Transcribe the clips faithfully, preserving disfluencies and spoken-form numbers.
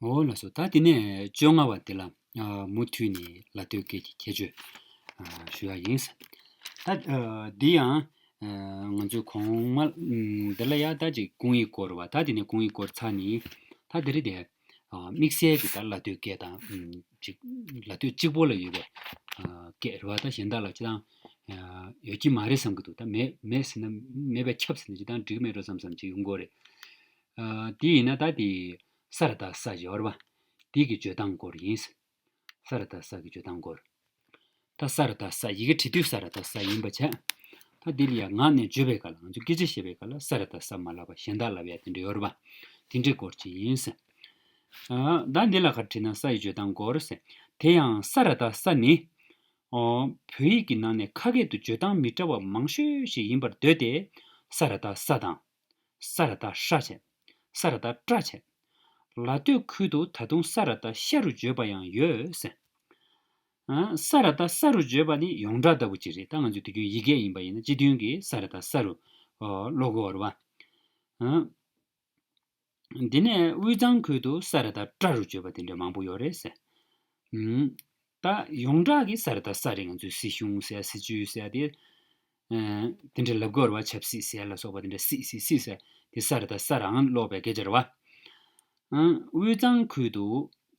འོ་ལགས་སོ། ད་དེ་ནས་བཅོ་ལྔ་བ་དེ་ལ་ཨ་མུ་མཐུད་ནས་ལ་སྟོད་སྐད་ཀྱི་ཁྱད་ཆོས་ཨ་ཞུ་ཡ་ཡིན། ད་ཨ་འདི་ཡང་ཨ་ང་ཚོས་གོང་མ་ཨམ་འདི་ལ་ཡ་ད་ཅིག་ཀུང་ཡིག་སྐོར་བ། ད་དེ་ནས་ཀུང་ཡིག་སྐོར་ཚར་ནས་ད་དེ་རིང་དེ་ཨ་དམིགས་བསལ་གྱི་ད་ལ་སྟོད་སྐད་དང་ཨམ་ཅིག་ལ་སྟོད་གཅིག་པོ་ལ་ཡོད་པའི་ཨ་སྐད་རེད་བ། ད་གཞན་དག་ལ་ཅི་དང་ཨ་ཡོད་ཀྱི་མ་རེད་བསམ་གྱི་འདུག་ད་མེད་མེད་ཟེར་ན་མེད་པས་ཁྱབ་ཟེར་ན་ཅི་དང་འགྲིག་མེད་འགྲོ་བསམ་བསམ་ཅིག་ཡོང་གི་རེད། ཨ་དེ་ཡིན་ན་ད་དེ་ས་ར་བཏགས་ས་ཞེས་པ་རེད་བ། དེ་གི་བརྗོད་སྟངས་སྐོར་ཡིན། ས་ར་བཏགས་ས་གི་བརྗོད་སྟངས་སྐོར། ད་ས་ར་བཏགས་ས་ཡི་གེ་བྲིས་དུས་ས་ར་བཏགས་ས་ཡིན་པ་བྱས། ད་དེ་ལ་ཡང་ངག་ནས་བརྗོད་པའི་སྐབས་ལ་ང་ཚོས་སྐད་ཆ་བཤད་པའི་སྐབས་ལ་ས་ར་བཏགས་ས་མ་ལབ་པ་གཞན་དག་ལབ་ཡ་དེ་འདྲ་ཡོད་རེད་བ། དེ་འདྲའི་སྐོར་ཅིག་ཡིན་ཟེར། ཨ་ད་འདི་ལ་ག་རེ་བྲིས་ན་ས་ཡི་བརྗོད་སྟངས་སྐོར་ཟེར། དེ་ཡང་ས་ར་བཏགས་ས་ནི། ཨོ་བོད་ཡིག་གི་ནང་ནས་ཁ་སྐད་དུ་བརྗོད་སྟངས་མི་འདྲ་བ་མང་ཤོས་ཤིག་ཡིན་པར་འདོད་དེ། ས་ར་བཏགས་ས་དང་། ས་ར་བཏགས་ཧྲ་བྱས། ས་ར་བཏགས་ཏྲ་བྱས། ལ་སྟོད་ཁུལ་དུ་ད་དུང་ས་ར་བཏགས་ཤ་རུ་བརྗོད་པ་ཡང་ཡོད་ཟེར། ཨ་ས་ར་བཏགས་ས་རུ་བརྗོད་པ་ནི་ཡོངས་གྲགས་ལྟ་བུ་ཅིག་རེད། ད་ང་ཚོའི་དུས་རྒྱུན་ཡི་གེ་ཡིན་པ་ཡིན་ན་སྤྱི་མཐུན་གྱི་ས་ར་བཏགས་ས་རུ་ཨོ་ཀློག་གི་ཡོད་རེད་བ། ཨ་འདི་ནས་དབུས་གཙང་ཁུལ་དུ་ས་ར་བཏགས་ཏྲ་རུ་བརྗོད་པ་དེ་འདྲ་མང་པོ་ཡོད་རེད་ཟེར། ཨུམ། ད་ཡོངས་གྲགས་ཀྱི་ས་ར་བཏགས་ས་རེད། ང་ཚོས་སྲིད་གཞུང་ཟེར་སྲིད་ཇུས་ཟེར་དེ། ཨ་དེ་འདྲ་ལབ་དགོས་རེད་བ། ཆབ་སྲིད་ཟེར་ལ་སོགས་པ་དེ་འདྲ་སྲིད་སྲིད་སྲིད་ཟེར་དེ་ས་ར་བཏགས་ས་རང་ཀློག་པའི་སྐད་ཆ་རེད་བ། ཨ་དབུས་གཙང་ཁུལ་དུ།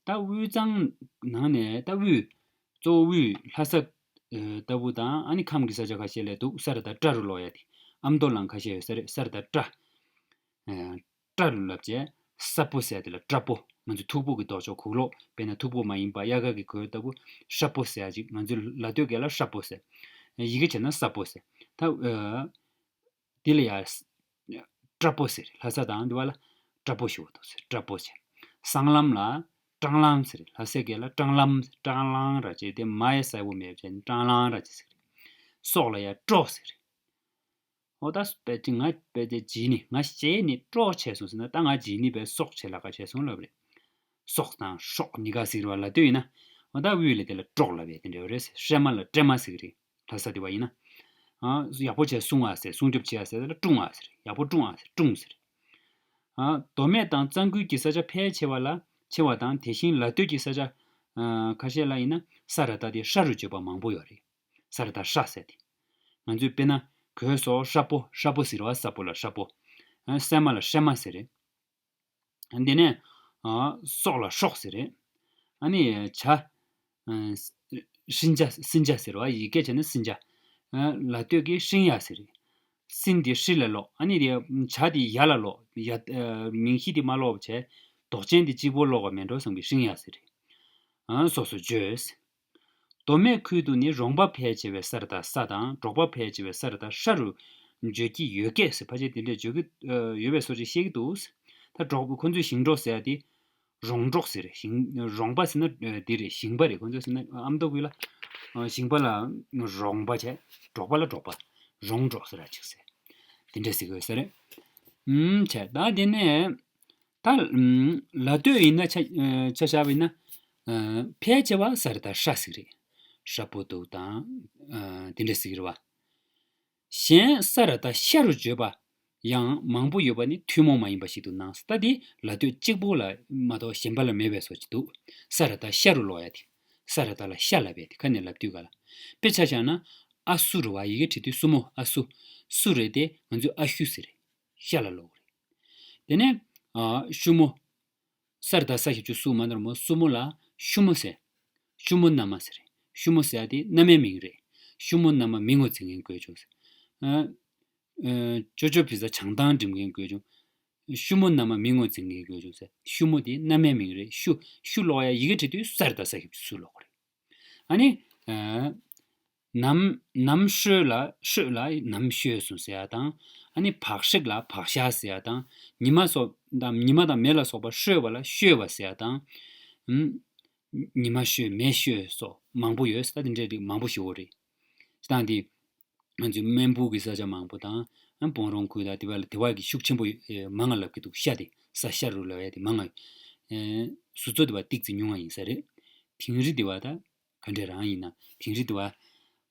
ད་དབུས་གཙང་ནང་ནས་ད་དབུས། གཙོ་བོ་དབུས་ལྷ་ས་ཨ་ལྟ་བུ་དང་ཨ་ནི་ཁམས་ཀྱི་ས་ཆ་ཁ་ཤས་ལ་འདུག་ས་ར་བཏགས་ཏྲ་རུ་ཀློག་ཡ་དེ། ཨ་མདོ་ལའང་ཁ་ཤས་ཡོད་ས་རེད། ས་ར་བཏགས་ཏྲ། ཨ་ཏྲ་རུ་ལབ་བྱས། ས་པོ་ཟེར་དེ་ལ་ཏྲ་པོ། ང་ཚོ་མཐུག་པོ་གི་ལྡོག་ཕྱོགས་གུག་ལོག་དཔེར་ན་མཐུག་པོ་མ་ཡིན་པ་དབྱར་ཁ་གི་གོས་ལྟ་བུ། ཧྲ་པོ་ཟེར་ཡ་ཅིག་ང་ཚོའི་ལ་སྟོད་སྐད་ལ་ཧྲ་པོ་ཟེར། ཡི་གེ་བྱས་ན་ས་པོ་ཟེར། ད་ཨ་དེ་ལ་ཡ་ཏྲ་པོ་ཟེར། ལྷ་ས་དང་དེ་བ་ལ་ཏྲ་པོ་ཞེས་པ་འདུག་ཟེར། ཏྲ་པོ་ཟེར། སྲང་ལམ་ལ་སྲང་ལམ་ཟེར། ལྷ་སའི་སྐད་ལ་སྲང་ལམ། སྲང་ལམ་ར་བྱས་ཏེ་མ་ཡ་གསལ་པོ་མེད་བྱས་ནས་སྲང་ལམ་ར་བྱས་ཟེར། སྲོག་ལ་ཡ་སྲོག་ཟེར། འོ་ད་དཔེ་ཅིག་ང་དཔེ་དེ་བྱིས་ནི་ང་བྱས་ནི་སྲོག་བྱས་སོང་ཟེར་ན། ད་ང་བྱིས་ནི་བས་སྲོག་བྱས་ལ་ཁ་བྱས་སོང་ལབ་རེད། སྲོག་དང་སྲོག་གཉིས་ཀ་ཟེར་བ་ལ་ལྟོས་ཡིན་ན། འོ་ད་དབུས་ལ་དེ་ལ་སྲོག་ལབ་ཡ་དེ་འདྲ་ཡོད་རེད། སྲན་མ་ལ་སྲན་མ་ཟེར་གི་རེད། ལྷ་ས་དེ་བ་ཡིན་ན། ཨ་ཡག་པོ་བྱས་སྲུང་བ་ཟེར། སྲུང་སྐྱོབ་བྱེད་ཡ་ཟེར་ལ་སྲུང་བ་ཟེར། ཡག་པོ་སྲུང་བ་ཟེར། སྲུང་ཟེར། ཨ་མདོ་སྨད་དང་གཙང་ཁུལ་གྱི་ས་ཆ་ཕལ་ཆེ་བ་ལ་ཆེ་བ་དང་། དེ་བཞིན་ལ་སྟོད་ཀྱི་ས་ཆ་ཨ་ཁ་ཤས་ལ་ཡིན་ན་ས་ར་བཏགས་དེ་ཧྲ་རུ་བརྗོད་པ་མང་པོ་ཡོད་རེད། ས་ར་བཏགས་ཧྲ་ཟེར་དེ། ང་ཚོས་དཔེར་ན་གོས་སོགས་ཧྲ་པོ། ཧྲ་པོ་ཟེར་བ། ས་པོ་ལ་ཧྲ་པོ། ཨ་སྲན་མ་ལ་སྲན་མ་ཟེར་རེད། དེ་ནས་ཨ་སྲོག་ལ་སྲོག་ཟེར་རེད། ཨ་ནི་བྱ། ཨ་སྲིན་བྱ། སྲིན་བྱ་ཟེར་བ། ཡི་གེ་བྱས་ན་སྲིན་བྱ། ཨ་ལ་སྟོད་ཀྱི་སྲིན་ཡ་ཟེར་རེད། སྲིན་དེ་ཧྲི་ལ་ཀློག་ཨ་ནི་དེ་བྱ་དེ་ཡ་ལ་ཀློག་ཡ། ཨ་མིང་གཞི་དེ་མ་ཀློག་པ་བྱས། འདོགས་ཅན་དེ་གཅིག་པོ་ཀློག་པ་མེད་འགྲོ་བསམ་གྱི་སྲིན་ཡ་ཟེར་རེད། ཨ་སོ་སོ་བརྗོད། མདོ་སྨད་ཁུལ་དུ་ནི་རོང་པ་ཕལ་ཆེ་བས་ས་ར་བཏགས་ས་དང་། འབྲོག་པ་ཕལ་ཆེ་བས་ས་ར་བཏགས་ཧྲ་རུ་བརྗོད་ཀྱི་ཡོད་སྐད་ཟེར། ཕལ་ཆེར་དེ་འདྲས་བརྗོད་ཀྱི་ཨ་ཡོད་པའི་བཟོ་ཅིག་བཤད་ཀྱི་འདུག་ད་འབྲོག་ཁོ་ཚོས་ཞིང་འབྲོག་ཟེར་ཡ་དེ་རོང་འབྲོག་ཟེར། ཞིང་རོང་པ་ཟེར་ན་ཨ་འདི་རེད། ཞིང་པ་རེད། ཁོ་ཚོས་ཟེར་ན་ཨ་མདོ་ཁུལ་ལ་ཨ་ཞིང་པ་ལ་རོང་པ་བྱས། འབྲོག་པ་ལ་འབྲོག་པ། རོང་འབྲོག་ཟེར་ར་ཅིག་ཟེར། དེ་འདྲས་ཟེར་གྱི་ཡོད་ས་རེད། ཨུམ་བྱས། ད་དེ་ནས། ད་ཨུམ་ལ་སྟོད་ཡིན་ན་ཆ་ཨ་ཆ་བཞག་པ་ཡིན་ན། ཨ་ཕལ་ཆེ་བ་ས་ར་བཏགས་ཧྲ་ཟེར་གི་རེད། ཧྲ་པོ་འདུག་དང་། ཨ་དེ་འདྲ་ཟེར་གི་རེད་བ། གཞན་ས་ར་བཏགས་ཤ་རུ་བརྗོད་པ་ཡང་མང་པོ་ཡོད་པ་ནི་ཐུན་མོང་མ་ཡིན་པ་ཞིག་ཏུ་སྣང་། ད་དེ་ལ་སྟོད་གཅིག་པོ་ལ་མ་གཏོགས་གཞན་པ་ལ་མེད་པའི་བཟོ་ཅིག་འདུག་ས་ར་བཏགས་ཤ་རུ་ཀློག་ཡ་དེ། ས་ར་བཏགས་ལ་ཤ་ལབ་པའི་དེ་ཁ་ནས་ལབ་དུས་ག་ལ། དཔེ་ཆ་བཞག་ན་ཨ་སུ་རུ་བ། ཡི་གེ་བྲིས་དུས་སུ་མོ། ཨ་སུ། སུ་རེད་དེ་ང་ཚོས་ཨ་ཤུ་ཟེར་རེད། ཤ་ལ་ཀློག་རེད། དེ་ནས་ཨ་ཤུ་མོ། ས་ར་བཏགས་ས་ཞབས་ཀྱུ་སུ་མ་ནོར་མོ། སུ་མོ་ལ་ཤུ་མོ་ཟེར། ཤུ་མོ་མནའ་མ་ཟེར། ཤུ་མོ་ཟེར་ཡ་དེ་མནའ་མའི་མིང་རེད། ཤུ་མོ་མནའ་མ་མིང་ངོ་འཛིན་མཁན་དགོས་བྱུང་ཟེར། ཨ་ཨ་ཅོ་ཅོ་བི་ས་བྱང་ཐང་འགྲིམ་མཁན་དགོས་བྱུང་། ཤུ་མོ་མནའ་མ་མིང་ངོ་འཛིན་མཁན་དགོས་བྱུང་ཟེར། ཤུ་མོ་དེ་མནའ་མའི་མིང་རེད། ཤུ། ཤུ་ཀློག་ཡ་ཡི་གེ་བྲིས་དུས་ས་ར་བཏགས་ས་ཞབས་ཀྱུ་སུ་ཀློག་རེད། ཨ་ནི། ཨ། ནམ། ནམ་ཤོད་ལ། ཤོད་ལ་ནམ་ཤོད་སོང་ཟེར་ཡ་དང་། ཨ་ནི་བག་ཧྲེག་ལ་བག་ཤ་ཟེར་ཡ་དང་། ཉི་མ་སོགས་དང་། ཉི་མ་དང་མེ་ལ་སོགས་པ་ཤོད་པ་ལ་ཤོད་པ་ཟེར་ཡ་དང་། ཨུམ། ཉི་མ་ཤོད། མེ་ཤོད་སོགས་མང་པོ་ཡོད། ད་དེ་འདྲའི་རིགས་མང་པོ་ཞིག་ཡོད་རེད། སྤྱིར་བཏང་དེ། ང་ཚོའི་སྨན་སྤུ་གི་ས་ཆ་མང་པོ་དང་། ཨ་སྤུངས་རོང་ཁུལ་དང་དེ་བ་ལ་དེ་བ་གི་ཤུགས་ཆེན་པོ་ཡོད། ཨེ་མང་ང་ལབ་ཀྱི་འདུག་ཤ་དེ་ས་ཤ་རུ་ལབ་ཡ་དེ་མང་ང་། ཨེ་ཟུར་ཚོ་དེ་བ་ཏིག་ཙི་ཉུང་ང་ཡིན་ས་རེད། དིང་རི་དེ་བ་ད་ག་འདྲ་རང་ཡིན་ན། དིང་རི་དེ་བ་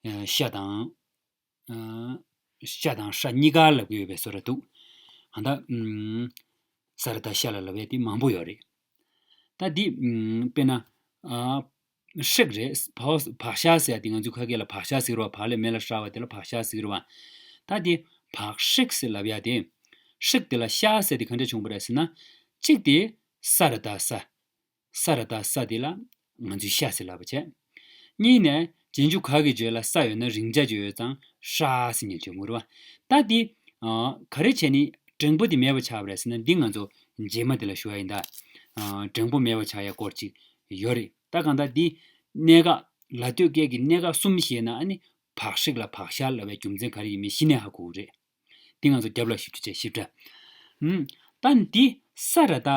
ཨེ་ཤ་དང་། ཨ་ཤ་དང་ཧྲ་གཉིས་ཀ་ལབ་ཀྱི་ཡོད་པའི་བཟོ་འདྲ་འདུག་ཨ་ད་ཨུམ་ས་ར་བཏགས་ཤ་ལ་ལབ་ཡ་དེ་མང་པོ་ཡོད་རེད། ད་འདི་ཨམ་དཔེར་ན་ཨ་ཧྲིག་རེད། བག་བག་ཤ་ཟེར་ཡ་དེ་ང་ཚོའི་ཁ་སྐད་ལ་བག་ཤ་ཟེར་བ། བག་ལས་མེ་ལ་ཧྲ་བ་དེ་ལ་བག་ཤ་ཟེར་བ། ད་འདི་བག་ཧྲིག་ཟེར་ལབ་ཡ་དེ། ཧྲིག་དེ་ལ་ཤ་ཟེར་དེ་ག་འདྲ་བྱུང་བ་རེད་ཟེར་ན། གཅིག་དེ་ས་ར་ད་ས། ས་ར་ད་ས་དེ་ལ་ང་ཚོས་ཤ་ཟེར་ལབ་པ་བྱས། གཉིས་ནས་རྗེས་འཇུག་ག་གི་རྗེས་ལ་ས་ཡོད་ན་རེག་བྱ་ཅིག་ཡོད་ཙང་ཧྲ་ཟེར་ནས་བརྗོད་དགོས་རེད་བ། ད་འདི་ཨ་ག་རེ་བྱས་ནས་འགྲེང་བུ་དེ་མེད་པ་ཆགས་པ་རེད་ཟེར་ན། འདི་ང་ཚོ་རྗེས་མ་དེ་ལ་ཞུ་ཡ་ཡིན་ད། ཨ་འགྲེང་བུ་མེད་པ་ཆགས་ཡ་སྐོར་ཅིག་ཡོད་རེད། ད་གང་ལྟར་འདི་གནད་འགག་ལ་ལྟོས་སྐད་ཀྱི་གནད་འགག་གསུམ་ཤེས་ན། ཨ་ནི་བག་ཧྲིག་ལ་བག་ཤ་ལབ་པའི་རྒྱུ་མཚན་ག་རེ་ཡིན་མིན་གཞི་ནས་ཧ་གོ་གི་རེད། འདི་ང་ཚོ་རྒྱབ་ལ་ཞིབ་ཅིག་བྱས་ཞིབ་ཕྲ། ཨུམ། ད་འདི་ས་ར་ད་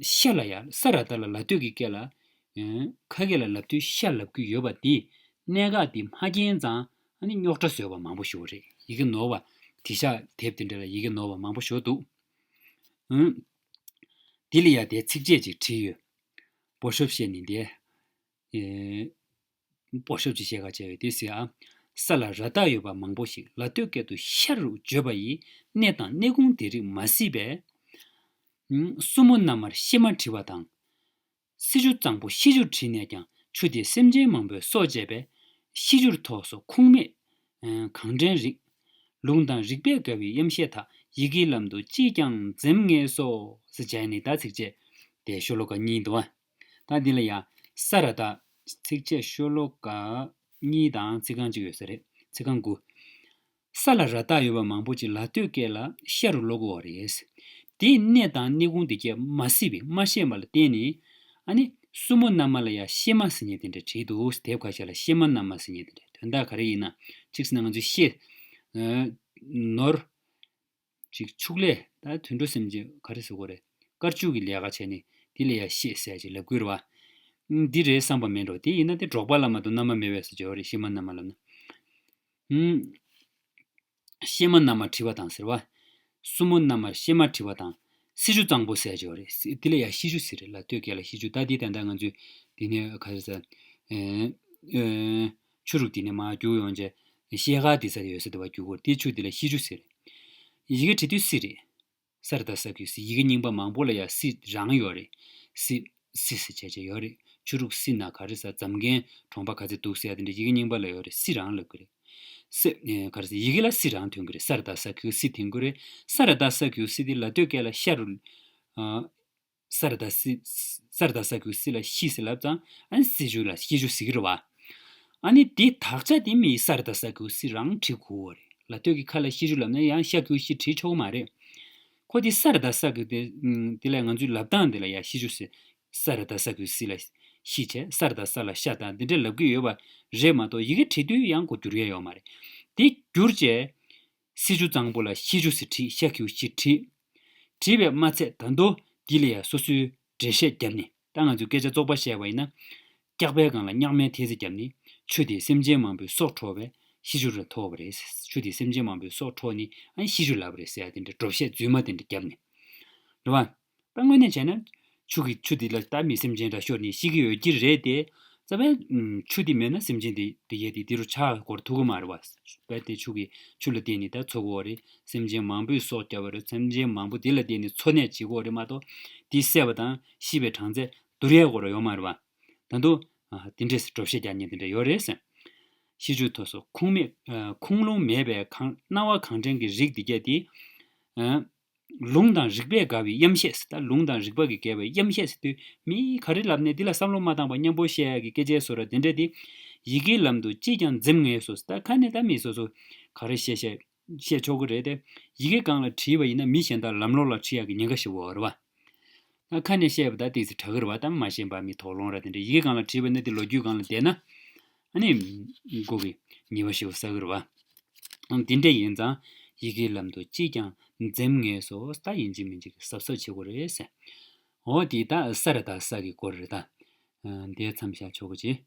ཤ་ལ་ཡ། ས་ར་ད་ལ་ལ་ལྟོས་ཀྱི་སྐད་ལ། ཨེ། ཁ་སྐད་ལ་ལབ་དུས་ཤ་ལབ་ཀྱི་ཡོད་པ་འདི། གནད་འགག་འདི་མ་རྒྱས་ཙང་ཨ་ནི་རྙོག་དྲ་བཟོས་པ་མང་པོ་ཞིག་རེད། ཡི་གེ་ནོར་བ། དེ་ཤ་དེབ་དེ་འདྲ་ལ་ཡི་གེ་ནོར་བ་མང་པོ་ཞིག་འདུག་ཨུམ། འདི་ལ་ཡ་དེ་ཚིགས་བཅད་ཅིག་བྲིས་ཡོད། པོ་ཤོབ་བཤད་ནི་འདི། ཨེ། པོ་ཤོབ་ཅིག་བཤད་ག་བྱས་ཡོད་དེ་ཟེར་ཨ། ས་ལ་ར་བཏགས་ཡོད་པ་མང་པོ་ཞིག་ལ་ལྟོས་སྐད་དུ་ཤ་རུ་བརྗོད་པ་ཡི་གནས་དང་གནས་ཁུངས་དེ་རིགས་མ་སྲིད་པས། ཨུམ། སྲུ་མོ་མནའ་མར་ཤེ་མ་བྲི་བ་དང་། སྲི་ཞུ་གཙང་པོ་ཤི་ཆུར་བྲིས་ནས་ཀྱང་། ཆུ་དེས་སེམས་ཅན་མང་པོའི་སྲོག་བཅད་པས། ཤི་ཆུར་ཐོགས་སོ་ཁུངས་མེད་གང་དྲན་རིགས། ལུང་དང་རིགས་པས་དགའ་བའི་གཡམ་བཤད་དག་ཡི་གེའི་ལམ་དུ་ཅིས་ཀྱང་འཛེམ་ངེས་སོ། ཟེར་བྱས་ནས་ད་ཚིགས་བཅད་དེ་ཤོ་ལོ་ཀ་གཉིས་འདུག་ཨ། ད་འདི་ལ་ཡ་ས་ར་ད། ཚིགས་བཅད་ཤོ་ལོ་ཀ་གཉིས་དང་ཚིག་རྐང་གཅིག་ཡོད་ས་རེད། ཚིག་རྐང་དགུ། ས་ལ་ར་བཏགས་ཡོད་པ་མང་པོ་ཅིག་ལ་ལྟོས་སྐད་ལ་ཤ་རུ་ཀློག་གི་ཡོད་རེད། དེའི་གནས་དང་གནས་ཁུངས་དེ་གས་མ་སྲིད་པས། མ་ཤེས་པ་ལ་བརྟེན་ནས། ཨ་ནི་སྲུ་མོ་མནའ་མ་ལ་ཡ་ཤེ་མ་ཟེར་མཁན་དེ་འདྲ་བྲིས་འདུག་དེབ་ཁ་ཤས་ལ་ཤེ་མ་མནའ་མ་ཟེར་མཁན་དེ་འདྲ། དོན་དག་ག་རེ་ཡིན་ན། གཅིག་ཟེར་ན་ང་ཚོས་ཤེ། ཨ། ནོར། གཅིག་ཕྱུགས་ལས། ད་དུད་འགྲོ་སེམས་ཅན་ག་རེ་ཟེར་དགོས་རེད། དཀར་ཕྱུགས་ཀྱི་ལས་ཀ་བྱས་ནས་དེ་ལ་ཡ་ཤེ་ཟེར་ཅིག་ལབ་དགོས་རེད་བ། ཨུམ། འདི་རེད་བསམ་པ་མེད་འགྲོ། དེ་ཡིན་ན་དེ་འབྲོག་པ་ལ་མ་གཏོགས་མནའ་མ་མེད་པས་ཟེར་བརྗོད་པ་རེད། ཤེ་མ་མནའ་མ་ལབ་ན། ཨུམ། ཤེ་མ་མནའ་མར་བྲི་བ་དང་ཟེར་བ། སྲུ་མོ་མནའ་མར་ཤེ་མ་བྲི་བ་དང་། སྲི་ཞུ་གཙང་པོ་ཟེར་བརྗོད་པ་རེད། སྲི། དེ་ལ་ཡ་ཤི་ཆུ་ཟེར་རེད། ལ་ལྟོས་སྐད་ལ་ཤི་ཆུ། ད་འདི་ད་ལྟ་ང་ཚོས་འདི་ནས་ག་རེ་ཟེར། ཨེ། ཨེ། ཆུ་རུག་དེ་ནས་མར་རྒྱུག་ཡོང་བྱས། ཤེལ་དཀར་དེ་ས་ཡོད་ས་དེ་བར་རྒྱུག་གོ། དེ་ཆུ་དེ་ལ་ཤི་ཆུ་ཟེར། ཡི་གེ་བྲི་དུས་སྲི་རེད། ས་ར་བཏགས་སྲ་གི་སྲི། ཡི་གེ་རྙིང་པ་མང་པོ་ལ་ཡ་སྲི་རང་ཡོད་རེད། སྲི། སྲི་ཟེར་བྱས་བྱས་ཡོད་རེད། ཆུ་རུག་སྲི་ན་ག་རེ་ཟ། འཛམ་གན་གྲོང་པ་ག་ཚད་འདུག་ཟེར་ཡ་དེ་འདྲ་ཡི་གེ་རྙིང་པ་ལ་ཡོད་རེད། སྲི་རང་ལབ་གི་རེད། སྲི། ཨེ། ག་རེ་ཟ། ཡི་གེ་ལ་སྲི་རང་ཐོན་གི་རེད། ས་ར་བཏགས་སྲ་གི་སྲི་ཐོན་གི་རེད། ས་ར་བཏགས་སྲ་གི་སྲི་དེ་ལ་ལྟོས་སྐད་ལ་ཤ་རུ། ཨ། ས་ར་བཏགས་སྲི། ས་ར་བཏགས་སྲ་གི་སྲི་ལ་ཤི་ཟེར་ལབ་ཙང་། ཨ་ནི་སྲི་ཆུ་ལ་ཤི་ཆུ་ཟེར་གི་རེད་བ། ཨ་ནི་དེ་དག་ཆ་དེ་མི་ས་ར་བཏགས་སྲ་གི་སྲི་རང་བྲི་དགོས་པ་རེད། ལ་ལྟོས་ཀྱི་ཁ་ལ་ཤི་ཆུ་ལབ་ན་ཡང་ཤ་གི་ཤི་བྲི་ཆོག་གི་མ་རེད། ཁོ་དེ་ས་ར་བཏགས་སྲ་གི་དེ། ཨུམ། དེ་ལ་ང་ཚོའི་ལབ་སྟངས་དེ་ལ་ཡ་ཤི་ཆུ་ཟེར། ས་ར་བཏགས་སྲ་གི་སྲི་ལ་ཤི་བྱས། ས་ར་བཏགས་སྲ་ལ་ཤ་དང་དེ་འདྲ་ལབ་གི་ཡོད་པ་རེད་མ་གཏོགས། ཡི་གེ་བྲི་དུས་ཡང་ཁོ་འགྱུར་ཡ་ཡོད་མ་རེད། དེ་བསྒྱུར་བྱས། སྲི་ཆུ་གཙང་པོ་ལ་ཤི་ཆུ་ཟེར་བྲིས། ཤ་གི་ཤི་བྲིས། བྲིས་པས་མ་ཚད་ད་དུང་འདི་ལ་ཡ་སོ་སོའི་འགྲེལ་བཤད་བརྒྱབ་ནས། ད་ང་ཚོས་སྐད་ཆ་བཙོག་པ་བཤད་པ་ཡིན་ན། སྐྱག་པའི་སྒང་ལ་སྙག་མའི་ཐེལ་ཙེ་བརྒྱབ་ནས། ཆུ་དེས་སེམས་ཅན་མང་པོའི་སྲོག་འཕྲོག་པས་ཤི་ཆུ་རུ་ཐོགས་པ་རེད། ཆུ་དེས་སེམས་ཅན་མང་པོའི་སྲོག་འཕྲོག་ནས། ཨ་ནི་ཤི་ཆུ་ལབ་པ་རེད་ཟེར་ཡ་དེ་འདྲ་སྒྲུབ་བཤད་རྫུན་མ་དེ་འདྲ་བརྒྱབ་ནས། རེད་བ། ད་དངོས་གནས་བྱས་ན། ཆུ་གི། ཆུ་འདི་ལ་ད་མི་སེམས་ཅན་ར་ཤོར་ནས་ཤི་གི་ཡོད་ཀྱི་རེད་དེ། རྩ་བའི་ཆུ་འདི་མེད་ན་སེམས་ཅན་འདི་འདི་ཡས་འདི་འདི་རུ་ཆགས་འགོར་ཐུབ་ཀྱི་མ་རེད་བ། རྦད་དེ་ཆུ་གི། ཆུ་ལ་བརྟེན་ནས་ད་འཚོ་གི་ཡོད་རེད། སེམས་ཅན་མང་པོས་སྲོག་བསྐྱབས་པ་རེད། སེམས་ཅན་མང་པོ་འདི་ལ་བརྟེན་ནས་འཚོ་གནས་བྱེད་ཀྱི་ཡོད་རེད་མ་གཏོགས། འདི་བསད་པ་དང་ཤི་བའི་གྲངས་ཚད་བསྡུར་ཡས་སྐོར་ཡོད་མ་རེད་བ། ད་དུང་། ཨ། འདི་འདྲས་སྒྲུབ་བཤད་རྒྱག་མཁན་དེ་འདྲ་ཡོད་རེད་ཟེར། ཤི་ཆུ་ཐོགས་སོ་ཁུངས་མེད། ཨ། ཁུངས་ལུང་མེད་པའི་གང་། སྣང་བ་གང་དྲན་གྱི་རིགས་འདི་གས་དེ། ཨ། ལུང་དང་རིགས་པས་དགའ་བའི་གཡམ་བཤད་ཟེར། ད་ལུང་དང་རིགས་པ་གིས་དགའ་བའི་གཡམ་བཤད་ཟེར་དུས། མིས་ག་རེ་ལབ་ནས་འདི་ལ་བསམ་བློ་མ་བཏང་བར་མཉམ་པོ་བཤད་ཡ་གི་སྐད་ཆའི་བཟོ་འདྲ་དེ་འདྲ་དེ། ཡི་གེའི་ལམ་དུ་ཅིས་ཀྱང་འཛེམ་ངེས་སོ་ཟེར། ད་ཁ་ནས་ད་མི་སོ་སོ་ག་རེ་བཤད་བཤད་བཤད་ཆོག་གི་རེད་དེ། ཡི་གེ་སྒང་ལ་བྲིས་པ་ཡིན་ན་མི་གཞན་དག་ལམ་ལོག་ལ་ཁྲིད་ཡ་གི་ཉེན་ཁ་ཞེ་པོ་ཡོད་རེད་བ། ད་ཁ་ནས་བཤད་པ་ད་ཏོག་ཙམ་དྲག་གི་རེད་བ། ད་མ་ཤེས་པ་མི་དོགས་སློང་ར་དེ་འདྲ། ཡི་གེ་སྒང་ལ་བྲིས་པ་ན་དེ་ལོ་རྒྱུས་སྒང་ལ་བསྡད་ན། ཨ་ནི། མགོ་གི་ཉེས་པ་ཞེ་པོ་བསགས་གི་རེད་བ། ཨང་། དེ་འདྲ་ཡིན་ཙང་། ཡི་གེའི་ལམ་དུ་ཅིས་ཀྱང་འཛེམ་ངེས་སོ། ད་ཡིན་གཅིག་མིན་གཅིག་གཟབ་གཟབ་བྱེད་དགོས་རེད་ཟེར། འོ་དེ་ད་ས་ར་བཏགས་སྲ་གི་སྐོར་རེད་ད། ཨ། འདིར་མཚམས་བཞག་ཆོག་གི་ཅིག་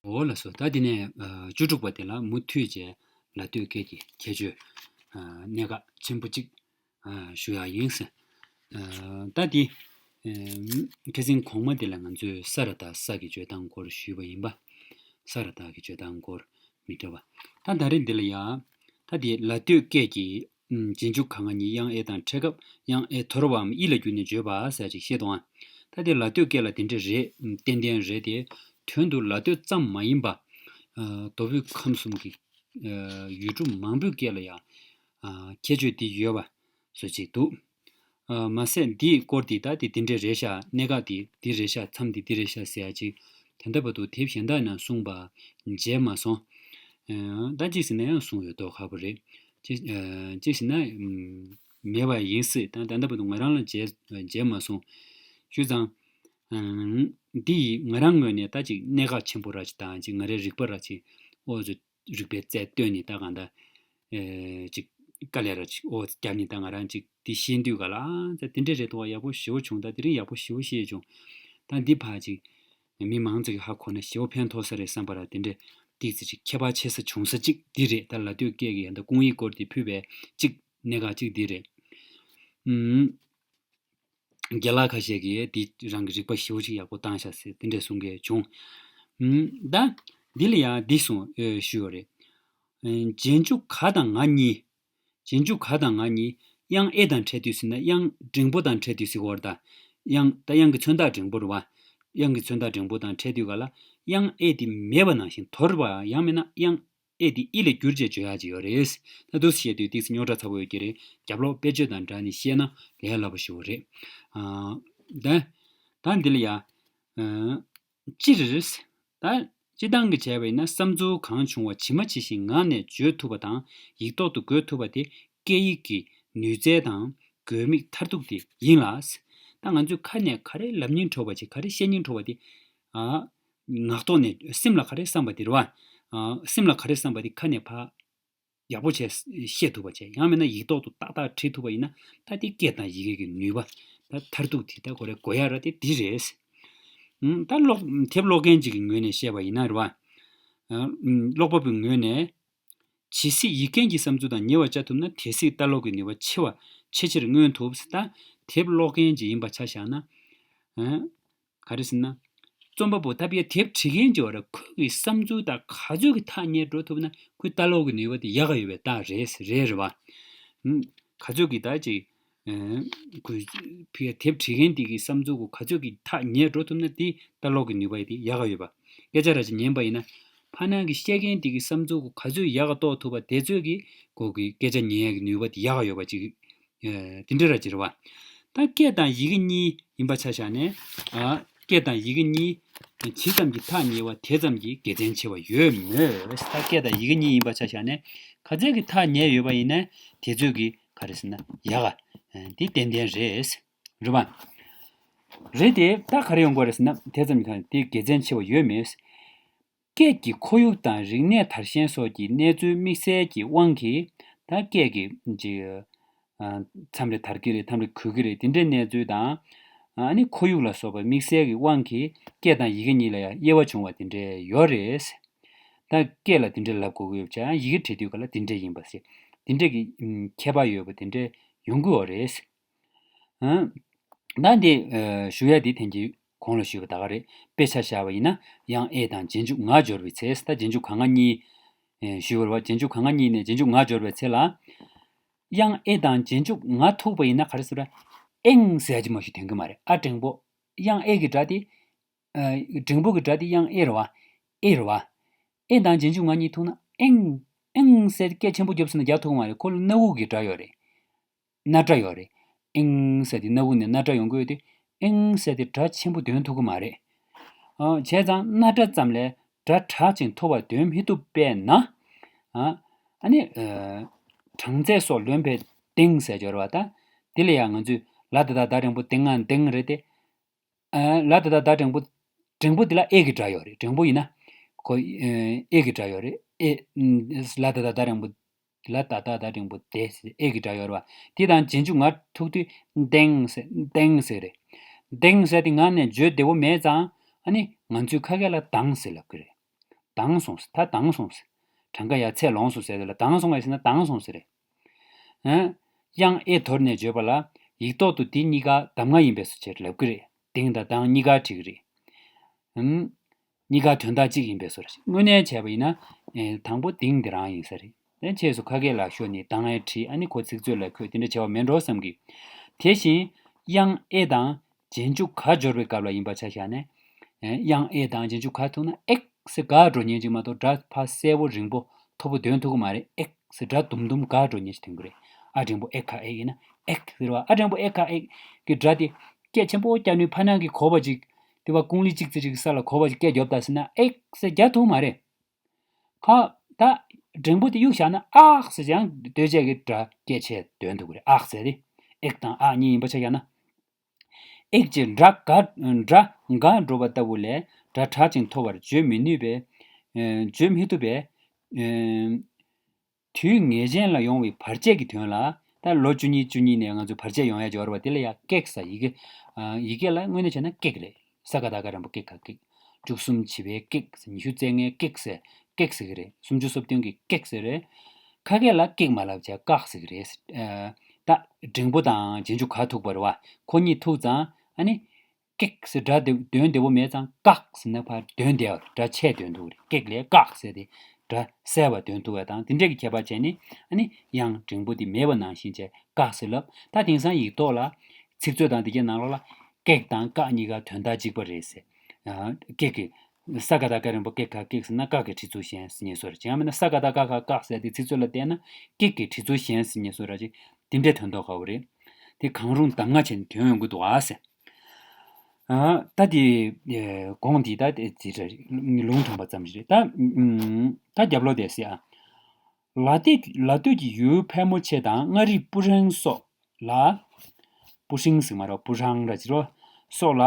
འོ་ལགས་སོ། ད་དེ་ནས་ཨ་བཅུ་དྲུག་པ་དེ་ལ་མུ་མཐུད་བྱས་ལ་ལྟོས་སྐད་ཀྱི་ཁྱད་ཆོས་ཨ་གནད་འགག་ཆེན་པོ་གཅིག་ཨ་ཞུ་ཡག་ཡིན་ཟེར། ཨ་ད་དེ་ཨ་ཁ་སང་གོང་མ་དེ་ལ་ང་ཚོས་ས་ར་བཏགས་སྲ་གི་བརྗོད་སྟངས་སྐོར་ཞུས་པ་ཡིན་པ། ས་ར་བཏགས་ཀྱི་བརྗོད་སྟངས་སྐོར་མི་འདྲ་བ། ད་ད་རེས་འདི་ལ་ཡ་ ད་དེ་ལ་ལྟོས་སྐད་ཀྱི་ཨམ་རྗེས་འཇུག་ག་ང་གཉིས་དབྱངས་ཨེ་དང་འཕྲད་སྐབས་དབྱངས་ཨེ་དོར་བའམ་ཨི་ལ་བསྒྱུར་ནས་བརྗོད་པ་ཟེར་ཅིག་བཤད་དོ། ད་དེ་ལ་ལྟོས་སྐད་ལ་དེ་འདྲ་རེད། ཨམ་ཏན་ཏན་རེད་དེ། དོན་དུ་ལ་ལྟོས་ཙམ་མ་ཡིན་པ། ཨ་མདོ་དབུས་ཁམས་གསུམ་གྱི་ཨ་ཡུལ་གྲུ་མང་པོའི་སྐད་ལ་ཡང་ཨ་ཁྱད་ཆོས་འདི་ཡོད་པ་བཟོ་ཅིག་འདུག། ཨ་མ་ཟད་འདིའི་སྐོར་འདི་ད་དེ་འདི་འདྲ་རེད་ཤག། གནད་འགག་འདི་འདི་རེད་ཤག། མཚམས་འདི་འདི་རེད་ཤག་ཟེར་ཡ་ཅིག་དེ་འདྲ་བར་དུ་དེབ་གཞན་དག་ནང་གསུངས་པ་མཇལ་མ་སོང་། ཨ་ད་ཅིག་ཟེར་ན་ཡང་གསུངས་ཡོད་མདོག་ཁ་པོ་རེད། ཅིག་ཨ་ཅིག་ཟེར་ན་ཨམ་མེད་པ་ཡིན་སྲིད། ད་ད་ལྟ་བར་དུ་ང་རང་ལ་མཇལ་མཇལ་མ་སོང་། བྱས་ཙང་ཨམ་འདི་ཡིས་ང་རང་ངོས་ནས་ད་ཅིག་གནད་འགག་ཆེན་པོ་ར་ཅིག་དང་ཅིག་ང་རའི་རིག་པ་ར་ཅིག་ཨོ་ཙི་རིག་པའི་རྩལ་བཏོན་ནས་ད་གང་ལྟར། ཨེ་ཅིག་དཀའ་ལས་ར་ཅིག་ཨོ་རྒྱབ་ནས་ད་ང་རང་ཅིག་འདི་ཤེས་འདོད་ག་ལ་ཨ་ཙི་དེ་འདྲ་རེད་འདུག་བ། ཡག་པོ་ཞེ་པོ་བྱུང་། ད་དེ་རིང་ཡག་པོ་ཞེ་པོ་ཤེས་བྱུང་། ད་འདི་ཕར་ཅིག་མི་མང་ཚོ་གི་ཧ་གོ་ན་ཞེ་པོ་ཕན་ཐོགས་ས་རེད་བསམ་པ་ར་དེ་འདྲ་ཏིག་ཙི་ཅིག་ཁྱད་པར་ཆེ་ས་བྱུང་ས་ཅིག་འདི་རེད། ད་ལ་ལྟོས་སྐད་ཀྱི་ཡང་ད་སྐུང་ཡིག་སྐོར་དེ་ཕུད་པའི་ཅིག་གནད་འགག་ཅིག་འདི་རེད། ཨུམ། རྒན་ལགས་ཁ་ཤས་ཀྱིས་འདི་རང་གི་རིག་པ་ཞེ་པོ་ཅིག་ཡག་པོ་བཏང་ཤག་ཟེར་དེ་འདྲས་གསུང་མཁན་བྱུང་། ཨུམ། ད་འདི་ལ་ཡང་འདི་གསུང་ཨེ་ཞུས་ཡོད་རེད། ཨེ་རྗེས་འཇུག་ག་དང་ང་གཉིས། རྗེས་འཇུག་ག་དང་ང་གཉིས་དབྱངས་ཨེ་དང་འཕྲད་དུས་ཟེར་ན་དབྱངས་འགྲེང་པོ་དང་འཕྲད་དུས་ཟེར་གོ་ར། ད་དབྱངས་ད་དབྱངས་ཀྱི་མཚོན་རྟགས་འགྲེང་པོ་རེད་བ། དབྱངས་ཀྱི་མཚོན་རྟགས་འགྲེང་པོ་དང་འཕྲད་དུས་ག་ལ་དབྱངས་ཨེ་དེ་མེད་པ་ནང་བཞིན་དོར་བ་ཡང་མིན་ན་དབྱངས་ཨེ་དེ་ཨི་ལ་བསྒྱུར་བྱས་བརྗོད་ཡག་ཅིག་ཡོད་རེད། ད་འདུག་སེ་བཤད་དུས་ཏོག་ཙམ་རྙོག་དྲ་ཚ་པོ་ཡོད་ཀྱི་རེད། རྒྱབ་ལོགས་དཔེར་བརྗོད་དང་སྦྲགས་ནས་བཤད་ན་ལས་སླ་པོ་ཞིག་རེད། ཨ་ད་ད་འདི་ལ་ཡ། ཨ་སྤྱིར། ད་སྤྱིར་བཏང་གི་བྱས་པ་ཡིན་ན་བསམ་ཚུལ་གང་བྱུང་བ་ཇི་མ་ཇི་བཞིན་ངག་ནས་བརྗོད་ཐུབ་པ་དང་ཡིག་ཐོག་ཏུ་འགོད་ཐུབ་པ་དེ་སྐད་ཡིག་གི་ནུས་རྩལ་དང་དགོས་དམིགས་མཐར་ཐུག་དེ་ཡིན་ལ། ད་ང་ཚོས་ཁ་ནས་ག་རེ་ལབ་སྙིང་བྲོ་བ་ཅིག་ག་རེ་བཤད་སྙིང་བྲོ་བ་དེ། ཨ། ངག་ཐོག་ནས་སེམས་ལ་ག་རེ་བསམ་པ་དེ་རེད་བ། ཨ། སེམས་ལ་ག་རེ་བསམ་པ་དེ་ཁ་ནས་ཕར་ཡག་པོ་བྱས་བཤད་ཐུབ་པ་བྱས། ཡང་མིན་ན་ཡིག་ཐོག་ཏུ་ཏག་ཏག་བྲིས་ཐུབ་པ་ཡིན་ན་ད་དེ་སྐད་དང་ཡི་གེ་གི་ནུས་པ་ད་མཐར་ཐུག་དེ་ད་གོ་རེ་གོ་ཡ་ར་དེ་འདི་རེད། ཨུམ། ད་ཀློག་དེབ་ཀློག་མཁན་ཅིག་གི་ངོས་ནས་བཤད་པ་ཡིན་ན་རེད་བ། ཨ། ཨུམ། ཀློག་པ་པོའི་ངོས་ནས། ཇི་སྲིད་ཡིག་མཁན་གྱི་བསམ་ཚུལ་དང་ཉེ་བར་བཅར་ཐུབ་ན་དེ་སྲིད་ལྟ་ཀློག་གི་ནུས་པ་ཆེ་བ་ཆེ་ཆེར་མངོན་ཐུབ། ད་དེབ་ཀློག་མཁན་ཅིག་ཡིན་པ་ཆ་བཞག་ན། ཨ། ག་རེ་ཟེར་ན། རྩོམ་པ་པོ་ད་ཕར་དེབ་བྲིས་མཁན་ཅིག་བ་ར་ཁོ་གི་བསམ་ཚུལ་དང་ག་ཚོད་ཀྱི་ཐག་ཉེ་འགྲོ་ཐུབ་ན་ཁོའི་ལྟ་ཀློག་གི་ནུས་པ་དེ་ཡག་ག་ཡོད་པའི་རྟགས་རེད་རེད་རེད་བ། ཨུམ། ག་ཚོད་ཀྱི་ད་ཅིག་ཨ། ཁོས་ཕར་དེབ་བྲིས་མཁན་དེ་གི་བསམ་ཚུལ་གོ་ག་ཚོད་ཀྱི་ཐག་ཉེ་འགྲོ་ཐུབ་ན་དེ་ལྟ་ཀློག་གི་ནུས་པ་དེ་ཡག་ག་ཡོད་པ། སྐད་ཆ་ར་ཅིག་ཉན་པ་ཡིན་ན། ཕར་ནང་གི་བཤད་མཁན་དེ་གི་བསམ་ཚུལ་གོ་ག་ཚོད་ཡག་ག་རྟོགས་ཐུབ་པ་དེ་ཚོད་ཀྱི་ཁོ་གི་སྐད་ཆ་ཉན་ཡག་གི་ནུས་པ་དེ་ཡག་ག་ཡོད་པ་ཅིག་ཨ། དེ་འདྲ་ར་ཅིག་རེད་བ། ད་སྐད་དང་ཡི་གེ་གཉིས་ཡིན་པ་ཆ་བཞག་ནས། ཨ། སྐད་དང་ཡི་གེ་གཉིས་ཇི་ཙམ་གྱི་ཐག་ཉེ་བ་དེ་ཙམ་གྱི་དགེ་མཚན་ཆེ་བ་ཡོད་མོད། ད་སྐད་དང་ཡི་གེ་གཉིས་ཡིན་པ་ཆ་བཞག་ནས་ག་ཚོད་ཀྱི་ཐག་ཉེ་ཡོད་པ་ཡིན་ན་དེ་ཚོད་ཀྱི་ག་རེ་ཟེར་ན་ཡག་ག་འདི་ཏན་ཏན་རེད། རེད་བ། རེད་དེ་ད་ག་རེ་ཡོང་དགོས་རེད་ཟེར་ན་དེ་ཙམ་གྱི་ཐག་དེ་དགེ་མཚན་ཆེ་བ་ཡོད་མོད། སྐད་ཀྱི་ཁོར་ཡུག་དང་རིག་གནས་དར་ཞན་སོགས་ཀྱི་གནས་ཚུལ་དམིགས་བསལ་གྱི་དབང་གིས་ད་སྐད་ཀྱི་ཅིག་ཨ། མཚམས་རེ་དར་གྱི་རེད། མཚམས་རེ་གུག་གི་རེད། དེ་འདྲའི་གནས་ཚུལ་དང་། ཨ་ནི་ཁོར་ཡུག་ལ་སོགས་པ་དམིགས་བསལ་གྱི་དབང་གིས་སྐད་དང་ཡི་གེ་གཉིས་ལ་ཡང་དབྱེ་བ་བྱུང་བ་དེ་འདྲ་ཡོད་རེད། ད་སྐད་ལ་དེ་འདྲ་ལབ་དགོས་ཀྱི་ཡོད་པ་བྱས་ཡང་ཡི་གེ་བྲིས་དུས་ག་ལ་དེ་འདྲ་ཡིན་པ་ཟེར། དེ་འདྲ་གི་ཨམ་ཁྱད་པར་ཡོད་པ་དེ་འདྲ་ཡོང་གི་ཡོད་རེད། ཨ། ད་འདི་ཨ་ཞུ་ཡ་འདི་ཐེངས་ཀྱི་གོང་ལ་ཞུས་པ་ད་ག་རེད། དཔེ་ཆ་བཞག་པ་ཡིན་ན་དབྱངས་ཨེ་དང་རྗེས་འཇུག་ང་སྦྱོར་བའི་ཚེ། ད་རྗེས་འཇུག་ག་ང་གཉིས་ཨེ་ཞུས་པ་རེད་བ། རྗེས་འཇུག་ག་ང་གཉིས་ནས་རྗེས་འཇུག་ང་སྦྱོར་བའི་ཚེ་ལ། དབྱངས་ཨེ་དང་རྗེས་འཇུག་ང་ཐུག་པ་ཡིན་ན་ག་རེ་ཟེར་ར། ཨེང་ཟེར་གྱི་མ་གཞི་ཐོན་གྱི་མ་རེད། ཨ་འགྲེང་པོ། དབྱངས་ཨེ་གི་སྒྲ་དེ། ཨ་འགྲེང་པོ་གི་སྒྲ་དེ་དབྱངས་ཨེ་རེད་བ། ཨེ་རེད་བ། ཨེ་དང་རྗེས་འཇུག་ང་གཉིས་ཐུག་ན་ཨེང་། ཨེང་ཟེར་ཏེ་སྐད་ཆེན་པོ་རྒྱོབ་ཟེར་ན་རྒྱག་ཐུབ་ཀྱི་མ་རེད། ཁོ་ལ་སྣ་བུག་གི་སྒྲ་ཡོད་རེད། སྣ་སྒྲ་ཡོད་རེད། ཨེང་ཟེར་ཏེ་སྣ་བུག་ནས་སྣ་སྒྲ་ཡོང་གི་ཡོད་དེ། ཨེང་ཟེར་ཏེ་སྒྲ་ཆེན་པོ་འདོན་ཐུབ་ཀྱི་མ་རེད། ཨ་བྱས་ཙང་སྣ་སྒྲ་ཙམ་ལས་སྒྲ་དྲག་ཅིང་མཐོ་བ་འདོན་མི་ཐུབ་པས་ན། ཨ་ཨ་ནི་ཨ་གྲངས་ཚད་སོགས་ལོན་པས་ལྡེང་ཟེར་སྦྱོར་བ་དང་། དེ་ལ་ཡང་ང་ཚོས་ལ་ད་བཏགས་ལྡ་འགྲེང་བུ་ལྡེང་ང་ལྡེང་རེད་དེ། ཨ་ལ་ད་བཏགས་ལྡ་འགྲེང་བུ། འགྲེང་བུ་འདི་ལ་ཨེ་གི་སྒྲ་ཡོད་རེད། འགྲེང་བུ་ཡིན་ན། ཁོ་ཨེ་གི་སྒྲ་ཡོད་རེད། ཨེ། ལ་ད་བཏགས་ལྡ་འགྲེང་བུ། ལ་ད་བཏགས་ལྡ་འགྲེང་བུ་ལྡེ་ཟེར་ཨེ་གི་སྒྲ་ཡོད་རེད་བ། དེ་དང་རྗེས་འཇུག་ང་ཐུག་དུས་ལྡེང་ཟེར་ལྡེང་ཟེར་རེད། ལྡེང་ཟེར་དེ་ངག་ནས་བརྗོད་བདེ་བོ་མེད་ཙང་ཨ་ནི་ང་ཚོའི་ཁ་སྐད་ལ་དྭངས་ཟེར་ལབ་ཀྱི་རེད། དྭངས་སོང་ཟེར། ད་དྭངས་སོང་ཟེར། གྲངས་ཀ་ཡར་ཚད་ལོངས་སོང་ཟེར་དེ་ལ་དྭངས་སོང་ངས་ཟེར་ན་དྭངས་སོང་ཟེར་རེད། ཨ། དབྱངས་ཨེ་དོར་ནས་བརྗོད་པ་ལ་ཡིག་ཐོག་ཏུ་དེ་གཉིས་ཀ་གདམས་ངག་ཡིན་པའི་བཟོ་ཆེར་ལབ་ཀྱི་རེད། ལྡེང་དང་དྭངས་གཉིས་ཀ་བྲིས་ཀྱི་རེད། ཨམ། གཉིས་ཀ་དོན་དག་གཅིག་ཡིན་པའི་བཟོ་རེད། དངོས་གནས་བྱས་པ་ཡིན་ན། ཨེ་དང་པོ་ལྡེང་འདི་རང་ཡིན་ས་རེད། ནས་ཕྱིས་སུ་ཁ་སྐད་ལ་ཤོར་ནས་དང་ཨེ་བྲིས། ཨ་ནི་ཁོ་ཚིག་མཛོད་ལ་འཁོད། དེ་འདྲ་བྱས་པ་མེད་འགྲོ་བསམ་གི། དེ་བཞིན་དབྱངས་ཨེ་དང་རྗེས་འཇུག་ག་སྦྱོར་བའི་སྐབས་ལ་ཡིན་པ་ཆ་བཞག་ན། དབྱངས་ཨེ་དང་རྗེས་འཇུག་ག་ཐུག་ན་ཨེག་ཟེར་ག་འགྲོ་ཉན་ཅིག་མ་གཏོགས་སྒྲ་ཕར་གསལ་པོ་རིང་པོ་མཐོ་པོ་འདོན་ཐུབ་ཀྱི་མ་རེད། ཨེག་ཟེར་སྒྲ་དུམ་དུམ་ག་འགྲོ་ཉན་ཅིག་འདོན་གྱི་རེད། ཨ་འགྲེང་བུ་ཨེ་ཁ་ཨེག་ཡིན་ན་ཨེག་ཟེར་བ། ཨ་འགྲེང་བུ་ཨེ་ཁ་ཨེག་གི་སྒྲ་དེ་སྐད་ཆེན་པོ་རྒྱག་ནས་ཕར་ནང་གི་གོ་བ་ཅིག་དེ་བ་ཀུང་ལི་གཅིག་ཙམ་ཅིག་གི་ས་ལ་གོ་བ་ཅིག་སྐད་རྒྱོབ་ད་ཟེར་ན་ཨེག་ཟེར་རྒྱག་ཐུབ་མ་རེད། ཁ་ད་འགྲེང་བུ་དེ་གཡུག་བཞག་ན་ཨག་ཟེར་ཀྱང་ལྟོས་བཅས་ཀྱི་སྒྲ་སྐད་ཆེ་འདོན་ཐུབ་ཀྱི་རེད། ཨག་ཟེར་དེ་ཨེག་དང་ཨག་གཉིས་ཡིན་པ་ཆ་བཞག་ན། ཨེག་ཅེས་སྒྲ་ག་སྒྲ་ག་འགྲོ་བ་ལྟ་བུ་ལས་སྒྲ་དྲག་ཅིང་མཐོ་བར་བརྗོད་མི་ནུས་པས། ཨེ་བརྗོད་མི་ཐུབ་པས། ཨེ་དུས་ངེས་ཅན་ལ་ཡོང་བའི་བར་ཆད་ཀྱི་དོན་ལ། ད་ལོ་བཅུ་གཉིས་བཅུ་གཉིས་ནས་ང་ཚོ་བར་ཆད་ཡོང་ཡ་ཅིག་ཡོད་རེད་བ། དེ་ལ་ཡ་ཀེག་ཟེར། ཡི་གེ་ཨ་ཡི་གེ་ལ་དངོས་གནས་བྱས་ན་ཀེག་རེད། ས་ཀ་བཏགས་སྒ་ར་འགྲེང་བུ་ཀེ་ག་ཀེག་བཅུ་གསུམ་བྱིས་པའི་ཀེག་ཟེར། ཉི་ཤུ་རྩ་ལྔའི་ཀེག་ཟེར། ཀེག་ཟེར་གི་རེད། སུམ་ཅུ་སོ་བདུན་གྱི་ཀེག་ཟེར་རེད། ཁ་སྐད་ལ་ཀེག་མ་ལབ་བྱས་ཀག་ཟེར་གི་རེད། ཨ་ད་འགྲེང་བུ་དང་རྗེས་འཇུག་ག་ཐུག་པ་རེད་བ། ཁོ་གཉིས་ཐུག་ཙང་ཨ་ནི་ཀེག་ཟེར་སྒྲ་དེ་འདོན་བདེ་པོ་མེད་ཙང་ཀག་ཟེར་ན་ཕར་འདོན་བདེ་བ། སྒྲ་ཆེ་འདོན་ཐུབ་རེད། ཀེག་ལས་ཀག་ཟེར་ཏེ་སྒྲ་གསལ་བ་འདོན་ཐུབ་པ་དང་དེ་འདྲས་ཀྱི་ཁྱད་པར་བྱས་ནས་ཨ་ནི་དབྱངས་འགྲེང་བུ་དེ་མེད་པ་ནང་བཞིན་བྱས་ཀག་ཟེར་ལབ། ད་དེང་སང་ཡིག་ཐོག་ལ་ཚིག་མཛོད་དང་དེ་གའི་ནང་ལོགས་ལ་ཀེག་དང་ཀག་གཉིས་ཀ་དོན་དག་གཅིག་པ་རེད་ཟེར། ཨ་ཀེག་གི་ས་ཀ་བཏགས་སྒ་ར་འགྲེང་བུ་ཀེ་ག་ཀེག་ཟེར་ན་ཀག་གི་འབྲི་ཚུལ་གཞན་ཟེར་ཉན་སོ་རེད། ཡང་མིན་ན་ས་ཀ་བཏགས་སྒ་ག་ཀག་ཟེར་དེ་ཚིག་མཛོད་ལ་བལྟས་ན་ཀེག་གི་འབྲི་ཚུལ་གཞན་ཟེར་ཉན་སོ་ར་ཅིག་དེ་འདྲས་དོན་དག་ག་བོ་རེད། དེ་གང་རུང་གདམས་ངག་བྱས་ནས་དོན་ཡོང་གི་འདུག་ཨ་ཟེར། ཨ་ད་དེ་ཨེ་དགོངས་འདི་ད་དེ་ཅི་འདྲ་ལུང་དྲངས་པ་ཙམ་ཞིག་རེད། ད་ཨུམ་ད་རྒྱབ་ལོགས་དེ་ཟེར་ཨ། ལ་སྟོད་ལ་སྟོད་ཀྱི་ཡུལ་ཕལ་མོ་ཆེ་དང་མངའ་རིས་སྤུ་ཧྲེང་སོགས་ལ། སྤུ་ཧྲེང་ཟེར་མ་རེད། སྤུ་ཧྲང་ར་ཅི་རོ་སོགས་ལ་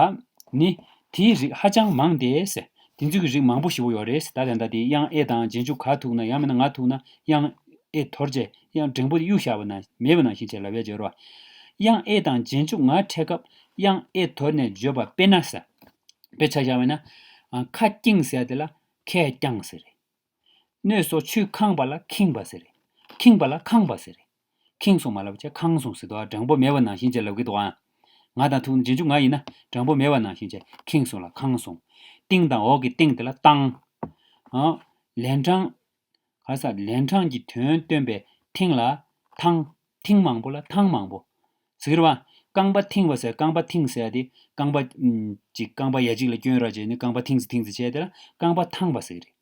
ནི་དེའི་རིགས་ཧ་ཅང་མང་སྟེ་ཟེར། དེ་ཚོ་གི་རིགས་མང་པོ་ཞེ་པོ་ཡོད་རེད་ཟེར། ད་ད་ལྟ་དེ་དབྱངས་ཨེ་དང་རྗེས་འཇུག་ག་ཐུག་ན་ཡང་མིན་ན་ང་ཐུག་ན་དབྱངས་ཨེ་དོར་བྱས་དབྱངས་འགྲེང་བུ་དེ་གཡུག་བཞག་པ་ན་མེད་པ་ནང་བཞིན་བྱས་ལབ་ཡ་བྱེད་རོགས། དབྱངས་ཨེ་དང་རྗེས་འཇུག་ང་འཕྲད་སྐབས་དབྱངས་ཨེ་དོར་ནས་བརྗོད་པ་དཔེར་ན་ཟེར། དཔེ་ཆ་བཞག་པ་ན། ཨ་ཁ་སྐྱེངས་ཟེར་ཡ་དེ་ལ་ཁས་བསྐྱངས་ཟེར་རེད། སྣོད་སོགས་ཆུས་ཁེངས་པ་ལ་ཁེངས་པ་ཟེར་རེད། ཁེངས་པ་ལ་ཁེངས་པ་ཟེར་རེད། ཁེངས་སོང་མ་ལབ་བྱས་ཁེངས་སོང་ཟེར་དུས་འགྲེང་བུ་མེད་པ་ནང་བཞིན་བྱས་ལབ་ཀྱི་འདུག་ཨ། ང་དང་ཐུག་ན་རྗེས་འཇུག་ང་ཡིན་ན་འགྲེང་བུ་མེད་པ་ནང་བཞིན་བྱས་ཁེངས་སོང་ལ་ཁེངས་སོང་། སྟེང་དང་འོག་གི་སྟེང་དེ་ལ་བཏང་། ཨ། ལན་གྲངས། ག་ས་ལན་གྲངས་ཀྱི་དོན་སྟོན་པའི་ཐེངས་ལ་ཐེངས། ཐེངས་མང་པོ་ལ་ཐེངས་མང་པོ། ཟེར་གྱི་རེད་བ། རྐང་པ་ཐེངས་པ་ཟེར། རྐང་པ་ཐེངས་ཟེར་ཡ་དེ་རྐང་པ་ཨུམ་གཅིག་རྐང་པ་ཡ་གཅིག་ལ་སྐྱོན་ར་བྱས་ནས་རྐང་པ་ཐེངས་ཟེར་ཐེངས་ཟེར་བྱས་དེ་ལ་རྐང་པ་འཐེངས་པ་ཟེར་གྱི་རེད།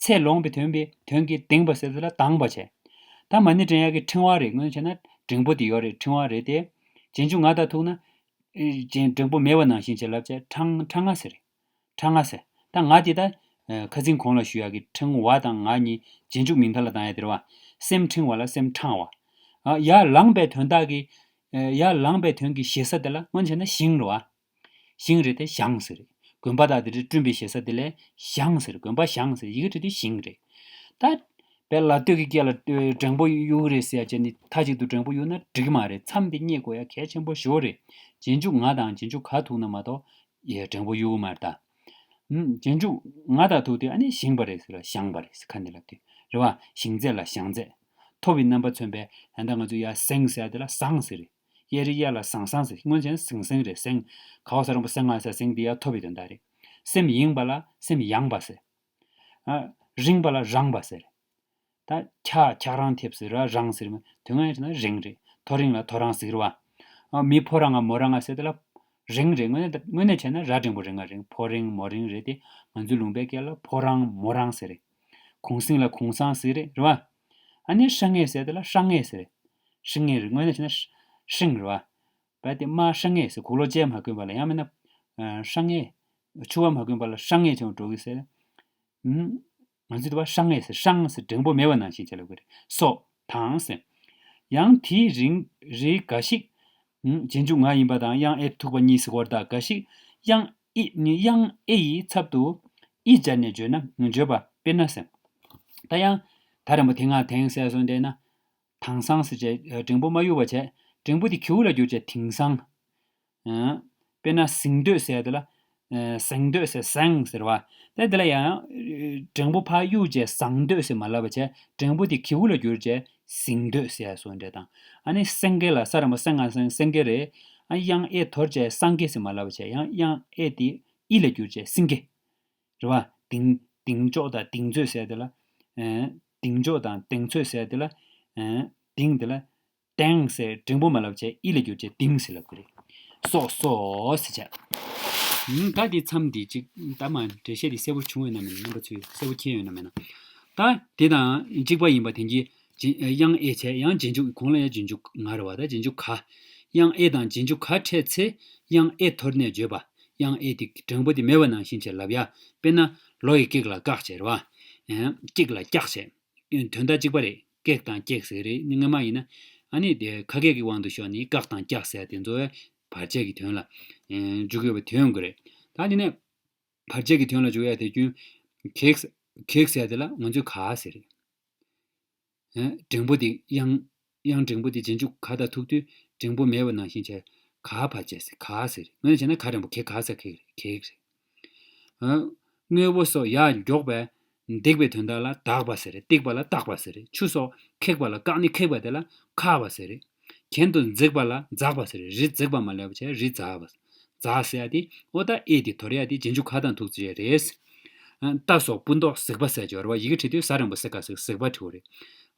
ཚེ་ལོངས་པའི་དོན་པའི་དོན་གྱིས་འདེངས་པ་ཟེར་དེ་ལ་འདང་པ་བྱས། ད་མ་ཎི་འདྲེན་ཡ་གི་ཕྲེང་བ་རེད། དངོས་གནས་བྱས་ན་འགྲེང་བུ་དེ་ཡོད་རེད། ཕྲེང་བ་རེད་དེ། རྗེས་འཇུག་ང་དང་ཐུག་ན། ཨེ་རྗེས་འགྲེང་བུ་མེད་པ་ནང་བཞིན་བྱས་ལབ་བྱས་ཕྲེང་ཕྲེང་ང་ཟེར་རེད། ཕྲེང་ང་ཟེར། ད་ང་དེ་ད། ཨ་ཁ་སང་གོང་ལ་ཞུ་ཡག་གི་ཕྲེང་བ་དང་ང་གཉིས་རྗེས་འཇུག་མིང་མཐའ་ལ་བཏང་ཡ་དེ་རེད་བ། སེམས་ཕྲེང་བ་ལ་སེམས་ཕྲེང་བ། ཨ་ཡར་ལངས་པའི་དོན་དག་གི། ཨ་ཡར་ལངས་པའི་དོན་གྱི་ཞེ་ས་དེ་ལ་སྔོན་བྱས་ན་ཞིང་རེད་བ། ཞིང་རེད་དེ་ཞིང་ཟེར་རེད། དགོན་པ་དག་དེ་རེད་བསྐྲུན་པའི་ཞེ་ས་དེ་ལ་ཞིང་ཟེར། དགོན་པ་ཞིང་ཟེར། ཡི་གེ་འབྲི་དུས་ཞིང་རེད། ད། དཔེ་ལ་སྟོད་ཀྱི་སྐད་ལ་འགྲེང་བུ་གཡུག་རེད་ཟེར་ཡ་བྱས་ནས་མཐའ་གཅིག་ཏུ་འགྲེང་བུ་གཡུག་ན་འགྲིག་གི་མ་རེད། མཚམས་དེ་རྙེད་དགོས་ཡ་གལ་ཆེན་པོ་ཞེ་པོ་རེད། རྗེས་འཇུག་ང་དང་རྗེས་འཇུག་ག་ཐུག་ན་མ་གཏོགས། ཡའི་འགྲེང་བུ་གཡུག་གི་མ་རེད་ད། ཨུམ། རྗེས་འཇུག་ང་དང་ཐུག་དུས་ཨ་ནི་ཞིང་པ་རེད་ཟེར་ལ་ཞིང་པ་རེད་ཟེར་ཁ་འདི་ལ་དུས་རེད་བ། ཞིང་ཚད་ལ་ཞིང་ཚད། མཐོ་བའི་རྣམ་པ་མཚོན་པའི་ད་ལྟ་ང་ཚོ་ཡར་སེང་ཟེར་ཡ་དེ་ལ་སང་ཟེར་རེད། གཡས་རི་གཡས་ལ་སང་སང་ཟེར། སྔོན་ཆད་ན་ཟིང་སེང་རེད། སེང་། ག་བ་ས་རོང་པོ་སེང་ང་ཟེར་སེང་དེ་ཡར་མཐོ་བའི་དོན་དག་རེད། སེམས་ཡེངས་པ་ལ་སེམས་ཡངས་པ་ཟེར། ཨ། རིང་པ་ལ་རིང་པ་ཟེར། ད་འཁྱག་འཁྱག་རང་ཐེབས་ཟེར་བ་རང་ཟེར་མ་དོན་ངན་ཡིན་ན་རིང་རེད། ཐོ་རིང་ལ་ཐོ་རང་ཟེར་བ། ཨ་མི་ཕོ་རང་ང་མོ་རང་ང་ཟེར་དེ་ལ་རིང་རེད། དངོས་གནས་དངོས་གནས་བྱས་ན་ར་འགྲེང་བུ་རིང་ང་རིང་། ཕོ་རིང་མོ་རིང་རེད་དེ། ང་ཚོའི་ལུང་པའི་སྐད་ལ་ཕོ་རང་མོ་རང་ཟེར་རེད། གུང་སེང་ལ་གུང་སང་ཟེར་རེད། རེད་བ། ཨ་ནི་ཧྲང་ངེ་ཟེར་དེ་ལ་ཧྲང་ངེ་ཟེར་རེད། ཧྲིང་ངེ་རེད། དངོས་གནས་བྱས་ན་ཧྲིང་རེད་བ། བས་དེ་མ་ཧྲང་ངེ་ཟེར། གུག་ལོག་ཅེ་མ་གོན་པ་ལ་ཡང་མིན་ན། ཨ་ཧྲང་ངེ། ཕྱུ་པ་མ་གོན་པ་ལ་ཧྲང་ངེ་ཆེན་པོ་འགྲོ་གི་ཟེར། ཨུམ། ང་ཚོས་དེ་བ་ཧྲང་ངེ་ཟེར། ཧྲང་ཟེར་འགྲེང་བུ་མེད་པ་ནང་བཞིན་བྱས་ལབ་གི་རེད། སོགས་དང་ཟེར། ཡང་དེའི་རིགས་རིགས་འགའ་ཞིག་ཨུམ། རྗེས་འཇུག་ང་ཡིན་པ་དང་དབྱངས་ཨེ་ཐུག་པ་གཉིས་ཟེར་གོ་རེད། ད་འགའ་ཞིག་དབྱངས་ཨི་དབྱངས་ཨེ་ཡི་ཚབ་ཏུ་ཨི་སྦྱར་ནས་བརྗོད་ན་བརྗོད་པ་དཔེར་ན་ཟེར། ད་ཡང་ད་རན་པོ་དེ་སྔ་དེང་ཟེར་སོང་དེ་ན། དེང་སང་ཟེར་བྱས་འགྲེང་བུ་མ་གཡུག་པ་བྱས། འགྲེང་བུ་དེ་གྱི་གུ་ལ་བསྒྱུར་བྱས་དེང་སང་། ཨ། དཔེར་ན་ཟིང་འདོད་ཟེར་ཡ་དེ་ལ། ཨ་ཟིང་འདོད་ཟེར་ཟིང་ཟེར་བ། དེ་དེ་ལ་ཡང་། འགྲེང་བུ་ཕར་གཡུག་བྱས་ཟང་འདོད་ཟེར་མ་ལབ་པ་བྱས། འགྲེང་བུ་དེ་གྱི་གུ་ལ་བསྒྱུར་བྱས་ཟིང་འདོད་ཟེར་ཡ་སོགས་འདྲ་དང་། ཨ་ནི་སེང་གེ་ལ་ས་ར་མ་སེང་ང་སེང་སེང་གེ་རེད། ཨ་དབྱངས་ཨེ་དོར་བྱས་སངས་རྒྱས་ཟེར་མ་ལབ་པ་བྱས། ཡང་དབྱངས་ཨེ་དེ་ཨི་ལ་བསྒྱུར་བྱས་སིང་གེ། རེད་བ། གདེང་གདེང་འཇོག་དང་གདེང་ཚོད་ཟེར་དེ་ལ། ཨེ་ གདེང་འཇོག་དང་གདེང་ཚོད་ཟེར་དེ་ལ། ཨ། གདེང་དེ་ལ། གདེང་ཟེར་འགྲེང་པོ་མ་ལབ་བྱས་ཨི་ལ་བསྒྱུར་བྱས་གདེང་ཟེར་ལབ་ཀྱི་རེད། སོ་སོ་ཟེར་བྱས། ཨུམ། ད་དེ་མཚམས་འདི་གཅིག་ད་མ་འགྲེལ་བཤད་འདི་གསལ་པོ་བྱུང་ཡོད་ན་མེད་ན། རྣམ་པ་ཚོས་གསལ་པོ་མཁྱེན་ཡོད་ན་མེད་ན། ད་དེ་དང་གཅིག་པ་ཡིན་པ་དེ་གྱིས་རྗེས་དབྱངས་ཨེ་བྱས། ཡང་རྗེས་འཇུག་གོང་ལ་ཡང་རྗེས་འཇུག་ང་རེད་བ། ད་རྗེས་འཇུག་ག། དབྱངས་ཨེ་དང་རྗེས་འཇུག་ག་འཕྲད་ཚེ་དབྱངས་ཨེ་དོར་ནས་བརྗོད་པ། དབྱངས་ཨེ་དེ་འགྲེང་པོ་དེ་མེད་པ་ནང་བཞིན་བྱས་ལབ་ཡ། དཔེར་ན་ལོ་ཡི་ཀེག་ལ་ཀག་བྱས་རེད་བ། ཨེ། ཀེག་ལ་ཀྱག་བྱས། དོན་དག་གཅིག་པ་རེད། ཀེག་དང་ཀྱེག་ཟེར་རེད། སྔ་མ་ཡིན་ན། ཨ་ནི་དེ་ཁ་སྐད་ཀྱི་དབང་དུ་ཤོར་ནས་ཀག་དང་ཀྱག་ཟེར་དེ་ཚོ་བར་ཆད་ཀྱི་དོན་ལ་འཇུག་ཡོད་པ་དོན་དགོས་རེད། ད་དེ་ནས་བར་ཆད་ཀྱི་དོན་ལ་འཇུག་ཡ་དེ་རྒྱུན་གེག་གེག་ཟེར་དེ་ལ་ང་ཚོས་ག་ཟེར་རེད། འགྲེང་པོ་དེ་དབྱངས་དབྱངས་འགྲེང་པོ་དེ་རྗེས་འཇུག་ག་དང་ཐུག་དུས་འགྲེང་པོ་མེད་པ་ནང་བཞིན་བྱས་ག་བར་ཆད་ཟེར། ག་ཟེར། དངོས་གནས་བྱས་ན་ག་འགྲེང་པོ་གེ་ག་ཟེར། གེག་རེད། གེག་རེད། ཨ། དངོས་པོ་སོགས་ཡར་འགྱོགས་པས་འདེགས་པའི་དོན་དག་ལ་འདག་པ་ཟེར་རེད། བཏེགས་པ་ལ་བཏགས་པ་ཟེར་རེད། ཆུ་སོགས་ཁེགས་པ་ལ་བཀག་ནས་ཁེགས་པ་དེ་ལ་འཁགས་པ་ཟེར་རེད། གྱེན་དུ་འཛེགས་པ་ལ་འཛགས་པ་ཟེར་རེད། རི་འཛེགས་པ་མ་ལབ་བྱས་རི་འཛགས་པ། འཛགས་ཟེར་ཡ་དེ། ཨོ་ད་ཨེ་དེ་དོར་ཡ་དེ་རྗེས་འཇུག་ག་དང་ཐུག་ཚེ་རེད། ཨ། རྟ་སོགས་སྤུ་མདོག་གཟིག་པ་ཟེར་གྱི་ཡོད་རེད་བ། ཡི་གེ་བྲིས་དུས་ཟ་འགྲེང་པོ་ཟེར་ག་ཟིག་གཟིག་པ་བྲིས་པ་རེད།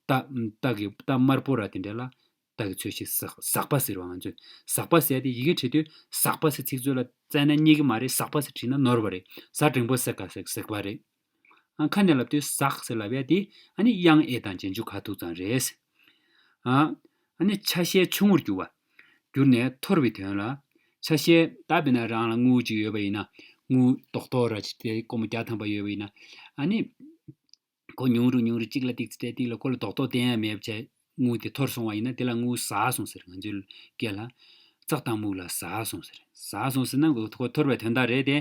རྟ་རྟ་གི་རྟ་དམར་པོ་ར་དེ་འདྲ་ལ། རྟ་གི་ཚོས་གཞི་ཟག་ཟག་པ་ཟེར་བ་ང་ཚོས། ཟག་པ་ཟེར་དེ་ཡི་གེ་བྲིས་དུས་ཟག་པ་ཟེར་ཚིག་མཛོད་ལ་བཙལ་ན་རྙེད་ཀྱི་མ་རེད། ཟག་པ་ཟེར་བྲིས་ན་ནོར་བ་རེད། ཟ་འགྲེང་པོ་ཟེར་ག་ཟེར་ཟིག་པ་རེད། ཨ། ཁ་ནས་ལབ་དུས་ཟག་ཟེར་ལབ་ཡ་དེ། ཨ་ནི་དབྱངས་ཨེ་དང་རྗེས་འཇུག་ག་ཐུག་ཙང་རེད། ཨ། ཨ་ནི་ཆ་ཤས་ཆུང་ངུར་གྱུར་པ། གྱུར་ནས་འཐོར་བའི་དོན་ལ། ཆ་ཤས་ད་དཔེར་ན་རང་ལ་དངུལ་ཅིག་ཡོད་པ་ཡིན་ན། དངུལ་རྡོག་རྡོག་ར་ཅིག་དེ་སྒོར་མོ་བརྒྱ་ཐམ་པ་ཡོད་པ་ཡིན་ན། ཨ་ནི། ཁོ་ཉུང་རུ་ཉུང་རུ་གཅིག་ལ་ཏིག་ཙི་སྤྲད་ཏིག་ལ་ཁོ་ལ་རྡོག་རྡོག་བསྟན་ཡ་མེད་པ་བྱས། དངུལ་དེ་འཐོར་སོང་བ་ཡིན་ན་དེ་ལ་དངུལ་ཟག་སོང་ཟེར། ང་ཚོའི་སྐད་ལ་ཙག་དང་སྨུག་ལ་ཟག་སོང་ཟེར། ཟག་སོང་ཟེར་ན་ཁོ་འཐོར་བའི་དོན་དག་རེད་དེ།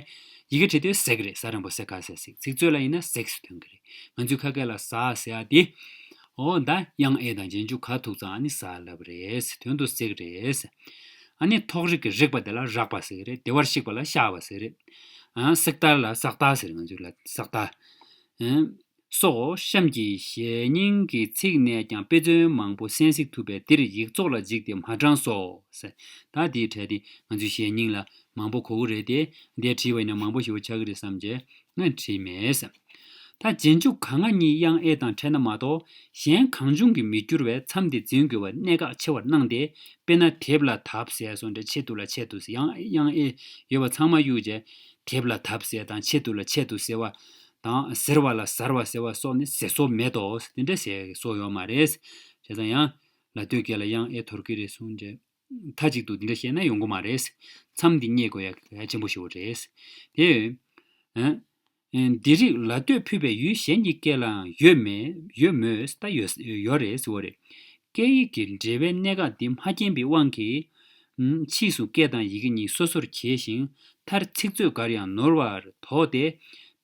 ཡི་གེ་བྲིས་དུས་ཟེག་རེད། ཟ་འགྲེང་པོ་ཟེར་ག་ཟེར་ཟེག་ཚིག་མཛོད་ལ་ཡིན་ན་ཟེག་ཟེར་ཐོན་གི་རེད། ང་ཚོའི་ཁ་སྐད་ལ་ཟག་ཟེར་ཡ་དེ། ཨོ་ད་དབྱངས་ཨེ་དང་རྗེས་འཇུག་ག་ཐུག་ཙང་ཨ་ནི་ཟག་ལབ་རེད། དོན་དུ་ཟེག་རེད། ཨ་ནི་ཐོག་རིག་གི་རིག་པ་དེ་ལ་རག་པ་ཟེར་གི་རེད། བདེ་བར་གཤེགས་པ་ལ་གཤགས་པ་ཟེར་རེད། ཨ། སྲེག་ཏར་ལ་སག་ཏར་ཟེར། ང་ཚོའི་ལ་སག་ཏར། ཨ། སོགས་གཤམ་གྱི་ཞལ་སྙིང་གི་ཚིག་ནས་ཀྱང་དཔེ་མཚོན་མང་པོ་གསན་གཟིགས་ཐུབ་པས་འདིར་ཡིག་ཚོགས་ལ་གཞིགས་ཏེ་མ་དྲངས་སོ། ཟེར། ད་དེའི་གྲས་དེ་ང་ཚོའི་ཞལ་སྙིང་ལ་མང་པོ་གོ་གི་རེད་དེ། འདིར་བྲིས་པ་ཡིན་ན་མང་པོ་ཞེ་པོ་ཆགས་ཀྱི་རེད་བསམ་བྱས་ང་བྲིས་མེད་ཟེར། ད་རྗེས་འཇུག་ག་ང་གཉིས་དབྱངས་ཨེ་དང་འཕྲད་ན་མ་གཏོགས་གཞན་གང་བྱུང་གིས་མི་བསྒྱུར་བས་མཚམས་འདི་འཛིན་དགོས་པ་གནད་འགག་ཆེ་བར་སྣང་སྟེ། དཔེར་ན་དེབ་ལ་དབ་ཟེར་སོགས་འདྲ། ཆེད་དུ་ལ་ཆེད་དུ་ཟེར། ཡང་དབྱངས་ཨེ་ཡོད་པ་ཚང་མ་གཡུག་བྱས། དེབ་ལ་དབ་ཟེར་དང་ཆེད་དུ་ལ་ཆེད་དུ་ཟེར་བ་དང་། ཟེར་བ་ལ་ཟར་བ་ཟེར་བ་སོགས་ནི་ཟེར་སྲོལ་མེད་དོ། དེ་འདྲ་ཟེར་སྲོལ་ཡོད་མ་རེད། བྱས་ཙང་ཡང་ལ་སྟོད་སྐད་ལ་དབྱངས་ཨེ་དོར་གི་རེད་གསུངས་བྱས། མཐའ་གཅིག་ཏུ་འདི་འདྲ་བཤད་ན་ཡོང་གི་མ་རེད། མཚམས་འདི་རྙེད་དགོས་ཡ་གལ་ཆེན་པོ་ཞིག་རེད། དེ། ཨ། འདི་རིགས་ལ་སྟོད་ཕུད་པའི་ཡུལ་གཞན་གྱི་སྐད་ལའང་ཡོད་མེད། ཡོད་མོད་ད་ཡོད་ཡོད་རེད་ཟེར་བ་རེད། སྐད་ཡིག་གི་འབྲེལ་བའི་གནད་འགག་འདི་མ་མཁྱེན་པའི་དབང་གིས། ཕྱིས་སུ་སྐད་དང་ཡི་གེ་གཉིས་སོ་སོར་གྱེས་ཤིང་མཐར་ཚིག་མཛོད་འགར་ཡང་ནོར་བར་དོགས་ཏེ།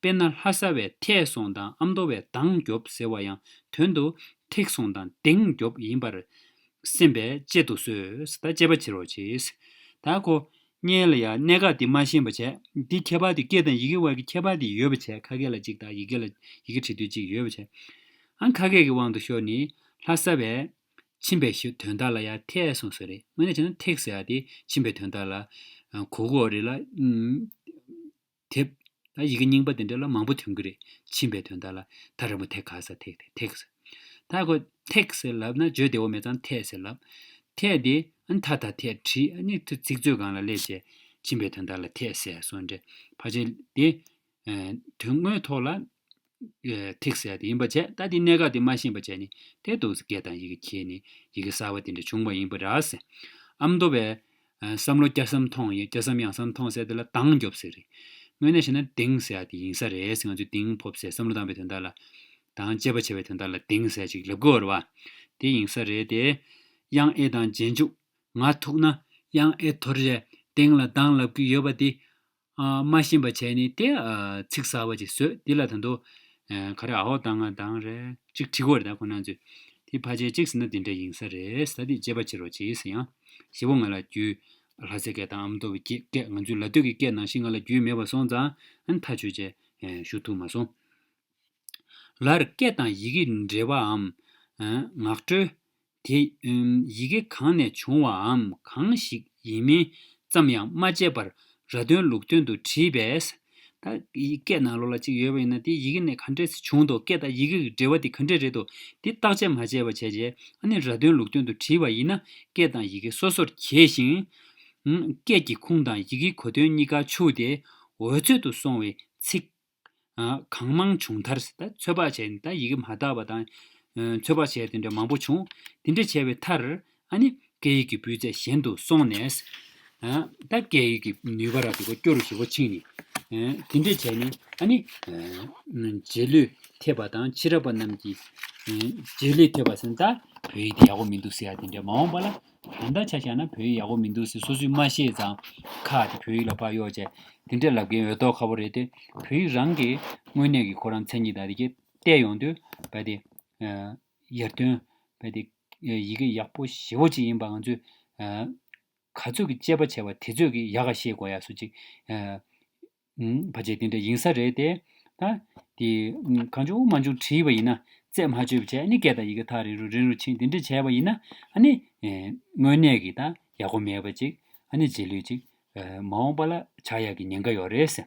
དཔེར་ན་ལྷ་ས་བས་ཐད་སོང་དང་ཨ་མདོ་བས་དང་རྒྱོབ་ཟེར་བ་ཡང་དོན་དུ་ཐེག་སོང་དང་དེང་རྒྱོབ་ཡིན་པར། སེམས་པས་དཔྱད་དུ་གསོལ། ད་དཔྱད་པ་བྱེད་རོགས་གྱིས། ད་ཁོ་སྔོན་ལ་ཡང་གནད་འགག་འདི་མ་ཤེས་པ་བྱས། འདི་ཁྱད་པར་དེ་སྐད་དང་ཡི་གེ་བར་གྱི་ཁྱད་པར་དེ་ཡོད་པ་བྱས། ཁ་སྐད་ལ་གཅིག་དང་ཡི་གེ་ལ་ཡི་གེ་བྲིས་དུས་གཅིག་ཡོད་པ་བྱས། ཨ། ཁ་སྐད་ཀྱི་དབང་དུ་ཤོར་ནས་ལྷ་ས་བས་ཕྱིན་པའི་ཞུ་དོན་དག་ལ་ཡང་ཐད་སོང་ཟེར་རེད། དངོས་གནས་བྱས་ན་ཐད་ཟེར་ཡ་དེ་ཕྱིན་པའི་དོན་དག་ལ་གོ་གོ་རེད་ལ། ཨུམ། དེབ། ད་ཡི་གེ་རྙིང་པ་དེ་འདྲ་ལ་མང་པོ་ཐོན་གྱི་རེད། ཕྱིན་པའི་དོན་དག་ལ་ཐ་རི་མོ་ཐེ་ག་ས་ཐེག་ཐེག་ཐེག་ཟེར། ད་ཁོ་ཐེག་ཟེར་ལབ་ན་བརྗོད་བདེ་བོ་མེད་ཙང་ཐད་ཟེར་ལབ། ཐད་དེ་ཨ་ནི་ཐ་ཐ་ཐད་བྲིས། ཨ་ནི་ཚིག་མཛོད་སྒང་ལ་སླེབས་བྱས་ཕྱིན་པའི་དོན་དག་ལ་ཐད་ཟེར་སོང་འདྲ། ཕལ་ཆེར་དེ་དོན་དངོས་ཐོག་ལ་ཐེག་ཟེར་དེ་ཡིན་པ་བྱས། ད་དེ་གནད་འགག་དེ་མ་ཤེས་པ་བྱས་ནས་དེ་འདུག་སེ་སྐད་དང་ཡི་གེ་ཁྱེར་ནས་ཡི་གེ་གསར་བ་དེ་འདྲ་བྱུང་བ་ཡིན་པ་རེད་ཟེར། ཨ་མདོ་བས། བསམ་བློ་བསྐྱར་བསམ་ཐོངས་ཡིན། བསྐྱར་བསམ་ཡང་བསམ་ཐོངས་ཟེར་དེ་ལ་དང་རྒྱོབ་ཟེར་རེད། དངོས་གནས་བྱས་ན་དེང་ཟེར་ཡ་དེ་ཡིན་ས་རེད། ང་ཚོས་དེང་ཕོབ་ཟེར་བསམ་བློ་བཏང་བའི་དོན་དག་ལ། དང་དཔྱད་པ་བྱེད་པའི་དོན་དག་ལ་དེང་ཟེར་ཅིག་ལབ་དགོས་རེད་བ། དེ་ཡིན་ས་རེད་དེ། དབྱངས་ཨེ་དང་རྗེས་འཇུག་ང་ཐུག་ན་དབྱངས་ཨེ་དོར་རེད། དེང་ལ་དང་ལབ་ཀྱི་ཡོད་པ་དེ། ཨ། མ་ཤེས་པ་བྱས་ནས་དེ། ཨ། ཚིག་གསར་བ་ཅིག་བཟོས། དེ་ལ་ད་དུང་། ཨ། ག་རེ་ཨའོ་དང་ང་དང་རེད་ཅིག་བྲིས་དགོས་རེད། ད་ཁོ་ན་ཚོས་དེ་ཕལ་ཆེར་གཅིག་ཟེར་ན་དེ་འདྲ་ཡིན་ས་རེད། ད་དེ་དཔྱད་པ་བྱེད་རོགས་གྱིས་ཟེར། ཡང་ཞེ་པོ་ང་ལ་རྒྱུས། ལྷ་སའི་སྐད་དང་ཨ་མདོ་བའི་སྐད་སྐད་ང་ཚོའི་ལ་སྟོད་ཀྱི་སྐད་ནང་བཞིན་ང་ལ་རྒྱུས་མེད་པ་སོང་ཙང་ཨ་ནི་ཐག་ཆོད་བྱས་ཞུ་ཐུབ་མ་སོང་། ལར་སྐད་དང་ཡི་གེ་འབྲེལ་བའམ། ངག་སྒྲོལ། དེ་ཡི་གེ་གང་ནས་བྱུང་བའམ་གང་ཞིག་ཡིན་མིན་ཙམ་ཡང་མ་དཔྱད་པར་ར་དོན་ལུགས་དོན་དུ་བྲིས་པས། ད་ཡི་སྐད་ནང་ལོགས་ལ་གཅིག་ཡོད་པ་ཡིན་ན། དེ་ཡི་གེ་ནས་ག་འདྲས་སེ་བྱུང་འདུག་སྐད་དང་ཡི་གེ་གི་འབྲེལ་བ་དེ་ག་འདྲས་རེད་འདུག་དེ་བརྟག་དཔྱད་མ་བྱས་པ་བྱས་རྗེས། ཨ་ནི་ར་དོན་ལུགས་དོན་དུ་བྲིས་པ་ཡིན་ན། སྐད་དང་ཡི་གེ་སོ་སོར་གྱེས་ཤིང་། ཨུམ། སྐད་ཀྱི་ཁུངས་དང་ཡི་གེའི་གོ་དོན་གཉིས་ཀ་ཕྱུག་སྟེ། འོལ་ཚོད་དུ་སོང་བའི་ཚིག་ཨ། གང་མང་བྱུང་མཐར། ད་ཚོད་དཔག་བྱས་ནས། ད་ཡི་གེ་མ་དག་པ་དང་། ཨ། ཚོད་དཔག་བྱས་དེ་འདྲ་མང་པོ་བྱུང་། དེ་འདྲ་བྱས་པའི་མཐར། ཨ་ནི་སྐད་ཡིག་གི་སྤུས་ཚད་གཞན་དུ་སོང་ནས། ཨ། ད་སྐད་ཡིག་གི་ནུས་པ་ར་དེ་ཁོ་སྐྱོ་རུ་ཞེ་པོ་ཕྱིན་ནས། ཨ། དེ་འདྲ་བྱས་ནས། ཨ་ནི། ཨ། རྗེས་ལུས་ཐེབས་པ་དང་། ཕྱི་རབས་པ་རྣམས་ཀྱིས། ཨ། རྗེས་ལུས་ཐེབས་པ་ཟེར་ན། ད་བོད་ཡིག་དེ་ཡག་པོ་མི་འདུག་ཟེར་ཡ་དེ་འདྲ་མ་འོངས་པ་ལ། ད་ལྟ་ཆ་བཞག་ན་བོད་ཡིག་ཡག་པོ་མི་འདུག་ཟེར། སོ་སོས་མ་ཤེས་ཙང་ཁ་དེ་བོད་ཡིག་ལ་ཕར་གཡོག་བྱས། དེ་འདྲས་ལབ་མཁན་འོས་ཐོག་ཁ་པོ་རེད་དེ། བོད་ཡིག་རང་གི་དངོས་གནས་ཀྱི་ཁོ་རང་མཚན་ཉིད་དང་དེ་གས་བལྟས་ཡོང་དུས། བ་དེ། ཨ། ཡར་ཐོན། བ་དེ། ཡི་གེ་ཡག་པོ་ཞེ་པོ་ཅིག་ཡིན་པ་ང་ཚོས། ཨ། ག་ཚོད་ཀྱི་དཔྱད་པ་བྱས་པ་དེ་ཚོད་ཀྱི་ཡག་ག་ཤེས་དགོས་ཡ་སུ་ཅིག་ཨ། ཨུམ། ཕལ་ཆེར་དེ་འདྲ་ཡིན་ས་རེད་དེ། ད་དེ། ཨུམ། གང་བྱུང་མང་བྱུང་བྲིས་པ་ཡིན་ན། རྩད་མ་གཅོད་པ་བྱས། ཨ་ནི་སྐད་དང་ཡི་གེ་ཐག་རིང་རུ་རིང་རུ་ཕྱིན། དེ་འདྲ་བྱས་པ་ཡིན་ན། ཨ་ནི། ཨེ། དངོས་གནས་ཀྱི་ད་ཡག་པོ་མེད་པ་ཅིག་ཨ་ནི་རྗེས་ལུས་ཅིག་ཨེ། མ་འོངས་པ་ལ་ཆགས་ཡག་གི་ཉེན་ཁ་ཡོད་རེད་ཟེར།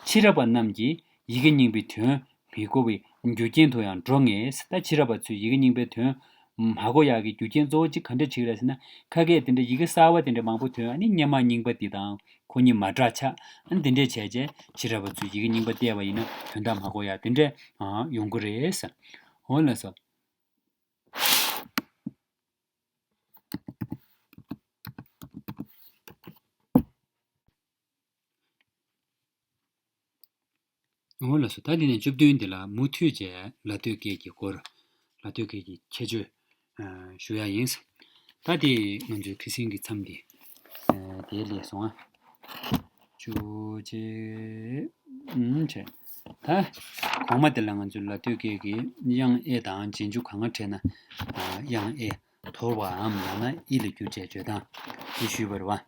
ཕྱི་རབས་པ་རྣམས་ཀྱིས་ཡི་གེ་རྙིང་པའི་དོན་མི་གོ་བའི་རྒྱུ་རྐྱེན་དུ་ཡང་འགྲོ་ངེས། ད་ཕྱི་རབས་པ་ཚོས་ཡི་གེ་རྙིང་པའི་དོན་མ་གོ་ཡག་གི་རྒྱུ་རྐྱེན་གཙོ་བོ་གཅིག་ག་འདྲ་ཅིག་རེད་ཟེར་ན། ཁ་སྐད་དེ་འདྲ། ཡི་གེ་གསར་བ་དེ་འདྲ་མང་པོ་ཐོན། ཨ་ནི་སྔོན་མ་རྙིང་པ་འདི་དང་ཁོ་གཉིས་མ་འདྲ་ཆགས། ཨ་ནི་དེ་འདྲས་བྱས་རྗེས་ཕྱི་རབས་པ་ཚོས་ཡི་གེ་རྙིང་པ་བལྟས་པ་ཡིན་ན་དོན་དག་མ་གོ་ཡག་དེ་འདྲས། ཨ། ཡོང་གི་རེད་ཟེར། འོ་ལགས་སོ། འོ་ལགས་སོ། ད་འདི་ནས་བཅུ་བདུན་འདི་ལ་མུ་མཐུད་བྱས་ལ་སྟོད་སྐད་ཀྱི་སྐོར། ལ་སྟོད་སྐད་ཀྱི་ཁྱད་ཆོས། ཨ། ཞུ་ཡ་ཡིན། ད་དེ་ང་ཚོའི་ཁ་སང་གི་མཚམས་འདི། ཨ། དེ་ལས་སོང་ཨ། བཅུ་གཅིག་ཨུམ། བྱས། ད་གོང་མ་དེ་ལ་ང་ཚོའི་ལ་སྟོད་སྐད་ཀྱི་དབྱངས་ཨེ་དང་རྗེས་འཇུག་གང་ག་འཕྲད་ན། ཨ། དབྱངས་ཨེ། དོར་བའམ་ཡང་ན་ཨི་ལ་བསྒྱུར་བྱས་བརྗོད་སྟངས་དེ་ཞུས་པ་རེད་བ།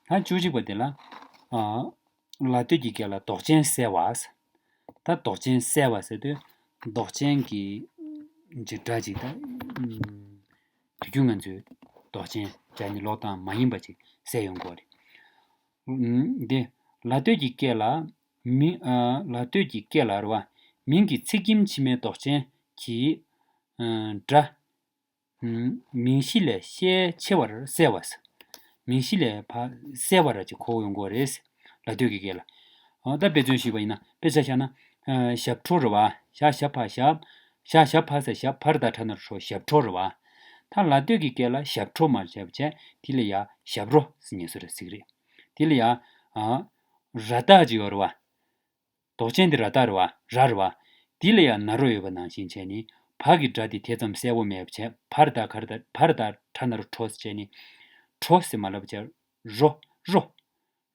ད་བཅུ་གཅིག་པ་དེ་ལ། ཨ། ལ་སྟོད་ཀྱི་སྐད་ལ་འདོགས་ཅན་གསལ་བ། ད་འདོགས་ཅན་གསལ་བ་ཟེར་དུས། འདོགས་ཅན་གྱི་ཅིག་སྒྲ་ཅིག་ད། ཨུམ། དུས་རྒྱུན་ང་ཚོས་འདོགས་ཅན་སྦྱར་ནས་ཀློག་སྟངས་མ་ཡིན་པ་ཅིག་གསལ་ཡོང་གི་རེད། ཨུམ། འདི་ལ་སྟོད་ཀྱི་སྐད་ལ་མིང་། ཨ། ལ་སྟོད་ཀྱི་སྐད་ལ་རེད་བ། མིང་གི་ཚིག་ཁྱིམ་ཕྱི་མའི་འདོགས་ཅན་གྱི། ཨ། སྒྲ། ཨུམ། མིང་གཞི་ལས་ཤས་ཆེ་བར་གསལ་བ་ཟེར། མིང་གཞི་ལས་ཕར་གསལ་བ་ར་ཅིག་གོ་ཡོང་གི་རེད་ཟེར། ལ་སྟོད་ཀྱི་སྐད་ལ། འོ། ད་དཔེ་མཚོན་ཞུས་པ་ཡིན་ན། དཔེ་ཆ་བཞག་ན། ཨ། ཞབས་བྲོ་རེད་བ། ཞ་ཞབས་ཕ་ཞབས། ཞ་ཞབས་ཕ་ཟེར། ཞབས་ཕར་ད་ཕྲ་ན་རོ་ཞབས་བྲོ་རེད་བ། ད་ལ་སྟོད་ཀྱི་སྐད་ལ་ཞབས་བྲོ་མ་བྱས་པ་བྱས། དེ་ལ་ཡ་ཞབས་རོ་ཟེར་ནས་སུ་ར་ཟེར་གི་རེད། དེ་ལ་ཡ། ཨ། ར་བཏགས་ཅིག་ཡོད་རེད་བ། འདོགས་ཅན་དེ་ར་བཏགས་རེད་བ། ར་རེད་བ། དེ་ལ་ཡང་ན་རོ་ཡོད་པ་ནང་བཞིན་བྱས་ནས། བ་གི་སྒྲ་དེ་དེ་ཙམ་གསལ་པོ་མེད་པ་བྱས། ཕར་ད་གར་ད། ཕར་ད་ཕྲ་ན་རོ་བྲོ་ཟེར་བྱས་ནས། བྲོ་ཟེར་མ་ལབ་བྱས། རོ། རོ།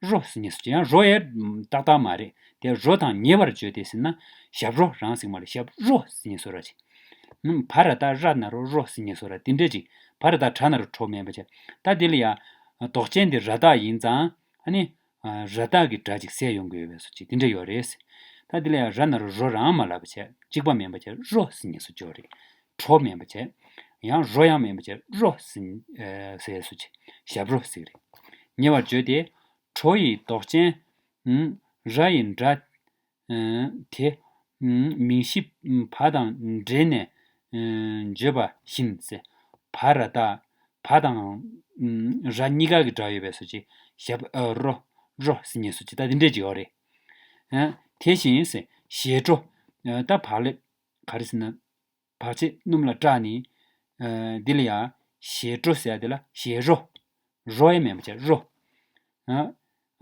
རོ་ཟེར་ནས་སུ་བྱས། ཡང་རོ་ཡང་ཏག་ཏག་མ་རེད། དེ་རོ་དང་ཉེ་བར་བརྗོད་དེ་ཟེར་ན། ཞབས་རོ་རང་ཟེར་མ་རེད། ཞབས་རོ་ཟེར་ནས་སུ་ར་བྱས། ཨུམ། བ་ར་བཏགས་ར་ན་རོ་རོ་ཟེར་ནས་སུ་ར། དེ་འདྲས་ཅིག་བ་ར་བཏགས་བྲ་ན་རོ་བྲོ་མེད་པ་བྱས། ད་དེ་ལ་ཡང་འདོགས་ཅན་དེ་ར་བཏགས་ཡིན་ཙང་། ཨ་ནི། ཨ། ར་བཏགས་ཀྱི་སྒྲ་ཅིག་གསལ་ཡོང་གི་ཡོད་པའི་བཟོ་ཅིག་དེ་འདྲ་ཡོད་རེད། ད་དེ་ལ་ཡང་ར་ན་རོ་རོ་རང་མ་ལབ་པ་བྱས། གཅིག་པ་མིན་པ་བྱས། རོ་ཟེར་ནས་སུ་བརྗོད་རེད། བྲོ་མིན་པ་བྱས། ཡང་རོ་ཡང་མིན་པ་བྱས། རོ་ཟེར། ཨེ། ཟེར་བཟོ་ཅིག་ཞབས་རོ་ཟེར་གི་རེད། ཉེ་བར་བརྗོད་དེ། བྲོ་ཡི་འདོགས་ཅན། ཨུམ། ར་ཡི་སྒྲ། ཨ། དེ། ཨུམ། མིང་གཞི། ཨུམ། བ་དང་འབྲེལ་ནས། ཨ། བརྗོད་པ་བཞིན་ཟེར། བ་ར་བཏགས། བ་དང་། ཨུམ། ར་གཉིས་ཀ་གི་སྒྲ་ཡོད་པའི་བཟོ་ཅིག་ཞབས། ཨ། རོ། རོ་ཟེར་ནས་བཟོ་ཅིག་ད་དེ་འདྲས་ཅིག་ཡོད་རེད། ཨ། དེ་བཞིན་ཟེར། ཞལ་བྲོ། ཨ། ད་བག་ལེབ། ག་རེ་ཟེར་ན། བག་ཕྱེ་སྣུམ་ལ་བཀྲག་ནས། ཨ། འདི་ལ་ཡང་ཞལ་བྲོ་ཟེར་ཡ་དེ་ལ་ཞལ་རོ། རོ་ཡང་མིན་པ་བྱས། རོ། ཨ།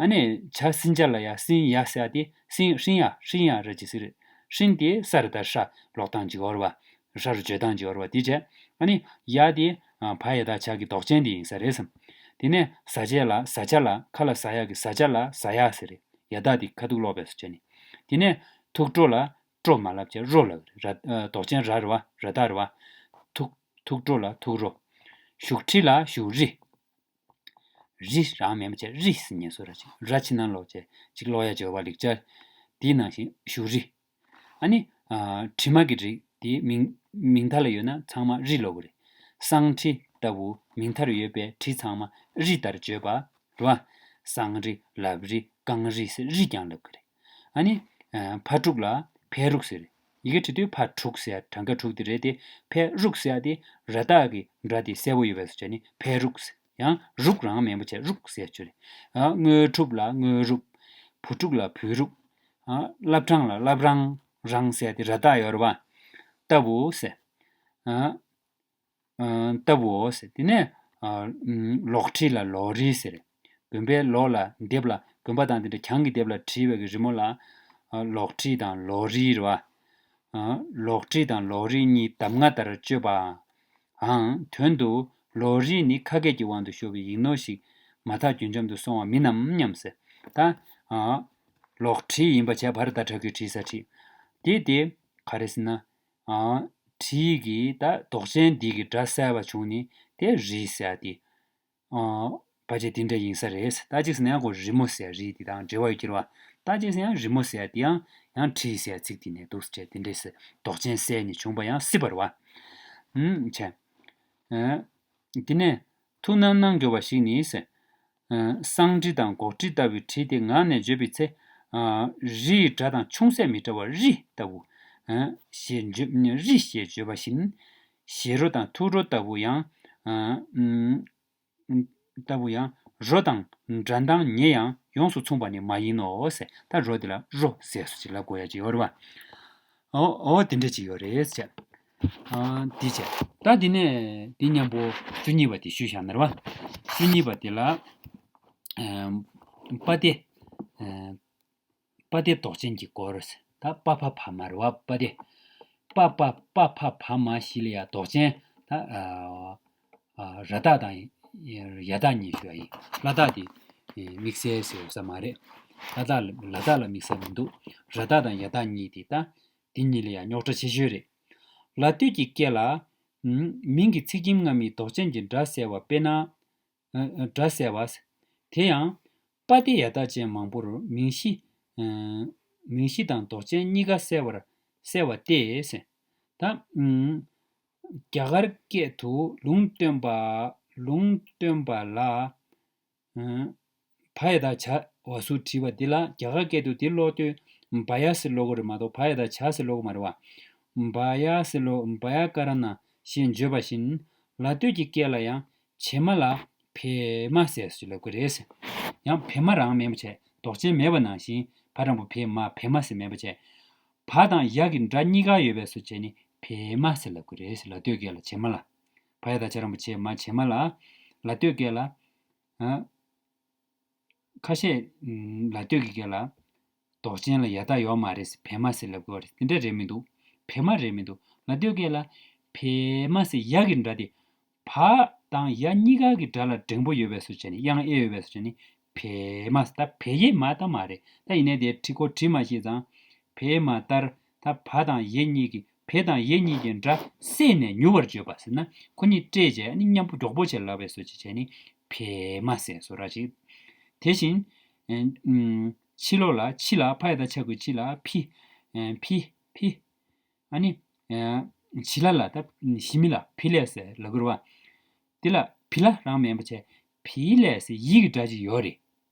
ཨ་ནི་བྱ་སྲིན་བྱ་ལ་ཡ་སྲིན་ཡ་ཟེར་ཡ་དེ། སྲིན། སྲིན་ཡ། སྲིན་ཡ་ར་ཅིག་ཟེར་རེད། སྲིན་དེ་ས་ར་བཏགས་ཧྲ་ཀློག་སྟངས་ཅིག་ཡོད་རེད་བ། ཧྲ་ར་བརྗོད་སྟངས་ཅིག་ཡོད་རེད་བ། དེ་བྱས། ཨ་ནི་ཡ་དེ། ཨ། བ་ཡ་བཏགས་བྱ་གི་འདོགས་ཅན་དེ་ཡིན་ས་རེད་བསམ། དེ་ནས་ཟ་བྱེད་ལ། ཟ་བྱ་ལ། ཁ་ལ་ཟ་ཡ་གི་ཟ་བྱ་ལ་ཟ་ཡ་ཟེར་རེད། ཡ་བཏགས་དེ་ཁ་ཐུག་ཀློག་པའི་བཟོ་བྱས་ནས། དེ་ནས་ཐུགས་སྤྲོ་ལ། སྤྲོ་མ་ལབ་བྱས། རོ་ལབ་རེད། ར། ཨ། འདོགས་ཅན་ར་རེད་བ། ར་བཏགས་རེད་བ། ཐུགས། ཐུགས་སྤྲོ་ལ་ཐུགས་རོ། བཞུགས་ཁྲི་ལ་བཞུགས་རི། རི་རང་མིན་པ་བྱས། རི་ཟེར་ནས་སུ་ར་ཅིག་ར་ཕྱི་ནང་ཀློག་བྱས་ཅིག་ཀློག་ཡ་བྱས་པ་ལེགས་སྦྱར། དེའི་ནང་བཞིན་བཞུགས་རི། ཨ་ནི། ཨ། དྲི་མ་གི་རི་དེ་མིང་། མིང་མཐའ་ལ་ཡོད་ན་ཚང་མ་རི་ལབ་གི་རེད། བསང་ཁྲི་ལྟ་བུ་མིང་མཐའ་ལ་ཡོད་པའི་རི་ཚང་མ་རི་ལྟར་བརྗོད་པ་རེད་བ། བསང་རི། ལབ་རི། བསྐང་རི་ཟེར་རི་རྐྱང་ལབ་གི་རེད། ཨ་ནི་ཕ་དྲུག་ལ་ཕས་དྲུག་ཟེར། ཡི་གེ་བྲིས་དུས་ཕ་དྲུག་ཟེར་ཡ་གྲངས་ཀ་དྲུག་དེ་རེད་དེ། ཕས་དྲུག་ཟེར་ཡ་དེ་ར་བཏགས་ཀྱི་སྒྲ་དེ་གསལ་པོ་ཡོད་པས་སོ་བྱས་ནི་ཕས་དྲུག་ཟེར། ཡང་རུག་རང་མིན་པ་བྱས་རུག་ཟེར་ཆོག་རེད། ཨ་དངོས་གྲུབ་ལ་དངོས་གྲུབ། བུ་ཕྲུག་ལ་བུ་ཕྲུག། ཨ་བླ་བྲང་ལ་བླ་བྲང་། རང་ཟེར་དེ་ར་བཏགས་ཡོད་རེད་བ། ལྟ་བུ་ཟེར། ཨ་ཨ་ལྟ་བུའོ་ཟེར། དེ་ནས་ཨ་ཨམ་ལོག་བྲིས་ལ་ལོག་རིས་ཟེར། དགོན་པའི་ལོགས་ལ་དེབ་ལ་དགོན་པ་དང་དེ་འདྲ་གྱང་གི་དེབ་ལ་བྲིས་པའི་གི་རི་མོ་ལ་ཨ་ལོག་བྲིས་དང་ལོག་རིས་རེད་བ། ཨ་ལོག་བྲིས་དང་ལོག་རིས་གཉིས་གདམས་ངག་ལྟར་སྤྱོད་པའང་དོན་དུ་ལོག་རིས་ནི་ཁ་སྐད་ཀྱི་དབང་དུ་ཤོར་བའི་ཡིག་ནོར་ཞིག་མ་ཐག་རྒྱུན་འབྱམས་དུ་སོང་བ་མིན་ནམ་སྙམ་ཟེར། ད་ཨ་ལོག་བྲིས་ཡིན་པ་བྱས་པར་ད་ཁྲ་ཁོས་བྲིས་ས་བྲིས། དེ་དེ་ག་རེ་ཟེར་ན། ཨ་བྲིས་ཀྱི་ད་དོགས་ཅན་འདི་གི་སྒྲ་གསལ་བ་བྱུང་ནི་དེ་རིས་ཟེར་ཡ་དེ། ཨ་ཕལ་ཆེར་དེ་འདྲ་ཡིན་ས་རེད། ད་ཅིག་ཟེར་ན་ཡང་ཁོ་རི་མོ་ཟེར་རིས་དེ་དང་འབྲེལ་བ་ཡོད་ཀྱི་རེད་བ། ད་ཅིག་ཟེར་ཡང་རི་མོ་ཟེར་དེ་ཡང་ཡང་བྲིས་ཟེར་ཚིག་དེ་ནས་འདུག་ཟེར་དེ་འདྲས་ཟེར་དོགས་ཅན་གསལ་ནས་བྱུང་པ་ཡང་སྲིད་པ་རེད་བ། ཨུམ་བྱས། ཨ་དེ་ནས་ཐུགས་སྣང་གནང་དགོས་པ་ཞིག་ནི་ཟེར། ཨ་གསང་བྲིས་དང་འགོག་བྲིས་ལྟ་བུའི་བྲིས་དེ་ངག་ནས་བརྗོད་པའི་ཚེ། ཨ་རི་ཡི་སྒྲ་དང་ཅུང་ཟད་མི་འདྲ་བར་རི་ལྟ་བུ། ཨ་ཞེས་བརྗོད་རི་ཞེས་བརྗོད་པ་བཞིན། ཞེ་རོ་དང་ཐུགས་རོ་ལྟ་བུ་ཡང་། ཨ་ཨུམ། ལྟ་བུ་ཡང་རོ་དང་སྒྲ་གདངས་ཉེ་ཡང་ཡོངས་སུ་མཚུངས་པ་ནི་མ་ཡིན་ནོ་ཟེར། ད་རོ་དེ་ལ་རོ་ཟེར་སུ་ཅིག་ལབ་དགོས་ཡ་ཅིག་ཡོད་རེད་བ། ཨོ་ཨོ་དེ་འདྲ་ཅིག་ཡོད་རེད་ཟེར། ཨ་འདི་བྱས། ད་འདི་ནས་འདི་མཉམ་པོ་བཅུ་གཉིས་པ་དེ་ཞུས་བཞག་ན་རེད་བ། བཅུ་གཉིས་པ་དེ་ལ་ཨ་པ་ཏེ། ཨ་པ་ཏེ་དོགས་ཅན་གྱི་སྐོར། ད་པ་ཕ་བ་མ་རེད་བ། པ་ཏེ། པ་པ་པ་ཕ་བ་མ་བཞི་ལ་ཡ་དོགས་ཅན། ད་ཨ་ཨ་ར་བཏགས་དང་ཡ་བཏགས་གཉིས་ཞུ་ཡ་ཡིན། ལ་དྭགས་དེ་དམིགས་བསལ་ཟེར་ཡོད་ས་མ་རེད། ལ་དྭགས་ལ་ལ་དྭགས་ལ་དམིགས་བསལ་མི་འདུག་ར་བཏགས་དང་ཡ་བཏགས་གཉིས་དེ་ད་དེ་གཉིས་ལ་ཡ་རྙོག་དྲ་ཆེ་ཤོས་རེད། ལ་སྟོད་ཀྱི་སྐད་ལ་ཨུམ་མིང་གི་ཚེག་ཁྱིམ་སྔ་མའི་དོགས་ཅན་གྱི་སྒྲ་གསལ་བ། དཔེར་ན། ཨ་ཨ་སྒྲ་གསལ་བ། དེ་ཡང་པ་ཏེ་ཡ་བཏགས་ཅན་མང་པོར་མིང་གཞི། ཨ་མིང་གཞི་དང་དོགས་ཅན་གཉིས་ཀ་གསལ་བར་གསལ་བ་སྟེ། ད་ཨུམ་རྒྱ་གར་སྐད་དུ་ལུང་སྟོན་པ། ལུང་སྟོན་པ་ལ་ཨུམ་བ་ཡ་བཏགས་བྱ་བ་སུ་བྲིས་པ་འདི་ལ་རྒྱ་གར་སྐད་དུ་འདི་ཀློག་དུས་བ་ཡ་ཟེར་ཀློག་གི་རེད་མ་གཏོགས་བ་ཡ་བཏགས་བྱ་ཟེར་ཀློག་གི་མ་རེད་བ། བ་ཡ་ཟེར་ཀློག་བ་ཡ་ཀ་ར་ན་ཞེས་བརྗོད་པ་བཞིན། ལ་སྟོད་ཀྱི་སྐད་ལ་ཡང་བྱེ་མ་ལ་བེ་མ་ཟེར་ཞེས་ལབ་ཀྱི་རེད། ཡང་བེ་མ་རང་མིན་པ་བྱས། དོགས་ཅན་མེད་པ་ནང་བཞིན་བ་འགྲེང་བུ་བེ་མ་བེ་མ་ཟེར་མིན་པ་བྱས། བ་དང་ཡ་གི་སྒྲ་གཉིས་ཀ་ཡོད་པའི་སུ་བྱས་ནི་བེ་མ་ཟེར་ལབ་ཀྱི་རེད། ལ་སྟོད་སྐད་ལ་བྱེ་མ་ལ། བ་ཡ་བཏགས་བྱ་འགྲེང་བུ་བྱེ་མ་བྱེ་མ་ལ། ལ་སྟོད་སྐད་ལ། ཨ། ཁ་ཤས་ལ་སྟོད་ཀྱི་སྐད་ལ་དོགས་ཅན་ལ་ཡ་བཏགས་ཡོད་མ་རེད། བེ་མ་ཟེར་ལབ་དགོས་པ་རེད། དེ་འདྲ་རེད་མི་འདུག་བེ་མ་རེད་མི་འདུག་ལ་སྟོད་སྐད་ལ་བེ་མ་ཟེར་ཡ་གི་སྒྲ་དེ་བ་དང་ཡ་གཉིས་ཀ་གི་སྒྲ་ལ་འགྲེང་བུ་ཡོད་པའི་སུ་བྱས་ནས་དབྱངས་ཨེ་ཡོད་པའི་སུ་བྱས་ནས་བེ་མ་ཟེར། ད་བེ་ཡེ་མ་ད་མ་རེད། ད་ཡིན་ནའི་དེ་བྲིས་ཁོ་བྲིས་མ་ཤེས་ཙང་བེ་མ་ལྟར་ད་བ་དང་ཡེ་གཉིས་ཀྱི་བེ་དང་ཡེ་གཉིས་ཀྱི་སྒྲ་བསྲེས་ནས་མྱུར་བར་བརྗོད་པ་ཟེར་ན། ཁོ་གཉིས་སྤྲད་བྱས་ནི་མཉམ་པོ་མགྱོགས་པོ་བྱས་ལབ་པའི་སོ་ཅིག་བྱས་ནི་བེ་མ་ཟེར་སོ་ར་ཅིག་དེ་བཞིན་ཕྱི་ལོགས་ལ་ཕྱི་ལ་ཕ་ཡ་བཏགས་ཕྱ་གི་གུ་ཕྱི་ལ་ཕི། ཕི་ཕི། ཨ་ནི་བྱི་ལ་ལ་ད་ཞི་མི་ལ་ཕི་ལས་ཟེར་ལབ་ཀྱི་རེད་བ། དེ་ལ་བི་ལ་རང་མིན་པ་བྱས། བི་ལས་ཟེར་ཡི་གི་སྒྲ་ཅིག་ཡོད་རེད།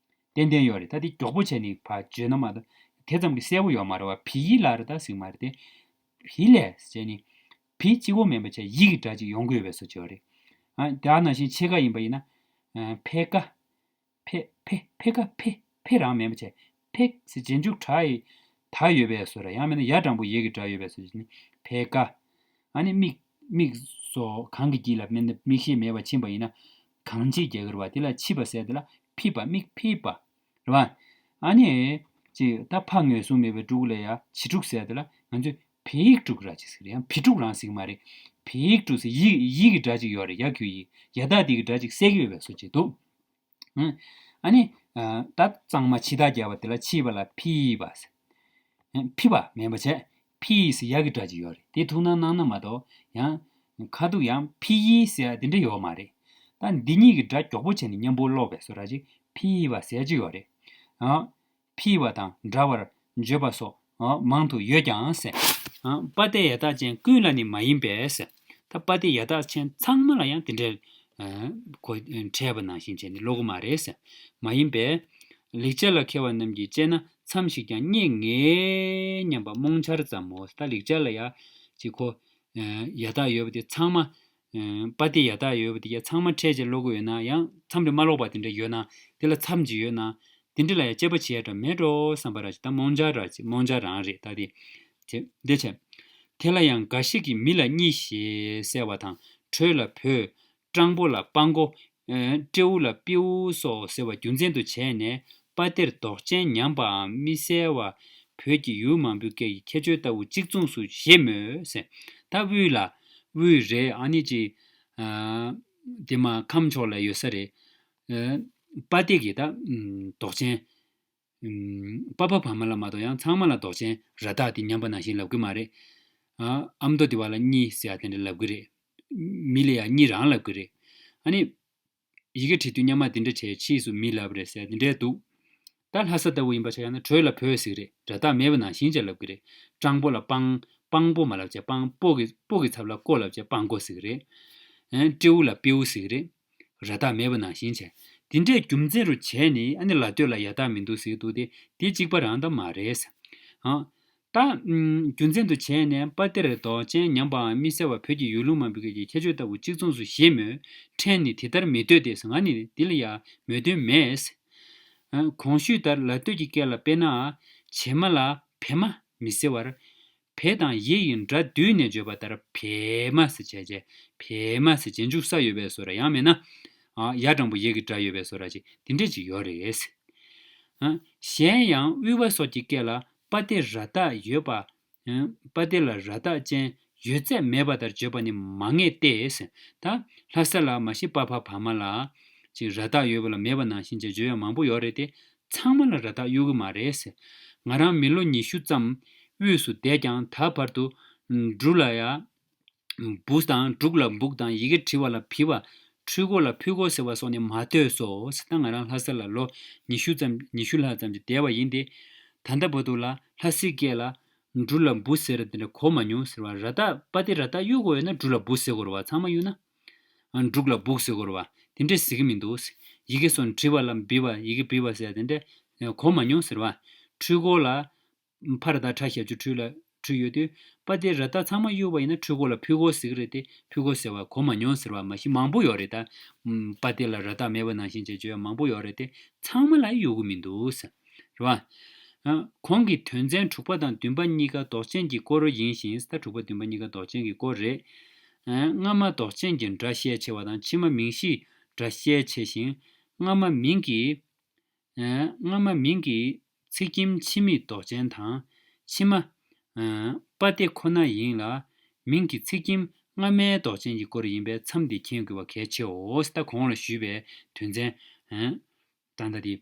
ཏན་ཏན་ཡོད་རེད། ད་དེ་མགྱོགས་པོ་བྱས་ནས་ཕར་བརྗོད་ན་མ་གཏོགས་དེ་ཙམ་གྱི་གསལ་པོ་ཡོད་མ་རེད་བ། བི་ཡི་ལ་རེད་ད་ཟེར་གྱི་མ་རེད་དེ། བི་ལས་ཟེར་ནི། བི་གཅིག་པོ་མིན་པ་བྱས་ཡི་གི་སྒྲ་ཅིག་ཡོང་གི་ཡོད་པའི་བཟོ་ཅིག་ཡོད་རེད། ཨ་དེ་ནང་བཞིན་ཕྱེད་ཀ་ཡིན་པ་ཡིན་ན། ཕེ་ཀ་ཕེ་ཕེ་ཕེ་ཀ་ཕེ་ཕེ་རང་མིན་པ་བྱས། ཕེ་ཟེར་རྗེས་འཇུག་དྲ་ཡི་ད་ཡོད་པའི་བཟོ་ར། ཡང་མིན་ན་ཡ་འགྲེང་བུ་ཡེ་གི་སྒྲ་ཡོད་པའི་བཟོ་ཅིག་ནི་ཕེ་ཀ་ཨ་ནི་མིག་མིག་སོགས་གང་གི་དཀྱིལ་ལ་མིན་ན་མིག་ཤེས་མེད་པ་ཕྱིན་པ་ཡིན་ན། གང་ཕྱིས་རྒྱག་གི་རེད་བ། དེ་ལ་ཕྱིས་པ་ཟེར་དེ་ལ་ཕིས་པ་མིག་ཕིས་པ་རེད་བ། ཨ་ནི་ཅིག་ད་ཕ་ངོས་བཟུང་མེད་པའི་ཕྲུ་གུ་ལ་ཡ་བྱི་ཕྲུག་ཟེར་དེ་ལ་ང་ཚོས་བྱི་ཕྲུག་ར་ཅིག་ཟེར། ཡང་བྱི་ཕྲུག་རང་ཟེར་གྱི་མ་རེད། བྱི་ཕྲུག་ཟེར་ཡི་ཡི་གི་སྒྲ་ཅིག་ཡོད་རེད། ཡ་གི་གུ་ཡི། ཡ་བཏགས་དེ་གི་སྒྲ་ཅིག་གསལ་གྱི་ཡོད་པའི་བཟོ་ཅིག་འདུག་ཨ་ནི། ད་གཙང་མ་ཕྱི་ཐག་རྒྱག་པ་དེ་ལ་ཕྱིས་པ་ལ་ཕིས་པ་ཟེར། ཕིས་པ་མིན་པ་བྱས། ཕིས་ཟེར་ཡ་གི་སྒྲ་ཅིག་ཡོད་རེད། དེ་ཐུགས་སྣང་གནང་ན་མ་གཏོགས་ཡང་། ཁ་ཐུག་ཡང་ཕིས་ཡི་ཟེར་ཡ་དེ་འདྲ་ཡོད་མ་རེད། ད་འདི་གཉིས་ཀྱི་སྒྲ་མགྱོགས་པོ་བྱས་ནས་མཉམ་པོ་ཀློག་པའི་བཟོ་འདྲ་ཅིག་ཕིས་པ་ཟེར་གྱི་ཡོད་རེད། ཨ། ཕིས་པ་དང་འདྲ་བར་བརྗོད་པ་སོགས་མང་དུ་ཡོད་ཀྱང་ཟེར། པ་ཏེ་ཡ་བཏགས་ཅན་ཀུན་ལ་ནི་མ་ཡིན་པས་ཟེར། ད་པ་ཏེ་ཡ་བཏགས་ཅན་ཚང་མ་ལ་ཡང་དེ་འདྲའི་གོ་འཕྲད་པ་ནང་བཞིན་བྱས་ནས་ཀློག་གི་མ་རེད་ཟེར། མ་ཡིན་པས། ལེགས་སྦྱར་ལ་མཁས་པ་རྣམས་ཀྱིས་དཔྱད་ན་ མཚམས་ཤིག་ཀྱང་རྙེད་ངེས་སྙམ་པ་རྨོངས་འཆར་ཙམ་མོ། ད་ལེགས་སྦྱར་ལ་ཡ་ཅིག་ཁོ་ཡ་དག་ཡོད་པ་དེ་ཚང་མ། པ་ཏི་ཡ་དག་ཡོད་པ་དེ་ཡ་ཚང་མ་ཕྲལ་ཅིག་ཀློག་གི་ཡོད་ན་ཡང་མཚམས་རེ་མ་ཀློག་པ་དེ་འདྲ་ཡོད་ན་དེ་ལ་མཚམས་ཅིག་ཡོད་ན་དེ་འདྲ་ལ་ཡ་དཔྱད་པ་བྱེད་ཡ་འདྲ་མེད་འགྲོ་བསམ་པ་ར་ཅིག་ད་རྨོངས་འཆར་ར་ཅིག་རྨོངས་འཆར་རང་རེད་ད་དེ། དེ་བྱས། དེ་ལ་ཡང་འགའ་ཞིག་གིས་མི་ལ་གཉིས་ཞེས་གསལ་བ་དང་དྲོད་ལ་བོད། སྤྲང་པོ་ལ་སྤང་མགོ། སྤྲེའུ་ལ་སྤེའུ་སོགས་ཟེར་བ་རྒྱུ་མཚན་དུ་བྱས་ནས་པ་ཏེར་འདོགས་ཅན་ཉམས་པའམ་མི་གསལ་བ་བོད་ཀྱི་ཡུལ་མང་པོའི་སྐད་ཀྱི་ཁྱད་ཆོས་ལྟ་བུ་གཅིག་མཚུངས་སུ་བཞེད་མོད་ཟེར། ད་དབུས་ལ་དབུས་རེད་ཨ་ནི་ཅི། དེ་མ་ཁམས་ཕྱོགས་ལ་ཡོད་ས་རེད། པ་ཏེ་གི་ད་འདོགས་ཅན། པ་ཕ་བ་མ་ལ་མ་གཏོགས་ཡང་ཚང་མ་ལ་འདོགས་ཅན་ར་བཏགས་དེ་ཉམས་པ་ནང་བཞིན་ལབ་གི་མ་རེད། ཨ་མདོ་དེ་བ་ལ་གཉིས་ཟེར་ཡ་དེ་འདྲ་ལབ་གི་རེད། མི་ལ་ཡ་གཉིས་རང་ལབ་གི་རེད། ཨ་ནི། ཡི་གེ་བྲིས་དུས་སྙན་མ་དེ་འདྲ་བྱས་ཕྱིས་སུ་མི་ལབ་རེད་ཟེར་དེ་འདྲས་འདུག་ད་ལྷ་ས་ལྟ་བུ་ཡིན་པ་ཆ་བཞག་ན་དྲོད་ལ་བོད་ཟེར་གི་རེད། ར་བཏགས་མེད་པ་ནང་བཞིན་བྱས་ལབ་གི་རེད། སྤྲང་པོ་ལ་སྤང་སྤང་པོ་མ་ལབ་བྱས་སྤང་པོ་གི་པོ་གི་ཚབ་ལ་ཀོ་ལབ་བྱས་སྤང་ཀོ་ཟེར་གི་རེད། ཨན་སྤྲེའུ་ལ་སྤེའུ་ཟེར་གི་རེད། ར་བཏགས་མེད་པ་ནང་བཞིན་བྱས། དེ་འདྲའི་རྒྱུ་མཚན་རུ་བྱས་ནས་ཨ་ནི་ལ་སྟོད་ལ་ཡ་བཏགས་མི་འདུག་ཟེར་གི་འདུག་སྟེ་དེ་གཅིག་པ་རང་ད་མ་རེད། ཨ། ད། རྒྱུ་མཚན་དུ་བྱས་ནས་པ་ཏེར་འདོགས་ཅན་ཉམས་པའམ་མི་གསལ་བ་བོད་ཀྱི་ཡུལ་ལུང་མང་པོའི་སྐད་ཀྱི་ཁྱད་ཆོས་ལྟ་བུ་གཅིག་མཚུངས་སུ་བཞེད་མོད་ཕྲན་ནི་དེ་ལྟར་མི་འདོད་དེ་ང་ནི་འདི་ལ་ཡང་མོས་དོན་མེད། གོང་ཞུས་ལྟར་ལ་སྟོད་ཀྱི་སྐད་ལ་དཔེར་ན། བྱེ་མ་ལ་བེ་མ་མི་གསལ་བར། བེ་དང་ཡེ་ཡི་སྒྲ་བསྡུས་ནས་བརྗོད་པ་ལྟར་བེ་མ་ཟེར་བྱས་བྱས་བེ་མ་ཟེར་རྗེས་འཇུག་ས་ཡོད་པའི་བཟོ་འདྲ་ཡང་མིན་ན། ཡ་དྲང་པོ་ཡེ་གི་སྒྲ་ཡོད་པའི་བཟོ་འདྲ་ཅིག་དེ་འདྲས་ཅིག་ཡོད་རེད། གཞན་ཡང་དབུས་པ་སོགས་ཀྱི་སྐད་ལ་པ་ཏེ་ར་བཏགས་ཡོད་པ། པ་ཏེ་ལ་ར་བཏགས་ཅན་ཡོད་ཚད་མེད་པ་ལྟར་བརྗོད་པ་ནི་མ་ངེས་ཏེ། ད་ལྷ་ས་ལ་མ་གཞི་པ་ཕ་བ་མ་ལ་ཅིག་ར་བཏགས་ཡོད་པ་ལ་མེད་པ་ནང་བཞིན་བྱས་བརྗོད་ཡ་མང་པོ་ཡོད་རེད་དེ་ཚང་མ་ལ་ར་བཏགས་གཡུག་གི་མ་རེད། ང་རང་མི་ལོ་ཉི་ཤུ་ཙམ་དབུས་སུ་བསྡད་ཀྱང་ད་བར་དུ་འབྲུ་ལ་ཡ། འབུ་དང་འབྲུག་ལ་འབུག་དང་ཡི་གེ་བྲི་བ་ལ་བི་བ། འཕྲུལ་འཁོར་ལ་ཕུལ་འཁོར་ཟེར་བ་སོགས་ནི་མ་ཐོས་སོ། ད་ང་རང་ལྷ་ས་ལ་ལོ་ཉི་ཤུ་ཙམ་ཉི་ཤུ་ལྷག་ཙམ་ཅིག་བསྡད་པ་ཡིན་ཏེ། ད་ལྟ་བར་དུ་ལ་ལྷ་སའི་སྐད་ལ་འབྲུ་ལ་འབུ་ཟེར་དེ་འདྲ་གོ་མ་མྱོང་ཟེར་བ་ར་བཏགས་པ་ཏེ་ར་བཏགས་གཡུག་དགོས་ཡོད་ན་འབྲུ་ལ་འབུ་ཟེར་དགོས་རེད་བ་ཚང་མ་གཡུག་ན། འབྲུག་ལ་འབུག་ཟེར་དགོས་རེད་བ། དེ་འདྲས་ཟེར་གི་མི་འདུག་ཡི་གེ་སོགས་བྲི་བ་ལ་བི་བ་ཡི་གེ་བི་བ་ཟེར་དེ་འདྲས་གོ་མ་མྱོང་ཟེར་བ། འཕྲུལ་འཁོར་ལ། ཕར་ད་ཁྲ་ཞབས་ཀྱུ་འཕྲུལ་ལ་འཕྲུལ་ཡོད་དུས་པ་ཏེ་ར་བཏགས་ཚང་མ་གཡུག་པ་ཡིན་ན་འཕྲུལ་འཁོར་ལ་ཕུལ་འཁོར་ཟེར་གི་རེད་དེ་ཕུལ་འཁོར་ཟེར་བ་གོ་མ་མྱོང་ཟེར་བ་མ་གཞི་མང་པོ་ཡོད་རེད་ད། པ་ཏེ་ལ་ར་བཏགས་མེད་པ་ནང་བཞིན་བྱས་བརྗོད་ཡ་མང་པོ་ཡོད་རེད་དེ་ཚང་མ་ལ་གཡུག་གི་མི་འདུག་ཟེར། རེད་བ། གོང་གི་དོན་ཚན་དྲུག་པ་དང་བདུན་པ་གཉིས་ཀ་འདོགས་ཅན་གྱི་སྐོར་ཡིན་ཞིང་ད་དྲུག་པ་བདུན་པ་གཉིས་ཀ་འདོགས་ཅན་གྱི་སྐོར་རེད། སྔ་མ་འདོགས་ཅན་གྱི་སྒྲ་ཤས་ཆེ་བ་དང་ཕྱི་མ་མིང་གཞིའི་སྒྲ་ཤས་ཆེ་ཞིང་སྔ་མ་མིང་གི་སྔ་མ་མིང་གི་ཚིག་ཁྱིམ་ཕྱི་མའི་འདོགས་ཅན་དང་། ཕྱི་མ། པ་ཏེ་ཁོ་ན་ཡིན་ལ། མིང་གི་ཚིག་ཁྱིམ་སྔ་མའི་འདོགས་ཅན་གྱི་སྐོར་ཡིན་པས་མཚམས་འདི་མཁྱེན་དགོས་པ་གལ་ཆེའོ། ད་གོང་ལ་ཞུས་པའི་དོན་ཚན། ད་ལྟ་དེ།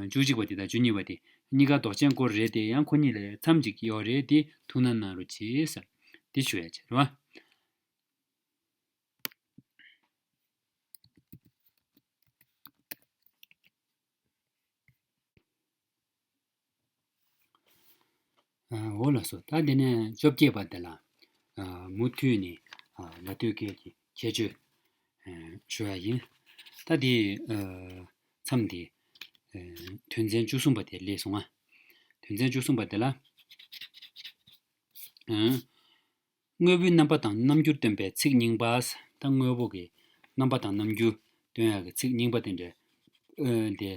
བཅུ་གཅིག་པ་དེ་དང་བཅུ་གཉིས་པ་དེ། གཉིས་ཀ་འདོགས་ཅན་སྐོར་རེད་དེ་ཡང་ཁོ་གཉིས་ལས་མཚམས་གཅིག་ཡོད་རེད་དེ་ཐུགས་སྣང་གནང་རོགས་གྱིས། དེ་ཞུ་ཡ་བྱེད་རོགས། འོ་ལགས་སོ། ད་དེ་ནས་བཅོ་བརྒྱད་པ་དེ་ལ་མུ་མཐུད་ནས་ལ་སྟོད་སྐད་ཀྱི་ཁྱད་ཆོས་ཞུ་ཡ་ཡིན། ད་དེ་མཚམས་དེ་དོན་ཚན་བཅུ་གསུམ་པ་དེ་སླེབས་སོང་ང་། དོན་ཚན་བཅུ་གསུམ་པ་དེ་ལ། དངོས་པོའི་རྣམ་པ་དང་རྣམ་འགྱུར་སྟོན་པའི་ཚིག་རྙིང་པ། ད་དངོས་པོ་གི་རྣམ་པ་དང་རྣམ་འགྱུར་སྟོན་ཡག་གི་ཚིག་རྙིང་པ་དེ་འདྲ། ཨོ་དེ།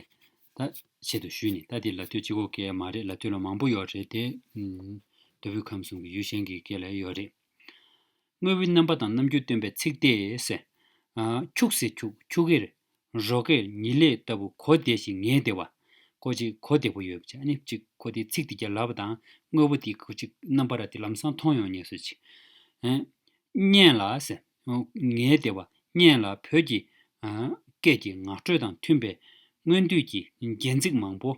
ད་ཆེད་དུ་ཞུས་ནས་ད་དེ་ལ་ལྟོས་གཅིག་པོ་གས་མ་རེད་ལ་ལྟོས་ལ་མང་པོ་ཡོད་རེད་དེ། མདོ་དབུས་ཁམས་གསུམ་གྱི་ཡུལ་གཞན་གྱི་སྐད་ལ་ཡོད་རེད། དངོས་པོའི་རྣམ་པ་དང་རྣམ་འགྱུར་སྟོན་པའི་ཚིག་སྟེ། ཁྱུག་ཟེར་ཁྱུག་ཁྱུག་གེར། རོ་ཀེར་ཉི་ལེ་ལྟ་བུ་གོ་བདེ་ཞིང་ངེས་བདེ་བ། ཀོ་ཅིག་གོ་བདེ་པོ་ཡོད་པ་ཅིག་ཨ་ནི་ཅིག་ཁོ་དེ་ཚིག་དེ་རྒྱ་ལབ་པ་དང་དངོས་པོ་དེ་ཁོ་ཅིག་རྣམ་པ་ར་དེ་ལམ་སང་མཐོང་ཡོང་ངེས་སུ་ཅིག་སྙན་ལ་ཟེར། ངེས་བདེ་བ་སྙན་ལ་བོད་ཀྱི་སྐད་ཀྱི་ངག་སྒྲོས་དང་མཐུན་པའི་སྔོན་དུས་ཀྱི་རྒྱན་ཚིག་མང་པོ།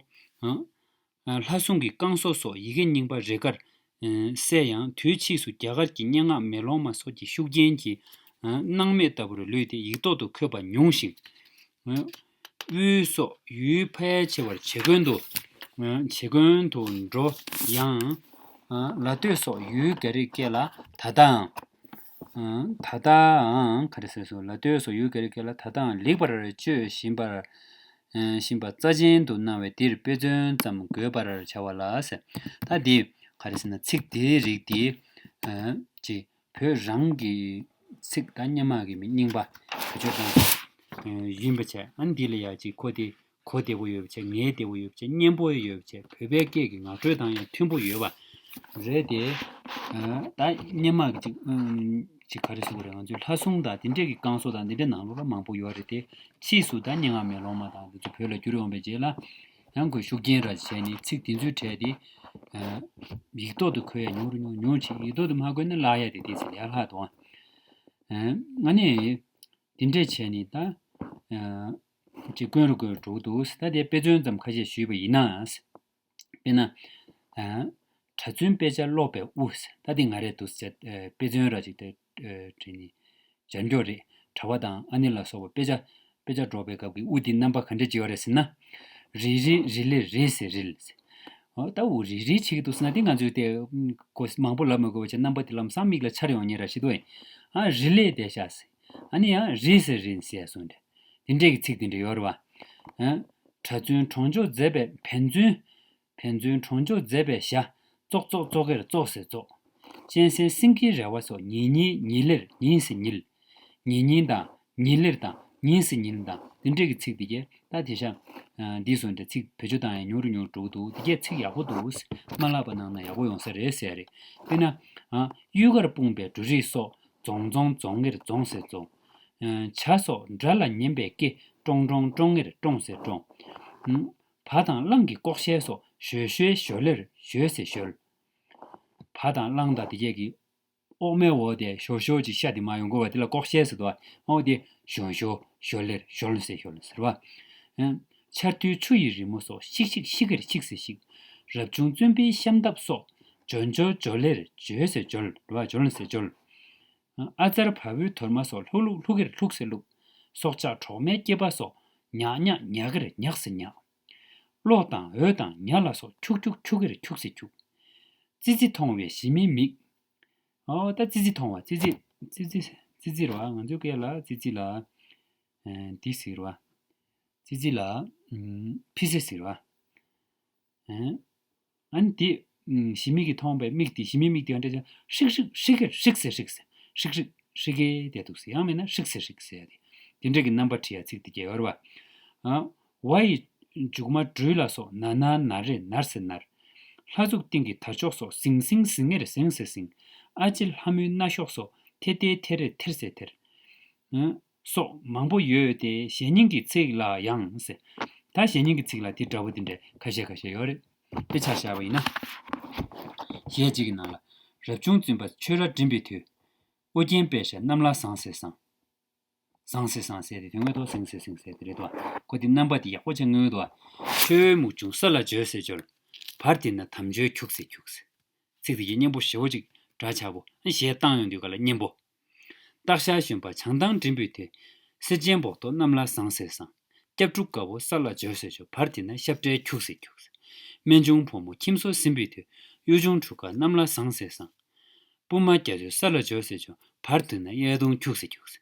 ལྷ་སྲུང་གི་བསྐང་གསོ་སོགས་ཡི་གེ་རྙིང་པ་རེ་འགར་གསལ་ཡང་དུས་ཕྱིས་སུ་རྒྱ་གར་གྱི་སྙན་ངག་མེ་ལོང་མ་སོགས་ཀྱི་ཤུགས་རྐྱེན་གྱིས་སྣང་མེད་ལྟ་བུར་ལུས་ཏེ་ཡིག་ཐོག་ཏུ་འཁོད་པ་ཉུང་ཞིང་། དབུས་སོགས་ཡུལ་ཕལ་ཆེ་བར་བྱེད་དགོན་དུ། བྱེད་དགོན་དུ་འགྲོ་ཡང་། ལ་སྟོད་སོགས་ཡུལ་ག་རེ་སྐད་ལ་ད་ལྟའང་། ད་ལྟའང་ག་རེ་ཟེར་སོ་ལ་སྟོད་སོགས་ཡུལ་ག་རེ་སྐད་ལ་ད་ལྟའང་ལེགས་པར་སྤྱོད་བཞིན་པར། བཞིན་པ་རྩ་ཅན་དུ་སྣང་བས་འདིར་དཔེ་མཚོན་ཙམ་དགོད་པར་བྱ་བ་ལ་ཟེར། ད་འདི་ག་རེ་ཟེར་ན། ཚིག་འདིའི་རིགས་འདི་ཅིག་བོད་རང་གི་ཚིག་དང་སྔོན་མ་གི་མི་རྙིང་པ་བེད་སྤྱོད་བཏང་ཡིན་པ་བྱས། ཨ་ནི་འདི་ལ་ཡང་ཅིག་ཁོ་དེ་གོ་བདེ་པོ་ཡོད་པ་བྱས། ངེས་བདེ་པོ་ཡོད་པ་བྱས། སྙན་པོ་ཡོད་པ་བྱས། བོད་པའི་སྐད་ཀྱི་ངག་སྒྲོས་དང་ཡང་མཐུན་པོ་ཡོད་པ་རེད་དེ། ད་སྔོན་མ་གི་ཅིག་ཅིག་ག་རེ་ཟེར་དགོས་རེད། ང་ཚོའི་ལྷ་སྲུང་དང་དེ་འདྲས་ཀྱི་བསྐང་གསོ་དང་དེ་འདྲས་ནང་ལོགས་ལ་མང་པོ་ཡོད་རེད་དེ། ཕྱིས་སུ་ད་སྙན་ངག་མེ་ལོང་མ་དང་དེ་ཚོ་བོད་ལ་བསྒྱུར་ཡོང་བའི་རྗེས་ལ། ཡང་ཁོས་ཤུགས་རྐྱེན་ར་བྱས་ནས་ཚིག་དེ་ཚོའི་གྲས་དེ་ཡིག་ཐོག་ཏུ་འཁོད་ཡ་ཉུང་རུ་ཉུང་ཉུང་ཕྱིན། ཡིག་ཐོག་ཏུ་མ་འཁོད་ན་བརླག་ཡ་དེ་དེ་ཚོ་ཡར་ལྷག་འདུག་ཨ། ཨ་ནི་དེ་འདྲས་བྱས་ནས་ད་ཅིག་དཀོན་རུ་དཀོན་རུ་འགྲོ་གི་འདུག། ད་དེ་དཔེ་མཚོན་ཙམ་ཁ་ཤས་ཞུས་པ་ཡིན་ན། དཔེར་ན། གྲྭ་བཙུན་དཔེ་ཆ་ཀློག་པའི་དབུ། ད་དེ་ང་རེད་འདུག་ཟེར། དཔེ་མཚོན་ར་ཅིག་དེ་བྲིས་ནས་སྦྱར་འགྱོག་རེད། གྲྭ་པ་དང་ཨ་ནེ་ལ་སོགས་པ་དཔེ་ཆ་དཔེ་ཆ་སྒྲོག་པའི་སྐབས་ཀྱི་དབུ་དེ་རྣམ་པ་ག་འདྲ་ཅིག་ཡོད་རེད་ཟེར་ན། རི་རི་རི་ལེ་རི་ཟེར་རིལ། ཨོ་ད་འུ་རི་རི་བྱེད་ཀྱི་འདུག་ཟེར་ན། དེ་ང་ཚོས་དེ་གོ་མང་པོ་ལབ་མི་དགོས་པ་བྱས། རྣམ་པ་དེ་ལམ་སང་མིག་ལ་འཆར་ཡོང་ཉེ་ར་ཞིག་འདུག་ཨེ། ཨ་རི་ལེ་དེ་ཤ་ཟེར། ཨ་ནི་ཡང་རི་ཟེར་རིན་ཟེར་གསུངས་ཏེ། དེ་འདྲས་ཀྱི་ཚིག་དེ་འདྲ་ཡོད་རེད་བ། ཨ། གྲྭ་བཙུན་གྲོང་ཆོག་མཛད་པའི་ཕན་ཚུན། ཕན་ཚུན་གྲོང་ཆོག་མཛད་པའི་ཞྭ། ཙོག་ཙོག་ཙོག་གེར་ཙོག་ཟེར་ཙོག། གཅན་གཟན་སེང་གེའི་རལ་བ་སོགས། ཉིན་ཉིན་ཉིན་ལེར་ཉིན་ཟེར་ཉིལ། ཉིན་ཉིན་དང་ཉིན་ལེར་དང་ཉིན་ཟེར་ཉིན་དང་དེ་འདྲས་ཀྱི་ཚིག་དེ་གས་ད་དེ་ཤ། འདི་སོང་འདྲ་ཚིག་བེད་སྤྱོད་བཏང་ཡ་ཉུང་རུ་ཉུང་རུ་འགྲོ་གི་འདུག། དེ་གས་ཚིག་ཡག་པོ་འདུག། མ་བརླག་པ་གནང་ན་ཡག་པོ་ཡོང་ས་རེད་ཟེར་ཡ་རེད། དཔེར་ན། གཡུས་ཁར་སྤུངས་པའི་འབྲུ་རིགས་སོགས། རྫོང་རྫོང་རྫོང་ངེར་རྫོང་ཟེར་རྫོང་། བྱ་སོགས་སྒྲ་ལ་ཉན་པའི་སྐད། ཀྲོང་ཀྲོང་ཀྲོང་ངེར་ཀྲོང་ཟེར་ཀྲོང་། བ་དང་གླང་གི་ལྐོག་ཤལ་སོགས། ཞོལ་ཞོལ་ཞོལ་ལེར་ཞོལ་ཟེར་ཞོལ། བ་དང་གླང་དང་དེ་གས་ཀྱི་འོག་མའི་འོག་དེ་ཞོ་ཞོ་ཅིག་ཤ་དེ་མ་ཡོང་དགོས་པ་དེ་ལ་ལྐོག་ཤལ་ཟེར་དོ། འོ་དེ་ཞོ་ཞོ་ཞོ་ལེར་ཞོལ་ཟེར་ཞོལ་ཟེར་བ། ཆར་དུས་ཆུ་ཡི་རི་མོ་སོགས། ཤིག་ཤིག་ཤིག་གེར་ཤིག་ཟེར་ཤིག། རབ་བྱུང་བཙུན་པའི་ཤམ་ཐབས་སོགས། ཇོ་ཇོ་ཇོ་ལེར་ཇོ་ཟེར་ཇོལ་བ། ཇོལ་ཟེར་ཇོལ། ཨ་ཙར་བ་བུའི་དོར་མ་སོགས། ལྷུག་ལྷུག་ལྷུག་གེར་ལྷུག་ཟེར་ལྷུག། སྲོག་ཆགས་གྲོག་མའི་སྐྱེས་པ་སོགས། ཉག་ཉག་ཉག་གེར་ཉག་ཟེར་ཉག། གློག་དང་འོད་དང་ཉ་ལ་སོགས། ཁྱུག་ཁྱུག་ཁྱུག་གེར་ཁྱུག་ཟེར་ཁྱུག། ཙི་ཙི་མཐོང་བས་ཞི་མིའི་མིག། ཨོ་ད་ཙི་ཙི་མཐོང་བ། ཙི་ཙི་ཙི་ཙི་ཙི་ཙི་རེད་བ། ང་ཚོའི་སྐད་ལ་ཙི་ཙི་ལ། ཨ་འདི་ཟེར་བ། ཙི་ཙི་ལ་ཨམ་ཕི་སེ་ཟེར་བ། ཨ་ཨ་ནི་དེ་ཨམ་ཞི་མི་གིས་མཐོང་བའི་མིག་དེ། ཞི་མིའི་མིག་དེ་ག་འདྲ་ཅིག། ཧྲིག་ཧྲིག་ཧྲིག་གེར་ཧྲིག་ཟེར་ཧྲིག་ཟེར། ཧྲིག་ཧྲིག་ཧྲིག་གེ་བསྡད་འདུག་ཟེར། ཡང་མིན་ན་ཧྲིག་ཟེར་ཧྲིག་ཟེར་ཡ་དེ། དེ་འདྲ་གི་རྣམ་པ་བྲིས་ཡ་ཚིག་དེ་གས་ཡོད་རེད་བ། ཨ་ཝ་ཡི་མཇུག་མ་སྦྲུལ་ལ་སོགས། ན་ན་ན་རེ་ནར་ཟེར་ནར། ལྷ་གཟུགས་སྟེང་གི་དར་ལྕོག་སོགས། ཟིང་ཟིང་ཟིང་ངེར་ཟིང་ཟེར་ཟིང་། ཨ་ཅེ་ལྷ་མོའི་སྣ་གཤོག་སོགས། ཐེ་ཐེ་ཐེ་རེ་ཐེར་ཟེར་ཐེར། ཨ་སོགས་མང་པོ་ཡོད་དེ། ཞེ་སྙིང་གི་ཚིག་ལ་ཡང་ཟེར། ད་ཞེ་སྙིང་གི་ཚིག་ལ་དེ་འདྲ་པོ་དེ་འདྲ་ཁ་ཤས་ཁ་ཤས་ཡོད་རེད། དཔེ་ཆ་བཞག་པ་ཡིན་ན། གཞས་གཅིག་གི་ནང་ལ། རབ་བྱུང་བཙུན་པ་ཆོས་རར་འགྲིམ་པའི་དུས། ཨོ་རྒྱན་པད་ཞྭ་གནམ་ལ་བཟང་ཟེར་བཟང་། བཟང་ཟེར་བཟང་ཟེར་དེ་དོན་ངོས་དོ་ཟིང་ཟེར་ཟིང་ཟེར་དེ་རེད་དོ། ཁོ་དེ་རྣམ་པ་དེ་ཡག་པོ་བྱས་ངོས་དོ། ཆོས་མུག་ཆུང་ས་ལ་འཇོལ་ཟེར་འཇོལ། བར་དེ་ན་དམ་ཆོས་ཁྱུག་ཟེར་ཁྱུག་ཟེར། ཚིག་དེ་གའི་སྙན་པོ་ཞེ་པོ་ཅིག་སྒྲ་ཆགས་པོ། གཞས་བཏང་ཡོང་དུས་ག་ལ་སྙན་པོ། སྟག་ཤར་གཞོན་པ་བྱང་ཐང་འགྲིམ་པའི་དུས། གསེར་ཆེན་སྦོག་ཏོ་གནམ་ལ་བཟང་ཟེར་བཟང་། སྐྱབས་འབྲུག་དཀར་པོ་ས་ལ་འཇོལ་ཟེར་འཇོལ། བར་དེ་ན་ཤབ་སྤྲེལ་ཁྱུག་ཟེར་ཁྱུག་ཟེར། སྨན་ཆུང་བུ་མོ་ཁྱིམ་སོ་ཟིན་པའི་དུས། གཡུ་ཆུང་འབྲུག་དཀར་གནམ་ལ་བཟང་ཟེར་བཟང་། སྤུ་མ་རྒྱ་མཚོ་ས་ལ་འཇོལ་ཟེར་འཇོལ། བར་དེ་ན་གཡས་གདོང་ཁྱུག་ཟེར་ཁྱུག་ཟེར།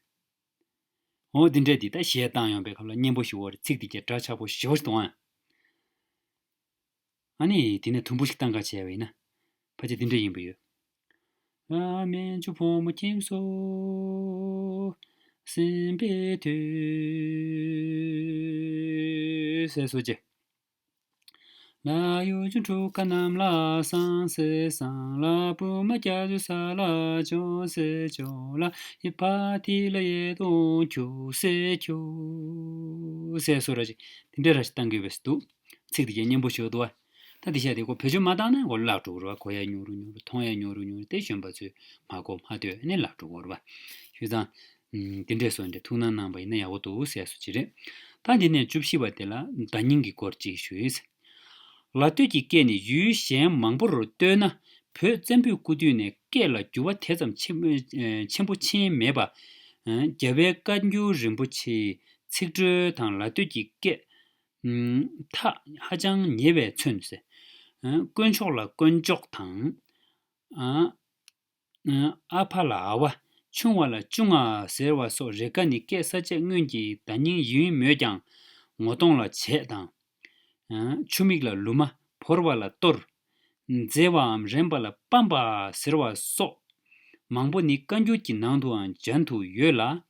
འོ་འདི་འདྲས་འདི་ད་གཞས་བཏང་ཡོང་པའི་སྐབས་ལ་སྙན་པོ་ཞེ་པོ་རེད། ཚིག་འདི་གའི་སྒྲ་ཆགས་པོ་ཞེ་པོ་ཞིག་གཏོང་ཨ། ཨ་ནི་དེ་ནས་དུམ་བུ་ཞིག་བཏང་ག་བྱས་པ་ཡིན་ན། ཕལ་ཆེར་འདི་འདྲས་ཡིན་པ་ཡོད། ཨ་སྨན་ཆུང་བུ་མོ་ཁྱིམ་སོ་ཟིན་པའི་དུས་ཟེར་སོ་ཅེ། ལ་གཡུ་ཆུང་འབྲུག་དཀར་གནམ་ལ་བཟང་ཟེར་བཟང་། ལ་སྤུ་མ་རྒྱ་མཚོ་ས་ལ་འཇོལ་ཟེར་འཇོལ། ལ་ཡི་བ་དི་ལ་གཡས་གདོང་ཁྱུག་ཟེར་ཁྱུག་ཟེར་སོ་ར་ཅིག། དེ་འདྲ་ར་ཞིག་བཏང་དགོས་པས་སུ་འདུག། ཚིག་དེ་གའི་སྙན་པོ་ཞིག་འདུག་བ། ད་དེ་ཤ་དེ་ཁོ་བེད་སྤྱོད་མ་བཏང་ན་ཁོ་བརླག་འགྲོ་གི་རེད་བ། གོ་ཡ་ཉུང་རུ་ཉུང་རུ། མཐོང་ཡ་ཉུང་རུ་ཉུང་རུ། དེ་གཞོན་པ་ཚོས་མ་གོ་མ་ཐོས་ནས་བརླག་འགྲོ་གི་རེད་བ། བྱས་ཙང་། ཨམ། དེ་འདྲས་སོ་འདྲས་ཐུགས་སྣང་གནང་པ་ཡིན་ན་ཡག་པོ་འདུག་ཟེར་སོ་ཅི་རེད། ད་འདི་ནས་བཅུ་བཞི་པ་དེ་ལ་བརྡ་རྙིང་གི་སྐོར་ཅིག་ཞུས། ལ་སྟོད་ཀྱི་སྐད་ནི་ཡུལ་གཞན་མང་པོར་ལྟོས་ན། བོད་བཙན་པོའི་སྐུ་དུས་ནས་སྐད་ལ་འགྱུར་བ་དེ་ཙམ་ཆེན་ཆེན་པོ་ཕྱིན་མེད་པ། རྒྱལ་བའི་བཀའ་འགྱུར་རིན་པོ་ཆེའི་ཚིག་འགྲོས་དང་ལ་སྟོད་ཀྱི་སྐད། ཐག་ཧ་ཅང་ཉེ་བས་མཚོན་ཟེར། དཀོན་མཆོག་ལ་དཀོན་མཆོག་དང་། ཨ་ཨ་ཕ་ལ་ཨ་བ། ཆུང་བ་ལ་ཅུང་ཨ་ཟེར་བ་སོགས་རེ་འགའ་ནི་སྐད་གསལ་བྱེད་སྔོན་གྱི་བརྡ་རྙིང་ཡིན་མོད་ཀྱང་། ངོ་གདོང་ལ་བྱད་དང་། ཆུ་མིག་ལ་ལུ་མ། ཕོར་བ་ལ་གཏོར། མཛེས་པའམ་རན་པ་ལ་སྤམ་པ་ཟེར་བ་སོགས། མང་པོ་ནི་བཀའ་འགྱུར་གྱི་ནང་དུའང་མཇལ་དུ་ཡོད་ལ།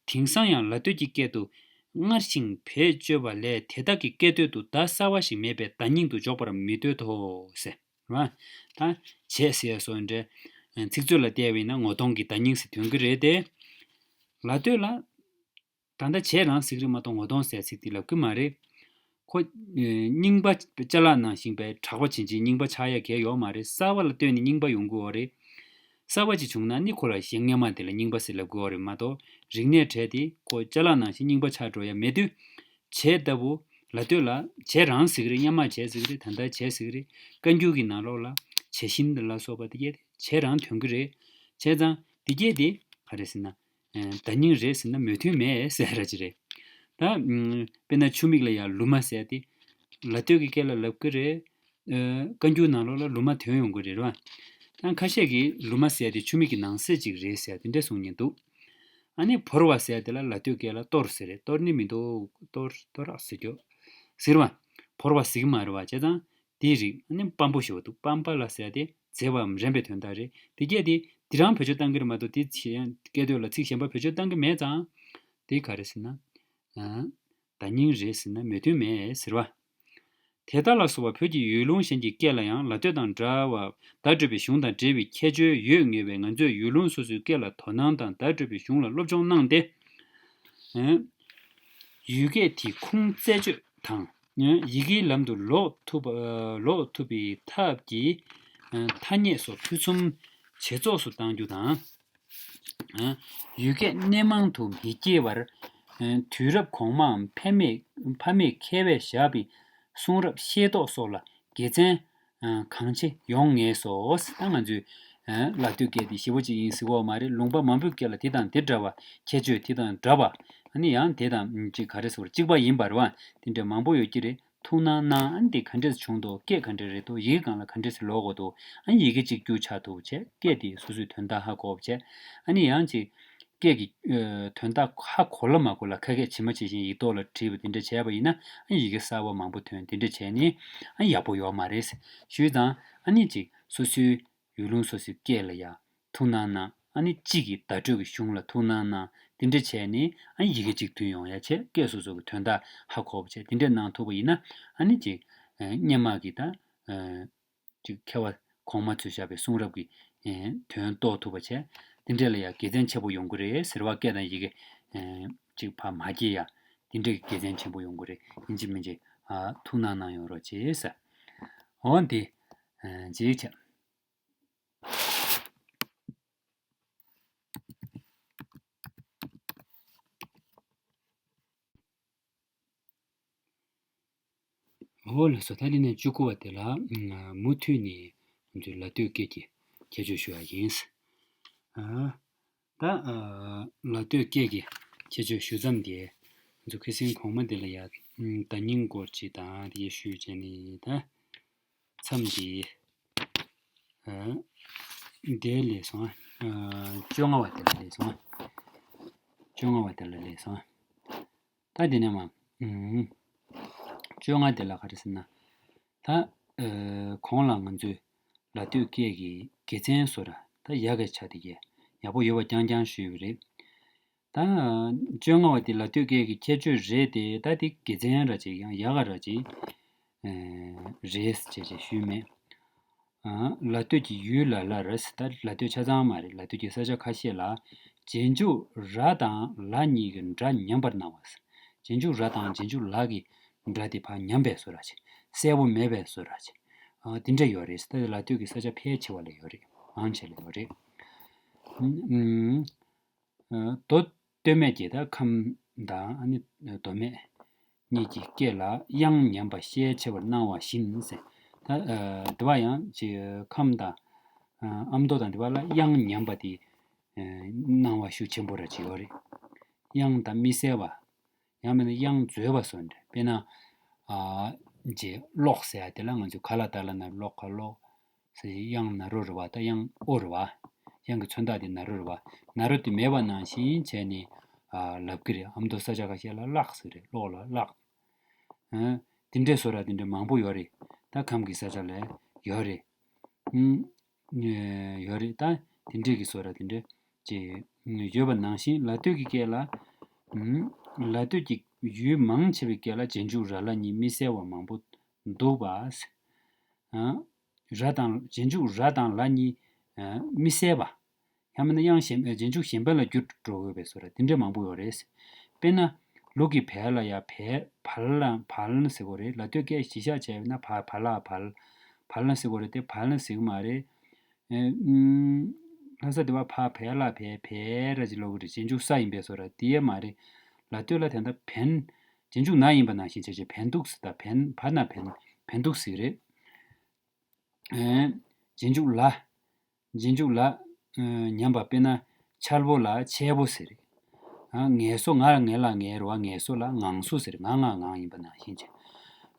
དེང་སང་ཡང་ལ་སྟོད་ཀྱི་སྐད་དུ། སྔར་བཞིན་བེད་སྤྱོད་པ་ལས་དེ་དག་གི་སྐད་དོད་དུ་བརྡ་གསར་བ་ཞིག་མེད་པས་བརྡ་རྙིང་དུ་འཇོག་པར་མི་འདོད་དོ། ཟེར་བ། ད་བྱད་ཟེར་སོགས་འདྲ། ཚིག་མཛོད་ལ་བལྟས་པ་ཡིན་ན་ངོ་གདོང་གི་བརྡ་རྙིང་ཟེར་འདོན་གྱི་རེད་དེ། ལ་སྟོད་ལ། ད་ལྟ་བྱད་རང་ཟེར་གྱི་རེད་མ་གཏོགས་ངོ་གདོང་ཟེར་ཚིག་དེ་ལབ་ཀྱི་མ་རེད། ཁོ། རྙིང་པ་ཅ་ལག་ནང་བཞིན་པའི་གྲགས་པ་ཇི་བཞིན་རྙིང་པ་ཆགས་ཡ་གལ་ཡོད་མ་རེད། གསར་བ་ལ་ལྟོས་ནས་རྙིང་པ་ཡོང་གི་ཡོད་རེད། གསར་བ་ཅིག་བྱུང་ན་ནི་ཁོ་ལ་གཞན་སྔ་མ་དེ་ལ་རྙིང་པ་ཟེར་ལབ་ཀྱི་ཡོད་རེད་མ་གཏོགས་རིག་གནས་གྲས་དེ་ཁོ་ཅ་ལག་ནང་བཞིན་རྙིང་པ་ཆགས་འགྲོ་ཡ་མེད་དུས། བྱད་ལྟ་བུ། ལ་སྟོད་ལ་བྱད་རང་ཟེར་གྱི་རེད། སྔ་མ་བྱད་ཟེར་གྱི་རེད། ད་ལྟ་བྱད་ཟེར་གྱི་རེད། བཀའ་འགྱུར་གྱི་ནང་ལོགས་ལ་བྱད་བཞིན་ལ་སོགས་པ་དེ་གྱད་བྱད་རང་འདོན་གྱི་རེད། བྱས་ཙང་དེ་གྱད་དེ་ག་རེ་ཟེར་ན། བརྡ་རྙིང་རེད་ཟེར་ན་མོས་མཐུན་མེད་ཟེར་ར་ཅིག་རེད། ད། དཔེར་ན་ཆུ་མིག་ལ་ཡང་ལུ་མ་ཟེར་ཏེ། ལ་སྟོད་ཀྱི་སྐད་ལ་ལབ་ཀྱི་རེད། བཀའ་འགྱུར་ནང་ལོགས་ལ་ལུ་མ་འདོན་ཡོང་གི་རེད་ར། ད་ཁ་ཤས་ཀྱིས་ལུ་མ་ཟེར་ཏེ་ཆུ་མིག་གི་ནང་གསེས་ཅིག་རེད་ཟེར་དེ་འདྲ་གསུང་མཁན་འདུག་ཨ་ནི་ཕོར་བ་ཟེར་དེ་ལ་ལ་སྟོད་སྐད་ལ་གཏོར་ཟེར་རེད། གཏོར་ནི་མི་འདུག་གཏོར་གཏོར་རག་ཟེར་རྒྱུ། ཟེར་བ། ཕོར་བ་ཟེར་གྱི་མ་རེད་བ། བྱས་ཙང་། དེའི་རིགས་ནི་སྤམ་པོ་ཞེས་པ་འདུག་སྤམ་པ་ལ་ཟེར་ཏེ་མཛེས་པའམ་རན་པའི་དོན་དག་རེད། དེ་སྐད་དེ་དེ་རང་བེད་སྤྱོད་གཏང་གི་རེད་མ་གཏོགས་དེ་ཚིག་སྐད་དོད་ལ་ཚིག་གཞན་པ་བེད་སྤྱོད་གཏང་གི་མེད་ཙང་། དེ་ག་རེ་ཟེར་ན། བརྡ་རྙིང་རེད་ཟེར་ན་མོས་མཐུན་མེད་ཟེར་བ། དེ་ལྟར་ལ་སོགས་པ་བོད་ཀྱི་ཡུལ་ལུང་གཞན་གྱི་སྐད་ལ་ཡང་ལ་སྟོད་དང་འདྲ་བ་བརྡ་སྤྲོད་པའི་གཞུང་དང་འབྲེལ་བའི་ཁྱད་ཆོས་ཡོད་ངེས་པས་ང་ཚོས་ཡུལ་ལུང་སོ་སོའི་སྐད་ལ་དོ་སྣང་དང་བརྡ་སྤྲོད་པའི་གཞུང་ལ་སློབ་སྦྱོང་གནང་སྟེ། ཡུལ་སྐད་དེ་ཁུངས་རྩད་གཅོད་དང་། ཡི་གེའི་ལམ་དུ་ལོག་ཐུབ་པ་ལོག་ཐུབ་པའི་ཐབས་ཀྱི་ཐ་སྙད་སོགས་ཕུན་སུམ་ཇེ་ཚོགས་སུ་གཏང་རྒྱུ་དང་། ཡུལ་སྐད་སྣེ་མང་དུ་མི་སྐྱེ་བར། དུས་རབས་གོང་མའམ་ཕ་མེས་ཕ་མེས་མཁས་པས་བཞག་པའི་གསུང་རབ་ཤེས་རྟོགས་སོགས་ལ་དགེ་མཚན་གང་ཆེ་ཡོང་ངེས་སོ། ད་ང་ཚོས་ལ་སྟོད་སྐད་དེ་ཞེ་པོ་ཅིག་ཡིན་ཟེར་གོ་མ་རེད། ལུང་པ་མང་པོའི་སྐད་ལ་དེ་དང་དེ་འདྲ་བ། ཁྱད་ཆོས་དེ་དང་འདྲ་བ། ཨ་ནི་ཡང་དེ་དང་ཅིག་ག་རེ་ཟེར་བ་གཅིག་པ་ཡིན་པ་རེད་བ། དེ་འདྲ་མང་པོ་ཡོད་ཀྱི་རེད། ཐུགས་སྣང་གནང་། ཨ་ནི་དེ་ག་འདྲས་བྱུང་འདུག་སྐད་ག་འདྲས་རེད་འདུག་ཡི་གེ་སྒང་ལ་ག་འདྲས་སེ་ལོག་དགོས་འདུག་ཨ་ནི་ཡི་གེ་གཅིག་གྱུར་ཆགས་ཐུབ་བྱས། སྐད་དེ་སོ་སོའི་དོན་དག་ཧ་གོ་བྱས། ཨ་ནི་ཡང་ཅིག་སྐད་ཀྱི་དོན་དག་ཧ་གོ་ལ་མ་གོ་ལ་ཁ་སྐད་ཇི་མ་ཇི་བཞིན་ཡིག་ཐོག་ལ་བྲིས་པ་དེ་འདྲ་བྱས་པ་ཡིན་ན། ཨ་ནི་ཡི་གེ་གསར་བ་མང་པོ་ཐོན། དེ་འདྲ་བྱས་ནས་ཨ་ནི་ཡག་པོ་ཡོད་མ་རེད་ཞུས་ཙང་། ཨ་ནི་ཅིག་སོ་སོའི་ཡུལ་ལུང་སོ་སོའི་སྐད་ལ་ཡང་ཐུགས་སྣང་གནང་། ཨ་ནི་གཅིག་གིས་བརྡ་སྤྲོད་ཀྱི་གཞུང་ལ་ཐུགས་སྣང་གནང་། དེ་འདྲ་བྱས་ནས་ཨ་ནི་ཡི་གེ་གཅིག་མཐུན་ཡོང་ཡ་བྱས། སྐད་སོ་སོ་གི་དོན་དག་ཧ་གོ་བ་བྱས། དེ་འདྲ་གནང་ཐུབ་པ་ཡིན་ན། ཨ་ནི་ཅིག་སྔོན་མ་གི་ད་ཅིག་མཁས་པ་གོང་མ་ཚོས་བཞག་པའི་གསུང་རབ་ཀྱི་དོན་རྟོགས་ཐུབ་པ་བྱས། དེ་འདྲ་ལ་ཡ་དགེ་མཚན་ཆེན་པོ་ཡོང་གི་རེད་ཟེར་བ། སྐད་དང་ཡི་གེ་ཅིག་ཕར་མ་སྐྱེ་ཡ། དེ་འདྲ་གི་དགེ་མཚན་ཆེན་པོ་ཡོང་གི་རེད། ཡིན་གཅིག་མིན་གཅིག་ཐུགས་སྣང་གནང་ཡོང་རོགས་བྱེད་ཟེར། འོ་འདི་ཅིག་བྱས། འོ་ལགས་སོ། ད་འདི་ནས་བཅུ་དགུ་བ་དེ་ལ་མུ་མཐུད་ནས་ང་ཚོས་ལ་སྟོད་སྐད་ཀྱི་ཁྱད་ཆོས་ཞུ་ཡ་ཡིན། ད་ལ་སྟོད་སྐད་ཀྱི་ཁྱད་ཆོས་ཞུ་མཚམས་དེ་ང་ཚོ་ཁ་སང་གོང་མ་དེ་ལ་ཡ་བརྡ་རྙིང་སྐོར་ཅིག་དང་དེ་ཞུས་བྱས་ནས། ད་མཚམས་འདི་ཨ་འདིར་སླེབས་སོང་ཨ། བཅོ་ལྔ་བ་དེ་ལ་སླེབས་སོང་ཨ། བཅོ་ལྔ་བ་དེ་ལ་སླེབས་སོང་ཨ། ད་དེ་ནས་མ། ཨུམ། བཅོ་ལྔ་དེ་ལ་ག་རེ་ཟེར་ན། ད་ཨ་གོང་ལ་ང་ཚོས་ལ་སྟོད་སྐད་ཀྱི་དགེ་མཚན་བཟོ་འདྲ། ད་ཡག་གི་ཆ་དེ་གས་ཡག་པོ་ཡོད་པ་རྐྱང་རྐྱང་ཞུས་པ་རེད། ད་བཅོ་ལྔ་བ་དེ་ལ་སྟོད་སྐད་ཀྱི་ཁྱད་ཆོས་རེད་དེ། ད་དེ་དགེ་མཚན་ར་ཅིག་ཡང་ཡག་ག་ར་ཅིག་ཨེ་རེད་ཅེས་ཅེས་ཞུས་མེད། ཨ་ལ་སྟོད་ཀྱི་ཡུལ་ལ་ལར། ད་ལ་སྟོད་ཆ་ཚང་མ་རེད། ལ་སྟོད་ཀྱི་ས་ཆ་ཁ་ཤས་ལ་རྗེས་འཇུག་ར་དང་ལ་གཉིས་ཀྱི་སྒྲ་ཉམས་པར་སྣང་བ། རྗེས་འཇུག་ར་དང་རྗེས་འཇུག་ལ་གི་སྒྲ་དེ་ཕར་ཉམས་པའི་བཟོ་འདྲ་ཅིག་གསལ་པོ་མེད་པའི་བཟོ་འདྲ་ཅིག་ཨ་དེ་འདྲ་ཡོད་རེད། ད་ལ་སྟོད་ཀྱི་ས་ཆ་ཕལ་ཆེ་བ་ལ་ཡོད་རེད། མང་ཆེ་ལ་ཡོད་རེད། ཨུམ། མདོ་སྟོད་སྨད་ཀྱི་ད་ཁམས་དང་ཨ་ནི་མདོ་སྨད་གཉིས་ཀྱི་སྐད་ལ་དབྱངས་ཉམས་པ་ཤས་ཆེ་བར་སྣང་བ་བཞིན་ཟེར། ད་དེ་བ་ཡང་ཅིག་ཁམས་དང་ཨ་མདོ་དང་དེ་བ་ལ་དབྱངས་ཉམས་པ་དེ་སྣང་བ་ཤུགས་ཆེན་པོ་ར་ཅིག་ཡོད་རེད། དབྱངས་དང་མི་གསལ་བ། ཡང་མིན་ན་དབྱངས་འཛོལ་བ་སོགས་འདྲ། དཔེར་ན། ཨ་ཅེ་གློག་ཟེར་ཡ་དེ་ལ་ང་ཚོས་ག་ལ་ད་ལ་ན་གློག་ག་གློག་ཟེར། དབྱངས་ན་རོ་རེད་བ། ད་དབྱངས་ཨོ་རེད་བ། དབྱངས་ཀྱི་མཚོན་རྟགས་དེ་ན་རོ་རེད་བ། ན་རོ་དེ་མེད་པ་ནང་བཞིན་བྱས་ནས་ཨ་ལབ་ཀྱི་རེད། ཨ་མདོ་ས་ཆ་ཁ་ཤས་ལ་གླག་ཟེར་རེད། གློག་ལ་གླག་ཨ། དེ་འདྲའི་བཟོ་འདྲ་དེ་འདྲ་མང་པོ་ཡོད་རེད། ད་ཁམས་ཀྱི་ས་ཆ་ལ་ཡོད་རེད། ཨུམ། ཡོད་རེད། ད་དེ་འདྲའི་གི་བཟོ་འདྲ་དེ་འདྲ་ཅིག་ཡོད་པ་ནང་བཞིན་ལ་སྟོད་ཀྱི་སྐད་ལ། ཨུམ། ལ་སྟོད་ཀྱི་ཡུལ་མང་ཆེ་བའི་སྐད་ལ་རྗེས་འཇུག་ར་ལ་གཉིས་མི་གསལ་བ་མང་པོ་འདུག་པ། ཨ། ར་དང་རྗེས་འཇུག་ར་དང་ལ་གཉིས། ཨ། མི་གསལ་བ། ཡང་མིན་ན་དབྱངས་གཞན་རྗེས་འཇུག་གཞན་པ་ལ་འགྱུར་འགྲོ་འོས་པའི་བཟོ་འདྲ་དེ་འདྲ་མང་པོ་ཡོད་རེད། དཔེར་ན། ལུག་གི་བལ་ལ་ཡ་བལ། བལ་ལ་བལ་ཟེར་གོ་རེད། ལ་སྟོད་སྐད་གཞི་བཞག་བྱས་ན་བ་བལ་ལ་བལ། བལ་ལ་ཟེར་གོ་རེད་དེ་བལ་ལ་ཟེར་གི་མ་རེད། ཨེ། ཨུམ། ལྷ་ས་དེ་བ་ཕ་བལ་ལ་བལ་བལ་ར་ཅིག་ལབ་གི་རེད། རྗེས་འཇུག་ས་ཡིན་པའི་བཟོ་འདྲ་དེ་ཡས་མ་རེད། ལ་སྟོད་ལ་དེ་འདྲ་བན། རྗེས་འཇུག་ན་ཡིན་པ་ནང་བཞིན་བྱས་བྱས་བན་དུག་ཟེར། ད་བན་བ་ན་བན་བན་དུག་ཟེར་གི་རེད། ཨེ། རྗེས་འཇུག་ལ། རྗེས་འཇུག་ལ། ཨེ། ཉམས་པ་དཔེར་ན། འཆལ་པོ་ལ་འཆལ་པོ་ཟེར། ཨ། ངལ་གསོ། ང་ངལ་ལ་ངལ་རེད་བ། ངལ་གསོ་ལ་ངང་གསོ་ཟེར། ང་ང་ངང་ཡིན་པ་ནང་བཞིན་བྱས།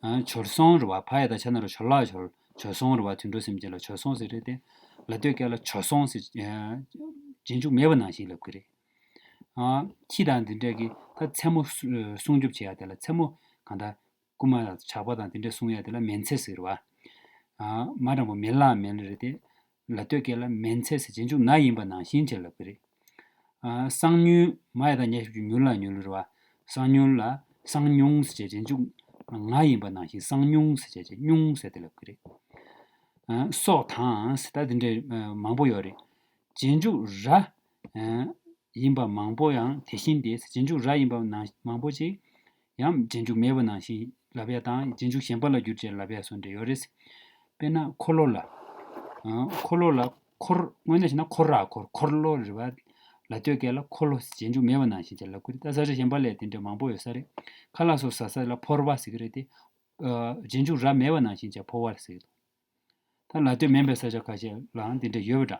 ཨ། བྱོལ་སོང་རེད་བ། ཕ་ཡ་ད་ཆ་ན་རོ་བྱོལ་ལ་བྱོལ། བྱོལ་སོང་རེད་བ། དུད་འགྲོ་སེམས་ཅན་ལ་བྱོལ་སོང་ཟེར་རེད་དེ། ལ་སྟོད་སྐད་ལ་བྱོལ་སོང་ཟེར། ཨེ། རྗེས་འཇུག་མེད་པ་ནང་བཞིན་ལབ་གི་རེད། ཨ། ཁྱི་དང་འདི་འདྲས་ཀྱི་ད་མཚན་མོ་སྲུ་སྲུང་སྐྱོབ་བྱེད་ཡ་དེ་ལ་མཚན་མོ་གང་ལྟར། རྐུན་མ་དང་ཇག་པ་དང་དེ་འདྲས་སྲུང་ཡ་དེ་ལ་མེ་མཚེ་ཟེར་བ། ཨ། མ་དྲང་པོ་མེ་ལགས་མེ་ལ་རེད་དེ། ལ་སྟོད་སྐད་ལ་མེ་མཚེ་ཟེར། རྗེས་འཇུག་ན་ཡིན་པ་ནང་བཞིན་བྱས་ལབ་ཀྱི་རེད། ཨ། གསང་ཉུལ། མ་ཡ་དང་ཉ་ཞབས་ཀྱུ་ཉུལ་ལ་ཉུལ་རེད་བ། གསང་ཉུལ་ལ་གསང་ཉུང་ཟེར་བྱས། རྗེས་འཇུག་ང་ཡིན་པ་ནང་བཞིན་གསང་ཉུང་ཟེར་བྱས་ཉུང་ཟེར་དེ་ལབ་ཀྱི་རེད། ཨ། སོགས་དང་ཟེར། ད་དེ་འདྲས་མང་པོ་ཡོད་རེད། རྗེས་འཇུག་ར། ཨ། ཡིན་པ་མང་པོ་ཡང་དེ་བཞིན་ཏེ། རྗེས་འཇུག་ར་ཡིན་པ་ནང་མང་པོ་ཅིག་ཡང་རྗེས་འཇུག་མེད་པ་ནང་བཞིན་ལབ་ཡ་དང་། རྗེས་འཇུག་གཞན་པ་ལ་བསྒྱུར་བྱས་ལབ་ཡ་སོགས་འདྲ་ཡོད་རེད། དཔེར་ན་འཁོར་ལོ་ལ། ཨ། འཁོར་ལོ་ལ་འཁོར། དངོས་གནས་བྱས་ན་འཁོར་ར་འཁོར། འཁོར་ལོ་རེད་བ། ལ་སྟོད་སྐད་ལ་འཁོར་ལོ་ཟེར། རྗེས་འཇུག་མེད་པ་ནང་བཞིན་བྱས་ལབ་ཀྱི་རེད། ད་ས་ཆ་གཞན་པ་ལ་དེ་འདྲ་མང་པོ་ཡོད་ས་རེད། ཁ་ལག་སོགས་ཟ་ས་ལ་ཕོར་པ་ཟེར་གི་རེད་དེ། ཨ། རྗེས་འཇུག་ར་མེད་པ་ནང་བཞིན་བྱས་ཕོར་པ་ཟེར་གི་འདུག་ད་ལ་སྟོད་མིན་པའི་ས་ཆ་ཁ་ཤས་ལའང་དེ་འདྲ་ཡོད་པ་འདྲ།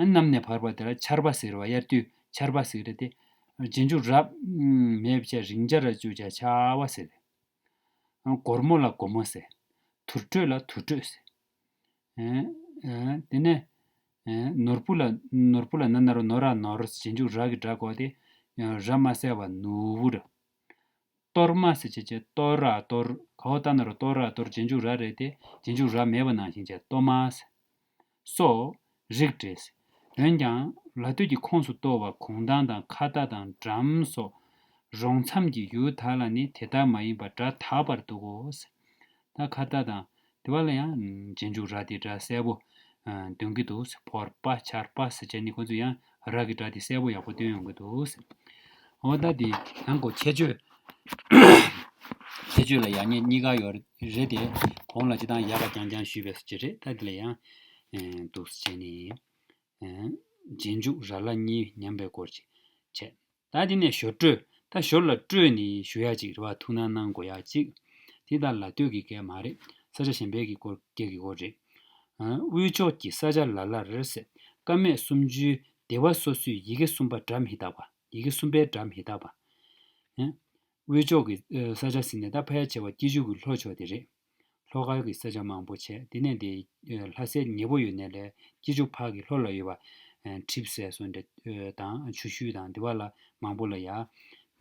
ཨ། གནམ་ནས་བབས་པ་དེ་ལ་ཆར་པ་ཟེར་བ། དབྱར་དུས་ཆར་པ་ཟེར་གི་རེད་དེ། རྗེས་འཇུག་ར་མེད་པ་བྱས་རིང་ཆ་ར་བཅུག་བྱས་ཆར་པ་ཟེར། ཨ། སྒོར་མོ་ལ་སྒོར་མོ་ཟེར། དུར་ཁྲོད་ལ་དུར་ཁྲོད་ཟེར། ཨ། ཨ། དེ་ནས། ཨ། ནོར་བུ་ལ། ནོར་བུ་ལ་ན་ན་རོ་ནོ་ར་ནོར། རྗེས་འཇུག་ར་གི་སྒྲ་གོ་སྟེ། ར་མ་གསལ་བ་ནོར་བུ་ར། གཏོར་མ་ཟེར་བྱས་བྱས་གཏོར་ར་གཏོར། ག་འོག་ལྟ་ན་རོ་གཏོར་ར་གཏོར། རྗེས་འཇུག་ར་རེད་དེ། རྗེས་འཇུག་ར་མེད་པ་ནང་བཞིན་བྱས་གཏོར་མ་ཟེར། སོགས་རིགས་འགྲེ་ཟེར། འོན་ཀྱང་ལ་སྟོད་ཀྱི་ཁོངས་སུ་གཏོགས་པ་གུང་ཐང་དང་ཁ་བརྡ་དང་འགྲམ་སོགས་རོང་མཚམས་ཀྱི་ཡུལ་དག་ལ་ནི་དེ་ལྟར་མ་ཡིན་པར་སྒྲ་དག་པར་འདུག་གོ་ཟེར། ད་ཁ་བརྡ་དང་དེ་བ་ལ་ཡང་རྗེས་འཇུག་ར་དེ་སྒྲ་གསལ་པོ་འདོན་གྱི་འདུག་ཟེར། ཕོར་པ་ཆར་པ་ཟེར་བྱས་ནི་ཁོ་ཚོ་ཡང་ར་གི་སྒྲ་དེ་གསལ་པོ་ཡག་པོ་འདོན་ཡོང་གི་འདུག་ཟེར། འོ་ད་དེ་ཡང་གོ་ཁྱད་ཆོས། ཁྱད་ཆོས་ལ་ཡང་ཉེ་གཉིས་ཀ་ཡོད་རེད་དེ། གོང་ལ་སྤྱི་བཏང་ཡག་ག་རྐྱང་རྐྱང་ཞུས་པའི་ཟེར་རེད། ད་དེ་ལ་ཡང་འདུག་ཟེར་བྱས་ནི། རྗེས་འཇུག་ར་ལ་གཉིས་ཉམས་པའི་སྐོར་ཅིག་བྱས། ད་དེ་ནས་ཞོར་སྤྲོས། ད་ཞོར་ལ་སྤྲོས་ནི་ཞུ་ཡ་ཅིག་རེད་བ། ཐུགས་སྣང་གནང་དགོས་ཡ་ཅིག་དེ་ད་ལ་སྟོད་ཀྱི་སྐད་མ་རེད། ས་ཆ་གཞན་པའི་གི་སྐོར་སྐད་ཀྱི་སྐོར་རེད། ཨ། དབུས་ཕྱོགས་ཀྱི་ས་ཆ་ལ་ལར་ཟེར། ཀ་མད་སུམ་ཅུའི་སྡེ་བ་སོ་སོའི་ཡི་གེ་གསུམ་པ་སྒྲ་མི་རྟག་པ། ཡི་གེ་གསུམ་པའི་སྒྲ་མི་རྟག་པ། ཨ། དབུས་ཕྱོགས་ཀྱི་ས་ཆ་ཟེར་ནས་ད་ཕལ་ཆེ་བ་སྐྱིད་ཆུ་གི་ལྷོ་ཕྱོགས་དེ་རེད། ལྷོ་ཁ་གི་ས་ཆ་མང་པོ་བྱས། དེ་ནས་དེ་ལྷ་སའི་ཉེ་པོ་ཡོད་ནས་ལས་སྐྱིད་ཆུ་ཕ་གི་ལྷོ་ལ་ཡོད་པ། ཁྲིབ་སེ་སོགས་འདྲ་དང་ཆུ་ཤུལ་དང་དེ་བ་ལ་མང་པོ་ལ་ཡ།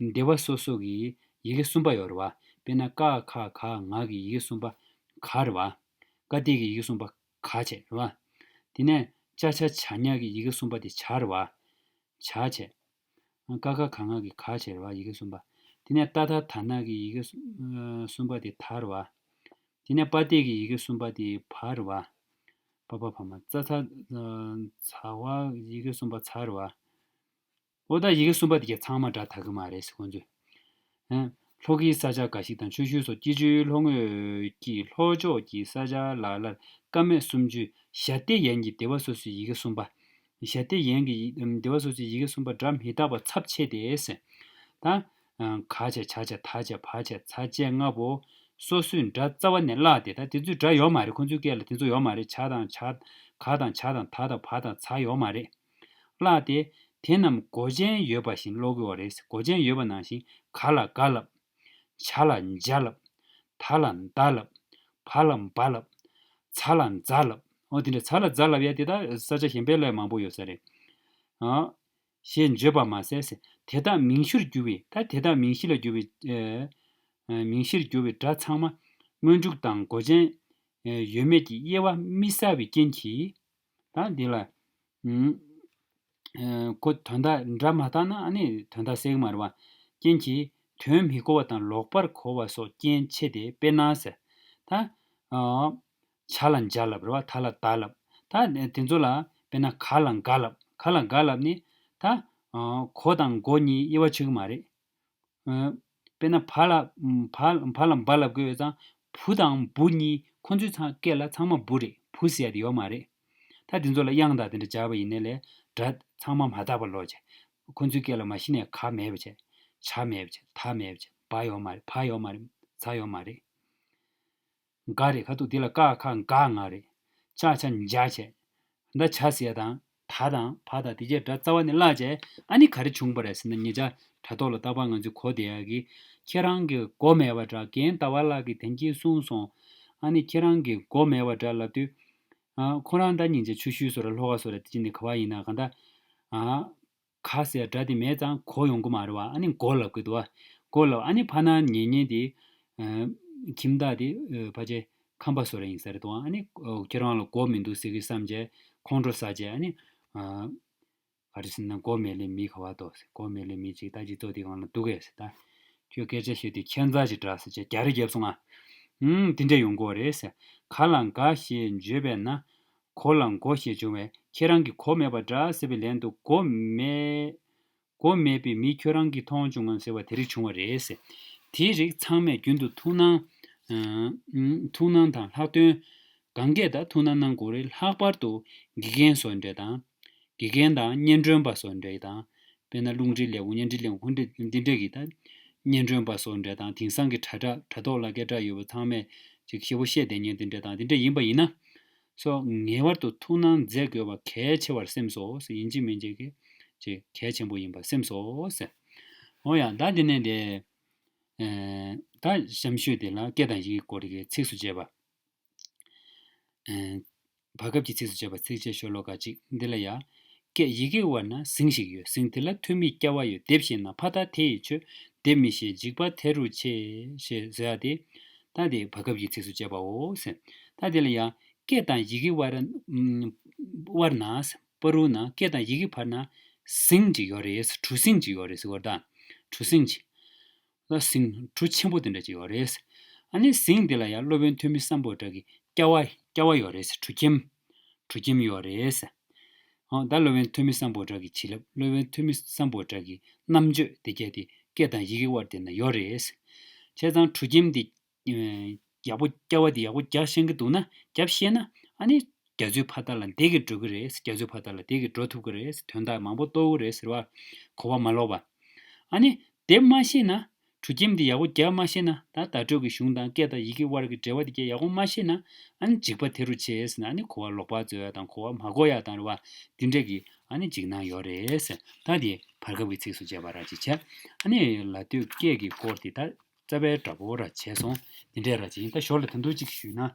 སྡེ་བ་སོ་སོ་གི་ཡི་གེ་གསུམ་པ་ཡོད་རེད་བ། དཔེར་ན་ཀ་ཁ་ག་ང་གི་ཡི་གེ་གསུམ་པ་ག་རེད་བ། ཀ་སྡེ་གི་ཡི་གེ་གསུམ་པ་ག་བྱས་རེད་བ། དེ་ནས་ཅ་ཆ་ཇ་ཉ་གི་ཡི་གེ་གསུམ་པ་དེ་ཇ་རེད་བ། ཇ་བྱས། ཀ་ཁ་ག་ང་གི་ག་བྱས་རེད་བ། ཡི་གེ་གསུམ་པ། དེ་ནས་ཏ་ཐ་ད་ན་གི་ཡི་གེ་གསུམ་པ་དེ་ད་རེད་བ། དེ་ནས་པ་སྡེ་གི་ཡི་གེ་གསུམ་པ་དེ་བ་རེད་བ། པ་པ་བ་མ་ཙ་ཚ་ཚ་བ། ཡི་གེ་གསུམ་པ་ཚ་རེད་བ། འོ་ད་ཡི་གེ་གསུམ་པ་དེ་གས་ཚང་མ་སྒྲ་དག་གི་མ་རེད་ཟེར་ཁོང་ཚོས། ཨ། ལྷོ་གི་ས་ཆ་འགའ་ཞིག་དང་ཆུ་ཤུལ་སོགས་སྐྱིད་ཆུའི་ལྷོ་ངོས་ཀྱི་ལྷོ་ཕྱོགས་ཀྱི་ས་ཆ་ལ་ལར་ཀ་མད་སུམ་ཅུའི་ཞ་སྡེ་ཡན་གྱི་སྡེ་བ་སོ་སོའི་ཡི་གེ་གསུམ་པ། ཞ་སྡེ་ཡན་གྱི་ཡི་སྡེ་བ་སོ་སོའི་ཡི་གེ་གསུམ་པ་སྒྲ་མི་རྟག་པ་ཚབས་ཆེ་སྟེ་ཟེར། ད་ག་བྱས་ཇ་བྱས་ད་བྱས་བ་བྱས་ཚ་བྱས་ལྔ་པོ་སོ་སོའི་སྒྲ་རྩ་བ་ནས་བརླག་སྟེ། ད་དེ་ཚོའི་སྒྲ་ཡོད་མ་རེད། ཁོང་ཚོའི་སྐད་ལ་དེ་ཚོ་ཡོད་མ་རེད། ཇ་དང་ཇ། ག་དང་ཇ་དང་ད་དང་བ་དང་ཚ་ཡོད་མ་རེད། བརླག་སྟེ། དེ་རྣམས་མགོ་ཅན་ཡོད་པ་བཞིན་ཀློག་གི་ཡོད་རེད། མགོ་ཅན་ཡོད་པ་ནང་བཞིན་ག་ལ་ག་ལབ། ཇ་ལ་ཇ་ལབ། ད་ལ་ད་ལབ། བ་ལ་བ་ལབ། ཚ་ལ་ཛ་ལབ། འོ་དེ་འདྲ་ཚ་ལ་ཛ་ལབ་ཡ་དེ་དག་ས་ཆ་གཞན་པའི་ལ་མང་པོ་ཡོད་ས་རེད། ཨ། ཞེས་བརྗོད་པ་མ་ཟད་ཟེར། དེ་དག་མིང་གཞིར་གྱུར་པའི། ད་དེ་དག་མིང་གཞི་ལ་གྱུར་པའི། ཨེ། མིང་གཞིར་གྱུར་པའི་སྒྲ་ཚང་མ་སྔོན་འཇུག་དང་མགོ་ཅན་ཡོད་མེད་ཀྱི་དབྱེ་བ་མི་གསལ་བའི་རྐྱེན་གྱིས། ད་འདི་ལ། ཁོ་དོན་དག་འདྲ་མ་བཏང་ན་ཨ་ནི་དོན་དག་གསལ་གྱི་མ་རེད་བ། རྐྱེན་གྱིས་དོན་མི་གོ་བ་དང་ལོག་པར་གོ་བ་སོགས་རྐྱེན་ཆེ་སྟེ། དཔེར་ན་ཟེར། ད། བྱ་ལ་འཇའ་ལབ་རེད་བ། ད་ལ་མདའ་ལབ། ད་དེ་ཚོ་ལ་དཔེར་ན་ག་ལ་མགར་ལབ། ག་ལ་མགར་ལབ་ནི་ད། གོ་དང་མགོ་གཉིས་དབྱེ་བ་ཕྱེ་གི་མ་རེད། དཔེར་ན་བ་ལ། བ་བ་ལ་འབའ་ལབ་དགོས་ཡོད་ཙང་བུ་དང་བུ་གཉིས་ཁོ་ཚོའི་ཚང་སྐད་ལ་ཚང་མ་བུ་རེད། བུ་ཟེར་ཡ་དེ་ཡོད་མ་རེད། ད་དེ་ཚོ་ལ་དབྱངས་དང་དེ་འདྲ་སྦྱར་བ་ཡིན་ནའི་ལས་སྒྲ་ཚང་མ་མ་དག་པ་ལོག་བྱས། ཁོ་ཚོའི་སྐད་ལ་མ་གཞི་ནས་ག་མེད་པ་བྱས། ཇ་མེད་པ་བྱས། ད་མེད་པ་བྱས། བ་ཡོད་མ་རེད། བ་ཡོད་མ་རེད། ཛ་ཡོད་མ་རེད། འགའ་རེད། ཁ་ཐུག་འདི་ལ་ཀ་ཁ་འགའ་ང་རེད། ཅ་ཆ་འཇའ་བྱས། ད་ཇ་ཟེར་ཡ་དང་ད་དང་བ་དང་དེ་གྱད་སྒྲ་རྩ་བ་ནས་བརླག་བྱས། ཨ་ནི་ག་རེ་བྱུང་བ་རེད་ཟེར་ན། ཉེ་ཆར་དྲ་ཐོག་ལ་རྟག་པར་ང་ཚོས་གོ་བསྡད་ཡ་གི་ཁྱེད་རང་གི་མགོ་མེད་པ་འདྲ། རྒན་ཟླ་བ་ལགས་ཀྱིས་དེང་གིས་གསུངས་སོང་། ཨ་ནི་ཁྱེད་རང་གི་མགོ་མེད་པ་འདྲ་ལབ་དུས། ཨ་ཁོ་རང་ད་སྙིང་རྗེ། ཆུ་ཤུལ་བཟོ་ར་ལྷོ་ཁ་བཟོ་ར་དེ་ཅི་ནས་ག་བ་ཡིན་ན་གང་ད། ཨ། ག་ཟེར་སྒྲ་དེ་མེད་ཙང་གོ་ཡོང་གི་མ་རེད་བ། ཨ་ནི་མགོ་ལབ་གི་འདུག་བ། མགོ་ལབ། ཨ་ནི་ཕ་ན་ཉེ་ཉེ་དེ། ཁྱིམ་བདག་དེ་ཕ་ཆེ་ཁམས་པ་བཟོ་ར་ཡིན་ས་རེད་འདུག་ཨ་ནི་ཁྱེད་རང་ལ་མགོ་མི་འདུག་ཟེར་གི་བསམ་བྱས་ཁོང་ཁྲོ་ཟ་བྱས། ཨ་ནི་ག་རེ་ཟེར་ན། མགོ་མེད་ལེ་མི་ག་བ་འདུག་ཟེར། མགོ་མེད་ལེ་མི་ཅིག་ད་ཅི་ཙོག་དེ་གང་ལ་འདུག་གས་ཟེར། ད་ཁྱོད་སྐད་ཆ་བཤད་དུས་ཁྱད་མཚར་ཅིག་འདྲ་ཟེར་བྱས་རྒྱ་རེ་བརྒྱབ་སོང་ང་། ཨུམ། དེ་འདྲས་ཡོང་གི་རེད་ཟེར། ག་ལ་འགའ་ཞེས་བརྗོད་པས་ན། གོ་ལ་མགོ་ཞེས་བྱུང་བས་ཁྱེད་རང་གི་གོ་མེད་པ་འདྲ་ཟེར་བའི་ལན་དུ་མགོ་མེད། མགོ་མེད་པའི་མི་ཁྱོད་རང་གིས་མཐོང་བྱུང་ངམ་ཟེར་བ་དེ་རིགས་བྱུང་བ་རེད་ཟེར། དེའི་རིགས་ཚང་མས་རྒྱུན་དུ་ཐུགས་སྣང་། ཨ་ཐུགས་སྣང་དང་ལྷག་དོན། གང་སྐད་དང་ཐུགས་སྣང་གནང་དགོས་རེད། ལྷག་པར་དུ་དགེ་རྒན་བཟོ་འདྲ་དང་། དགེ་རྒན་དང་སྙན་སྒྲོན་པ་བཟོ་འདྲ་དང་། དཔེར་ན་རླུང་འཕྲིན་ལས་ཁུངས་བརྙན་འཕྲིན་ལས་ཁུངས་འདི་འདྲ་གི་ད་སྙན་སྒྲོན་པ་བཟོ་འདྲ་དང་། དེང་སང་གི་དྲ་གྲགས་དྲ་ཐོག་ལ་སྐད་གྲགས་ཡོད་པ་ཚང་མས་ཅིག་ཞེ་པོ་བཤད་བསྡད་མཁན་དེ་འདྲ་དང་དེ་འདྲ་ཡིན་པ་ཡིན་ན། སོགས་ངེས་པར་དུ་ཐུགས་སྣང་མཛད་དགོས་པ་གལ་ཆེ་བར་སེམས་སོ་ཟེར། ཡིན་གཅིག་མིན་གཅིག་གི་ཅིག་གལ་ཆེན་པོ་ཡིན་པར་སེམས་སོ་ཟེར། འོ་ཡ། ད་དེ་ནས་དེ། ཨེ། ད་གཤམ་ཤོས་དེ་ལ་སྐད་དང་ཡི་གེའི་སྐོར་གྱི་ཚིགས་སུ་བཅད་པ། ཨེ། བར་སྐབས་ཀྱི་ཚིགས་སུ་བཅད་པ་ཚིགས་བཅད་ཤོ་ལོ་ཀ་གཅིག་འདི་ལ་ཡ། སྐད་ཡི་གེ་དབར་ན་ཟིང་ཞིག་ཡོད། ཟིང་དེ་ལ་ཐུར་མིས་བསྐྱ་བ་ཡོད། དེ་བཞིན་ན་ཕ་མཐའ་དེ་ཡི་ཆོད། དེ་མི་ཤེས་འཇིགས་པ་དེ་རུ་ཆེ། ཞེས་ཟེར་ཡ་དེ། ད་དེ་བར་སྐབས་ཀྱི་ཚིགས་སུ་བཅད་པའོ་ཟེར། ད་དེ་ལ་ཡ། སྐད་དང་ཡི་གེ་དབར། ཨམ། དབར་ན། བར་རུ་ན། སྐད་དང་ཡི་གེ་བར་ན་ཟིང་ཅིག་ཡོད་རེད། གྲུ་ཟིང་ཅིག་ཡོད་རེད་ཟེར་བ་དང་། གྲུ་ཟིང་ཅིག་ལ་ཟིང་གྲུ་ཆེན་པོ་དེ་འདྲ་ཅིག་ཡོད་རེད། ཨ་ནི་ཟིང་དེ་ལ་ཡང་སློབ་དཔོན་ཐོན་མི་སམ་བྷོ་ཊ་གིས་བསྐྱ་བ་བསྐྱ་བ་ཡོད་རེད། གྲུ་ཁྱིམ། གྲུ་ཁྱིམ་ཡོད་རེད། ཨོ་ད་སློབ་དཔོན་ཐོན་མི་སམ་བྷོ་ཊ་གི་བྱིན་རླབས། སློབ་དཔོན་ཐོན་མི་སམ་བྷོ་ཊ་གི་རྣམ་དཔྱོད་དེ་གྱད་དེ་སྐད་དང་ཡི་གེ་དབར་དེ་ན་ཡོད་རེད། བྱས་ཙང་གྲུ་ཁྱིམ་དེ། ཡག་པོ་བསྐྱ་བ་དེ་ཡག་པོ་རྒྱག་ཤེས་ཀྱི་འདུག་ན། རྒྱབ་ཤེས་ན། ཨ་ནི། རྒྱ་མཚོའི་ཕ་མཐའ་ལ་བདེ་གི་འགྲོ་གི་རེད། རྒྱ་མཚོའི་ཕ་མཐའ་ལ་བདེ་གི་འགྲོ་ཐུབ་ཀྱི་རེད། དོན་དག་མང་པོ་རྟོགས་ཀྱི་རེད་ཟེར་བ། གོ་བ་མ་ལོག་པ། ཨ་ནི། དེ་མ་ཤེས་ན། གྲུ་ཁྱིམ་དེ་ཡག་པོ་རྒྱག་མ་ཤེས་ན། ད་བརྡ་སྤྲོད་ཀྱི་གཞུང་དང་སྐད་དང་ཡི་གེ་དབར་གྱི་འབྲེལ་བ་དེ་གྱད་ཡག་པོ་མ་ཤེས་ན། ཨ་ནི་འཇིགས་པ་དེ་རུ་ཆེ་ཟེར་ན། ཨ་ནི་གོ་བ་ལོག་པ་འཛོལ་ཡ་དང་གོ་བ་མ་གོ་ཡ་དང་རེད་བ། དེ་འདྲ་གི་ཨ་ནི་འཇིགས་སྣང་ཡོད་རེད་ཟེར། ད་དེ་བར་སྐབས་ཀྱི་ཚིགས་སུ་བཅད་པ་ར་ཅིག་བྱས། ཨ་ནི་ལ་སྟོད་སྐད་ཀྱི་སྐོར་དེ་ད། རྩ་བའི་འདྲ་པོ་ར་བྱས་སོང་། དེ་འདྲས་ར་ཅིག་ཡིན། ད་ཞོར་ལ་ད་དུང་ཅིག་ཞུས་ན།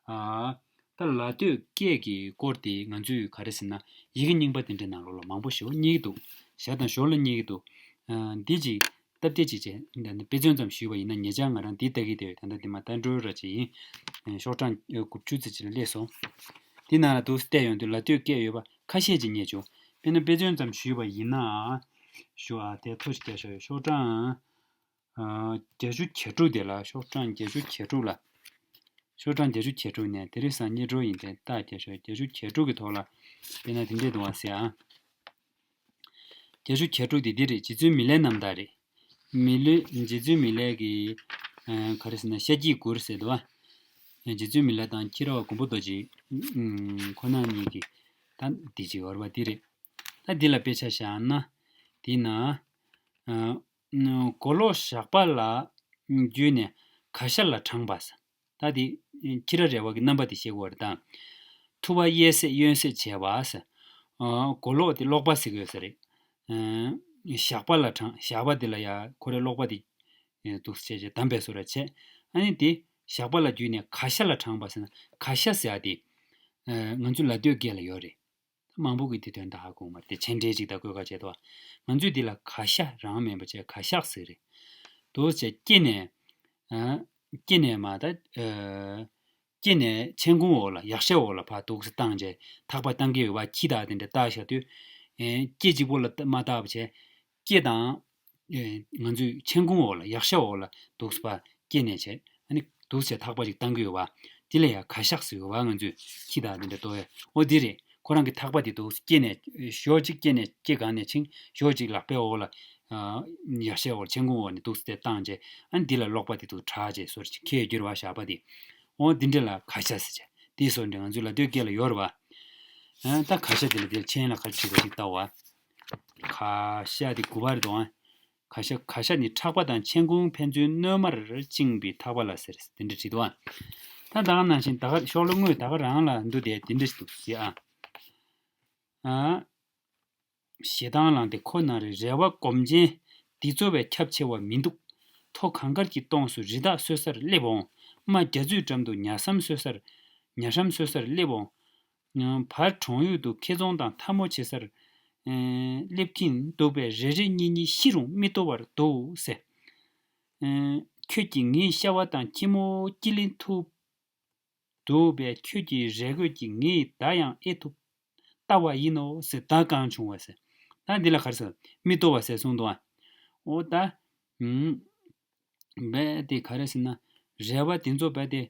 ཨ། ད་ལ་སྟོད་སྐད་ཀྱི་སྐོར་དེ་ང་ཚོས་ག་རེ་ཟེར་ན། ཡི་གེ་རྙིང་པ་དེ་འདྲའི་ནང་ལོགས་ལ་མང་པོ་ཞེ་པོ་རྙེད་ཀྱི་འདུག་ཞར་དང་ཞོར་ལ་རྙེད་ཀྱི་འདུག་ཨ། འདི་ཅིག་སྟབས་བདེ་ཅིག་བྱས་ད་ནི་དཔེ་མཚོན་ཙམ་ཞུས་པ་ཡིན་ན། ཉེ་ཆར་ང་རང་འདི་ལྟ་གི་དེ་ད་ལྟ་འདི་མ་ལྟ་འགྲོ་ར་ཅིག་ཡིན། ཤོག་གྲངས་དགུ་བཅུ་ཙམ་ཅིག་ལ་སླེབས་སོང་། འདི་ནང་ལ་འདུག་བལྟས་ཡོང་དུས་ལ་སྟོད་སྐད་ཡོད་པ་ཁ་ཤས་ཅིག་རྙེད་བྱུང་། དཔེར་ན་དཔེ་མཚོན་ཙམ་ཞུས་པ་ཡིན་ན། ཞུ་ཨ། དེ་ཐོ་ཞིག་རྒྱག་ཤོག་ཤོག་གྲངས། ཨ། བརྒྱད་ཅུ་གྱ་དྲུག་དེ་ལ། ཤོག་གྲངས་བརྒྱད་ཅུ་གྱ་དྲུག་ལ། ཤོག་གྲངས་བརྒྱད་ཅུ་གྱ་དྲུག་ནས་དེ་རིང་སང་ཉིན་འགྲོ་ཡིན་ཏེ་རྟགས་རྒྱག་ཤོག་བརྒྱད་ཅུ་གྱ་དྲུག་གི་ཐོག་ལ། དཔེར་ན་དེ་འདྲས་འདུག་བ་ཟེར་ཨ། བརྒྱད་ཅུ་གྱ་དྲུག་དེ་འདི་རེད། རྗེ་བཙུན་མི་ལའི་རྣམ་ཐར་རེད། མི་ལའི། རྗེ་བཙུན་མི་ལའི་གི། ཨ། ག་རེ་ཟེར་ན། ཤཱཀྱའི་མགུར་ཟེར་འདུག་བ། རྗེ་བཙུན་མི་ལ་དང་ཁྱི་ར་བ་མགོན་པོ་རྡོ་རྗེ། ཁོ་ན་གཉིས་ཀྱི་ད་འདི་ཅིག་ཡོད་རེད་བ། འདི་རེད། ད་འདི་ལ་དཔེ་ཆ་བཞག་ན། འདི་ན། ཨ། མགོ་ལོག་ཞགས་པ་ལ་བརྒྱུད་ནས་ག་ཤ་ལ་དྲངས་པ་ཟེར། ད་འདི་ཁྱི་ར་ར་བ་གི་རྣམ་པ་དེ་བཤད་དགོས་རེད་ད། ཐུ་བ་གཡས་སད་གཡོན་སད་བྱས་པ་ཟེར། ཨ། མགོ་ལོག་དེ་ལོག་པ་ཟེར་གི་ཡོད་ས་རེད། ཨ། ཞགས་པ་ལ་དྲངས། ཞགས་པ་དེ་ལ་ཡ་ཁོ་རའི་ལོག་པ་དེ་འདུག་སེ་བྱས་བྱས་བསྡམས་པའི་བཟོ་འདྲ་བྱས། ཨ་ནི་དེ་ཞགས་པ་ལ་བརྒྱུད་ནས་ག་ཤ་ལ་དྲངས་པ་ཟེར་ན། ག་ཤ་ཟེར་ཡ་དེ། ཨ། ང་ཚོ་ལ་སྟོད་སྐད་ལ་ཡོད་རེད། མང་པོ་གིས་དེ་དོན་དག་ཧ་གོ་གི་མ་རེད་དེ། མཆན་འགྲེལ་ཅིག་དང་བཀོད་ཁ་བྱས་འདུག་ང་ཚོས་འདི་ལ་ག་ཤ་རང་མིན་པ་བྱས་ག་ཤག་ཟེར་རེད། འདུག་སེ་བྱས་སྐྱེས་ནས། ཨ། སྐེ་ནས་མར་ད། ཨ། སྐེ་ནས་མཆན་ཁུང་འོག་ལ་ཡག་ཤ་འོག་ལ་ཕར་འདུག་སེ་བཏང་བྱས་ཐག་པ་བཏང་གི་ཡོད་པ། ཁྱི་དང་དེ་འདྲ་བཏགས་བཞག་དུས། ཨེ། སྐེ་གཅིག་པོ་ལ་མ་བཏགས་པ་བྱས། སྐེ་དང་། ཨེ། ང་ཚོའི་མཆན་ཁུང་འོག་ལ་ཡག་ཤ་འོག་ལ་འདུག་སེ་ཕར་སྐེ་ནས་བྱས། ཨ་ནི་འདུག་སེ་ཐག་པ་ཅིག་བཏང་གི་ཡོད་པ། དེ་ལ་ཡང་ག་ཤག་ཟེར་ཡོད་པ། ང་ཚོས་ཁྱི་དང་དེ་འདྲ་གཏོར་ཡ། འོ་དེ་རེད། ཁོ་རང་གི་ཐག་པ་དེ་འདུག་སེ་སྐེ་ནས་ཞོ་གཅིག་སྐེ་ནས་སྐེ་སྒང་ནས་ཕྱིན། ཞོ་གཅིག་ལག་པའི་འོག་ལ། ཨ། ཡག་ཤའི་འོག་ལ་མཆན་ཁུང་འོག་ནས་འདུག་སེ་བཏང་བྱས། ཨ་ནི་འདི་ལ་གློག་པ་དེ་འདུག་གྲགས་བྱས་སོར་ཅིག་ཁྱེར་གྱུར་བ། ཞགས་པ་དེ། འོ་འདི་འདྲ་ལ་ག་ཤ་ཟེར་བྱས། དེའི་སོར་འདྲ་ང་ཚོའི་ལ་སྟོད་སྐད་ལ་ཡོད་རེད་པ། ཨ། ད་ག་ཤ་དེ་ལ་དེར་མཆན་ལ་ག་རེ་བྲིས་པ་ཅིག་ལྟ་བ། ག་ཤ་དེ་དགུ་པ་རེད་འདུག་ཨ། ག་ཤ། ག་ཤ་ནི་ཕྲག་པ་དང་མཆན་ཁུང་ཕན་ཚུན་བསྣོལ་མར་བཅིངས་པའི་ཐག་པ་ལ་ཟེར། དེ་འདྲ་བྲིས་འདུག་ཨ། ད་ད་ག་ནང་བཞིན་ད་ག་ཤོག་ལོ་དངོས་ད་ག་རང་ལ་འདུག་སྟེ་དེ་འདྲ་ཞིག་འདུག་ཟེར་ཨ། ཨ། ཞེ་སྡང་ལངས་ཏེ་ཁོ་ན་རེ། རེ་བ་སྒོམ་ཆེན་འདི་ཚོ་བས་ཁྱབ་ཆེ་བ་མི་འདུག་མཐོ་གངས་དཀར་གྱི་སྟོངས་སུ་རི་དྭགས་གསོད་སར་སླེབས་འོང་། རྨ་རྒྱ་མཚོའི་འགྲམ་དུ་ཉ་སྲམ་གསོད་སར། ཉ་སྲམ་གསོད་སར་སླེབས་འོང་། བར་གྲོང་ཡུལ་དུ་ཁེ་ཚོང་དང་འཐབ་མོ་བྱེད་སར། ཨེ། སླེབས་ཀྱིན་འདུག་པས་རེ་རེ་གཉིས་གཉིས་ཤི་རུང་མི་ལྟོ་བར་འདུག་ཟེར། ཨེ། ཁྱོད་ཀྱིས་ངའི་ཤ་བ་དང་ཁྱི་མོ་སྐྱིད་ལིང་ཐུབ་འདུག་པས། ཁྱོད་ཀྱི་རས་གོས་ཀྱིས་ངའི་མདའ་ཡང་ཨེ་ཐུབ། ལྟ་བ་ཡིན་ནོ་ཟེར། མདའ་བཀང་བྱུང་བ་ཟེར། ད་འདི་ལ་ག་རེ་ཟེར། མི་ལྟོ་བ་ཟེར་གསུངས་འདུག་ཨ། འོ་ད། ཨུམ། རྦད་དེ་ག་རེ་ཟེར་ན། རེ་བ་དེ་ཚོ་རྦད་དེ།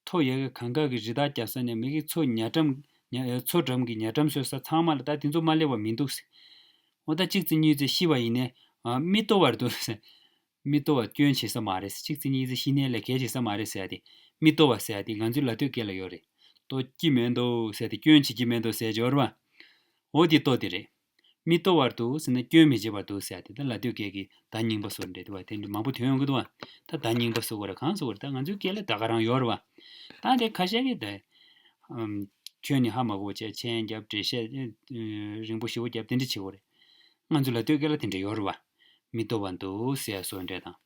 མཐོ་ཡ་གི་གངས་དཀར་གྱི་རི་དྭགས་རྒྱབ་ས་ནས་མི་གི་མཚོ་ཉ་འགྲམ། ཉ། མཚོ་འགྲམ་གྱི་ཉ་འགྲམ་གསོད་ས་ཚང་མ་ལ་ད་དེ་ཚོ་མ་སླེབས་པ་མི་འདུག་ཟེར། འོ་ད་གཅིག་ཙམ་གཉིས་ཙམ་ཤི་བ་ཡིན་ནའི། ཨ། མི་ལྟོ་བར་འདུག་ཟེར། མི་ལྟོ་བ་སྐྱོན་བྱེད་ས་མ་རེད་ཟེར། གཅིག་ཙམ་གཉིས་ཙམ་ཤི་ནའི་ལས་གལ་བྱེད་ས་མ་རེད་ཟེར་ཡ་དེ། མི་ལྟོ་བ་ཟེར་ཡ་དེ་ང་ཚོའི་ལ་སྟོད་སྐད་ལ་ཡོད་རེད། ལྟོ་སྐྱིད་མེད་འདུག་ཟེར་ཡ་དེ། སྐྱོན་བྱེད་ཀྱི་མེད་འདུག་ཟེར་ཡ་ཅིག་ཡོད་རེད་པ། འོ་དེ་ལྟོ་དེ་རེད། མི་ལྟོ་བར་འདུག་ཟེར་ན་སྐྱོན་མི་བྱེད་པར་འདུག་ཟེར་ཡ་དེ། ད་ལ་སྟོད་སྐད་ཀྱི་བརྡ་རྙིང་པ་བཟོ་འདྲ་དེ་བ་དེ་འདྲ་མང་པོ་ཐོན་ཡོང་གི་འདུག་བ། ད་བརྡ་རྙིང་པ་བཟོ་དགོས་རེད། གང་བཟོ་དགོས་རེད། ད་ང་ཚོའི་སྐད་ལ་ད་ག་རང་ཡོད་རེད་པ། ད་དེ་ཁ་ཤས་ཀྱིས་ད། ཨམ། ཁྱོད་ནི་ཧ་མ་གོ་བྱས་མཆན་རྒྱབ། འགྲེལ་བཤད་རིང་པོ་ཞེ་པོ་རྒྱབ། དེ་འདྲ་བྱེད་དགོས་རེད། ང་ཚོ་ལ་སྟོད་སྐད་ལ་དེ་འདྲ་ཡོད་རེད་པ། མི་ལྟོ་བར་འདུག་ཟེར་ཡ་བཟོ་འདྲ་དང་།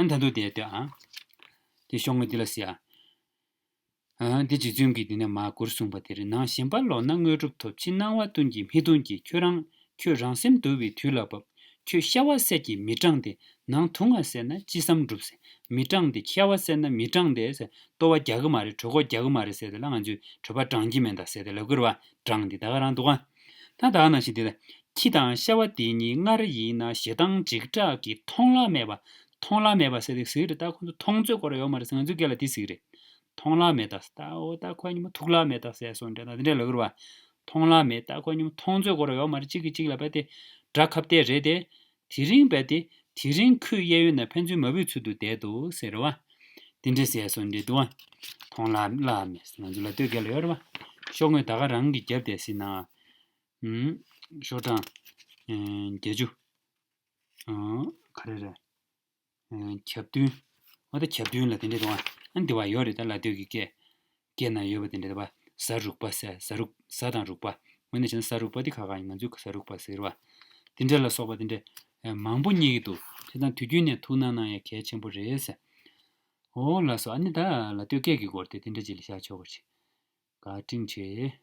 ཨ། ད་དུང་དེ་ལྟོས་ཨ། དེ་ཤོག་ངོས་འདི་ལ་ཟེར་ཨ། ཨ། འདི་རྗེ་བཙུན་གྱིས་འདི་ནས་མར་མགུར་གསུངས་པ་དེ་རེད། ནང་ཞེན་པ་ལོག་ན་དངོས་གྲུབ་ཐོབ། ཕྱི་སྣང་བ་ཀུན་གྱི་སྨིན་གཏོང་གི། ཁྱོད་རང་ཁྱོད་རང་སེམས་དུལ་བའི་དུས་ལ་བབ། ཁྱོད་ཤ་བ་བསད་ཀྱི་མི་གྲངས་དེ། ནང་དུག་ལྔ་བསད་ན་ཅི་བསམ་འགྲུབ་ཟེར། མི་གྲངས་དེ། ཤ་བ་བསད་ན་མི་གྲངས་དེ་ཟེར། ལྟོ་བ་རྒྱག་གི་མ་རེད། གྲོད་ཁོག་རྒྱག་གི་མ་རེད་ཟེར་དེ་ལ་ང་ཚོས་གྲོད་པ་འགྲང་གི་མེད་ད་ཟེར་དེ་ལབ་ཀྱི་རེད་པ། འགྲང་དེ་ད་ག་རང་འདུག་ག་ད་ད་ག་ནང་བཞིན་དེ་ལ། ཁྱི་དང་ཤ་བ་དེ་གཉིས་སྔར་ཡིན་ན་ཞེ་སྡང་འཇིགས་སྐྲག་གིས་མཐོང་ལ་མེད་པ། མཐོང་ལ་མེད་པ་ཟེར་དེ་ཟེར་གྱི་རེད། ད་ཁོ་ཚོ་མཐོང་ཚོད་ཁོ་རང་ཡོད་མ་རེད་ཟེར། ང་ཚོའི་སྐད་ལ་དེ་ཟེར་གྱི་རེད། མཐོང་ལ་མེད་ད་ཟེར། ད་འོ་ད་ཁོ་གཉིས་མོ་ཐུག་ལ་མེད་ད་ཟེར་སོང་འདྲ་ད་དེ་འདྲ་ལབ་ཀྱི་རེད་པ། མཐོང་ལ་མེད། ད་ཁོ་གཉིས་མོ་མཐོང་ཚོད་ཁོ་རང་ཡོད་མ་རེད། གཅིག་གིས་གཅིག་ལ་རྦད་དེ་དགྲ་ཁ་གཏད་རེད་དེ། དེ་རིང་རྦད་དེ་དེ་རིང་ཁོའི་གཡས་གཡོན་ན་ཕན་ཚུན་མ་བུའི་ཚུལ་དུ་བསྡད་འདུག་ཟེར་རེད་པ། དེ་འདྲ་ཟེར་སོང་འདྲ་འདུག་པ། མཐོང་ལ་མེད། ང་ཚོ་ལ་སྟོད་སྐད་ལ་ཡོད་རེད་པ། ཤོག་ངོས་ད་ག་རང་གིས་རྒྱབ་བསྡད་སྲིད་ན། ཨུམ། ཤོག་གྲངས། ཨེ། བརྒྱད་ཅུ། ཨ། ག་རེ་རེད། ཨེ། གྱ་བདུན། འོ་ད་གྱ་བདུན་ལ་དེ་འདྲ་འདུག་པ། ཨ། འདི་པར་ཡོད་རེད། ད་ལ་སྟོད་ཀྱི་སྐད། སྐད་ནང་ཡོད་པ་དེ་འདྲ་འདུག་པ། གཟའ་རུག་པ་ཟེར། གཟའ་རུག་གཟའ་དང་རུག་པ། འོ་ན་བྱས་ན་གཟའ་རུག་པ་འདི་ཁ་ཁ་ཡིན། ང་ཚོས་གཟའ་རུག་པ་ཟེར་བ། དེ་འདྲ་ལ་སོགས་པ་དེ་འདྲ། ཨེ། མང་པོ་རྙེད་ཀྱི་འདུག་བྱས་ཙང་དུས་རྒྱུན་ནས་ཐུགས་སྣང་གནང་ཡ་གལ་ཆེན་པོ་རེད་ཟེར། འོ་ལགས་སོ། ཨ་ནི་ད་ལ་སྟོད་སྐད་ཀྱི་སྐོར་དེ་དེ་འདྲ་ཅིག་ལ་བཞག་ཆོག་པ་ཞིག་བཀའ་དྲིན་ཆེ།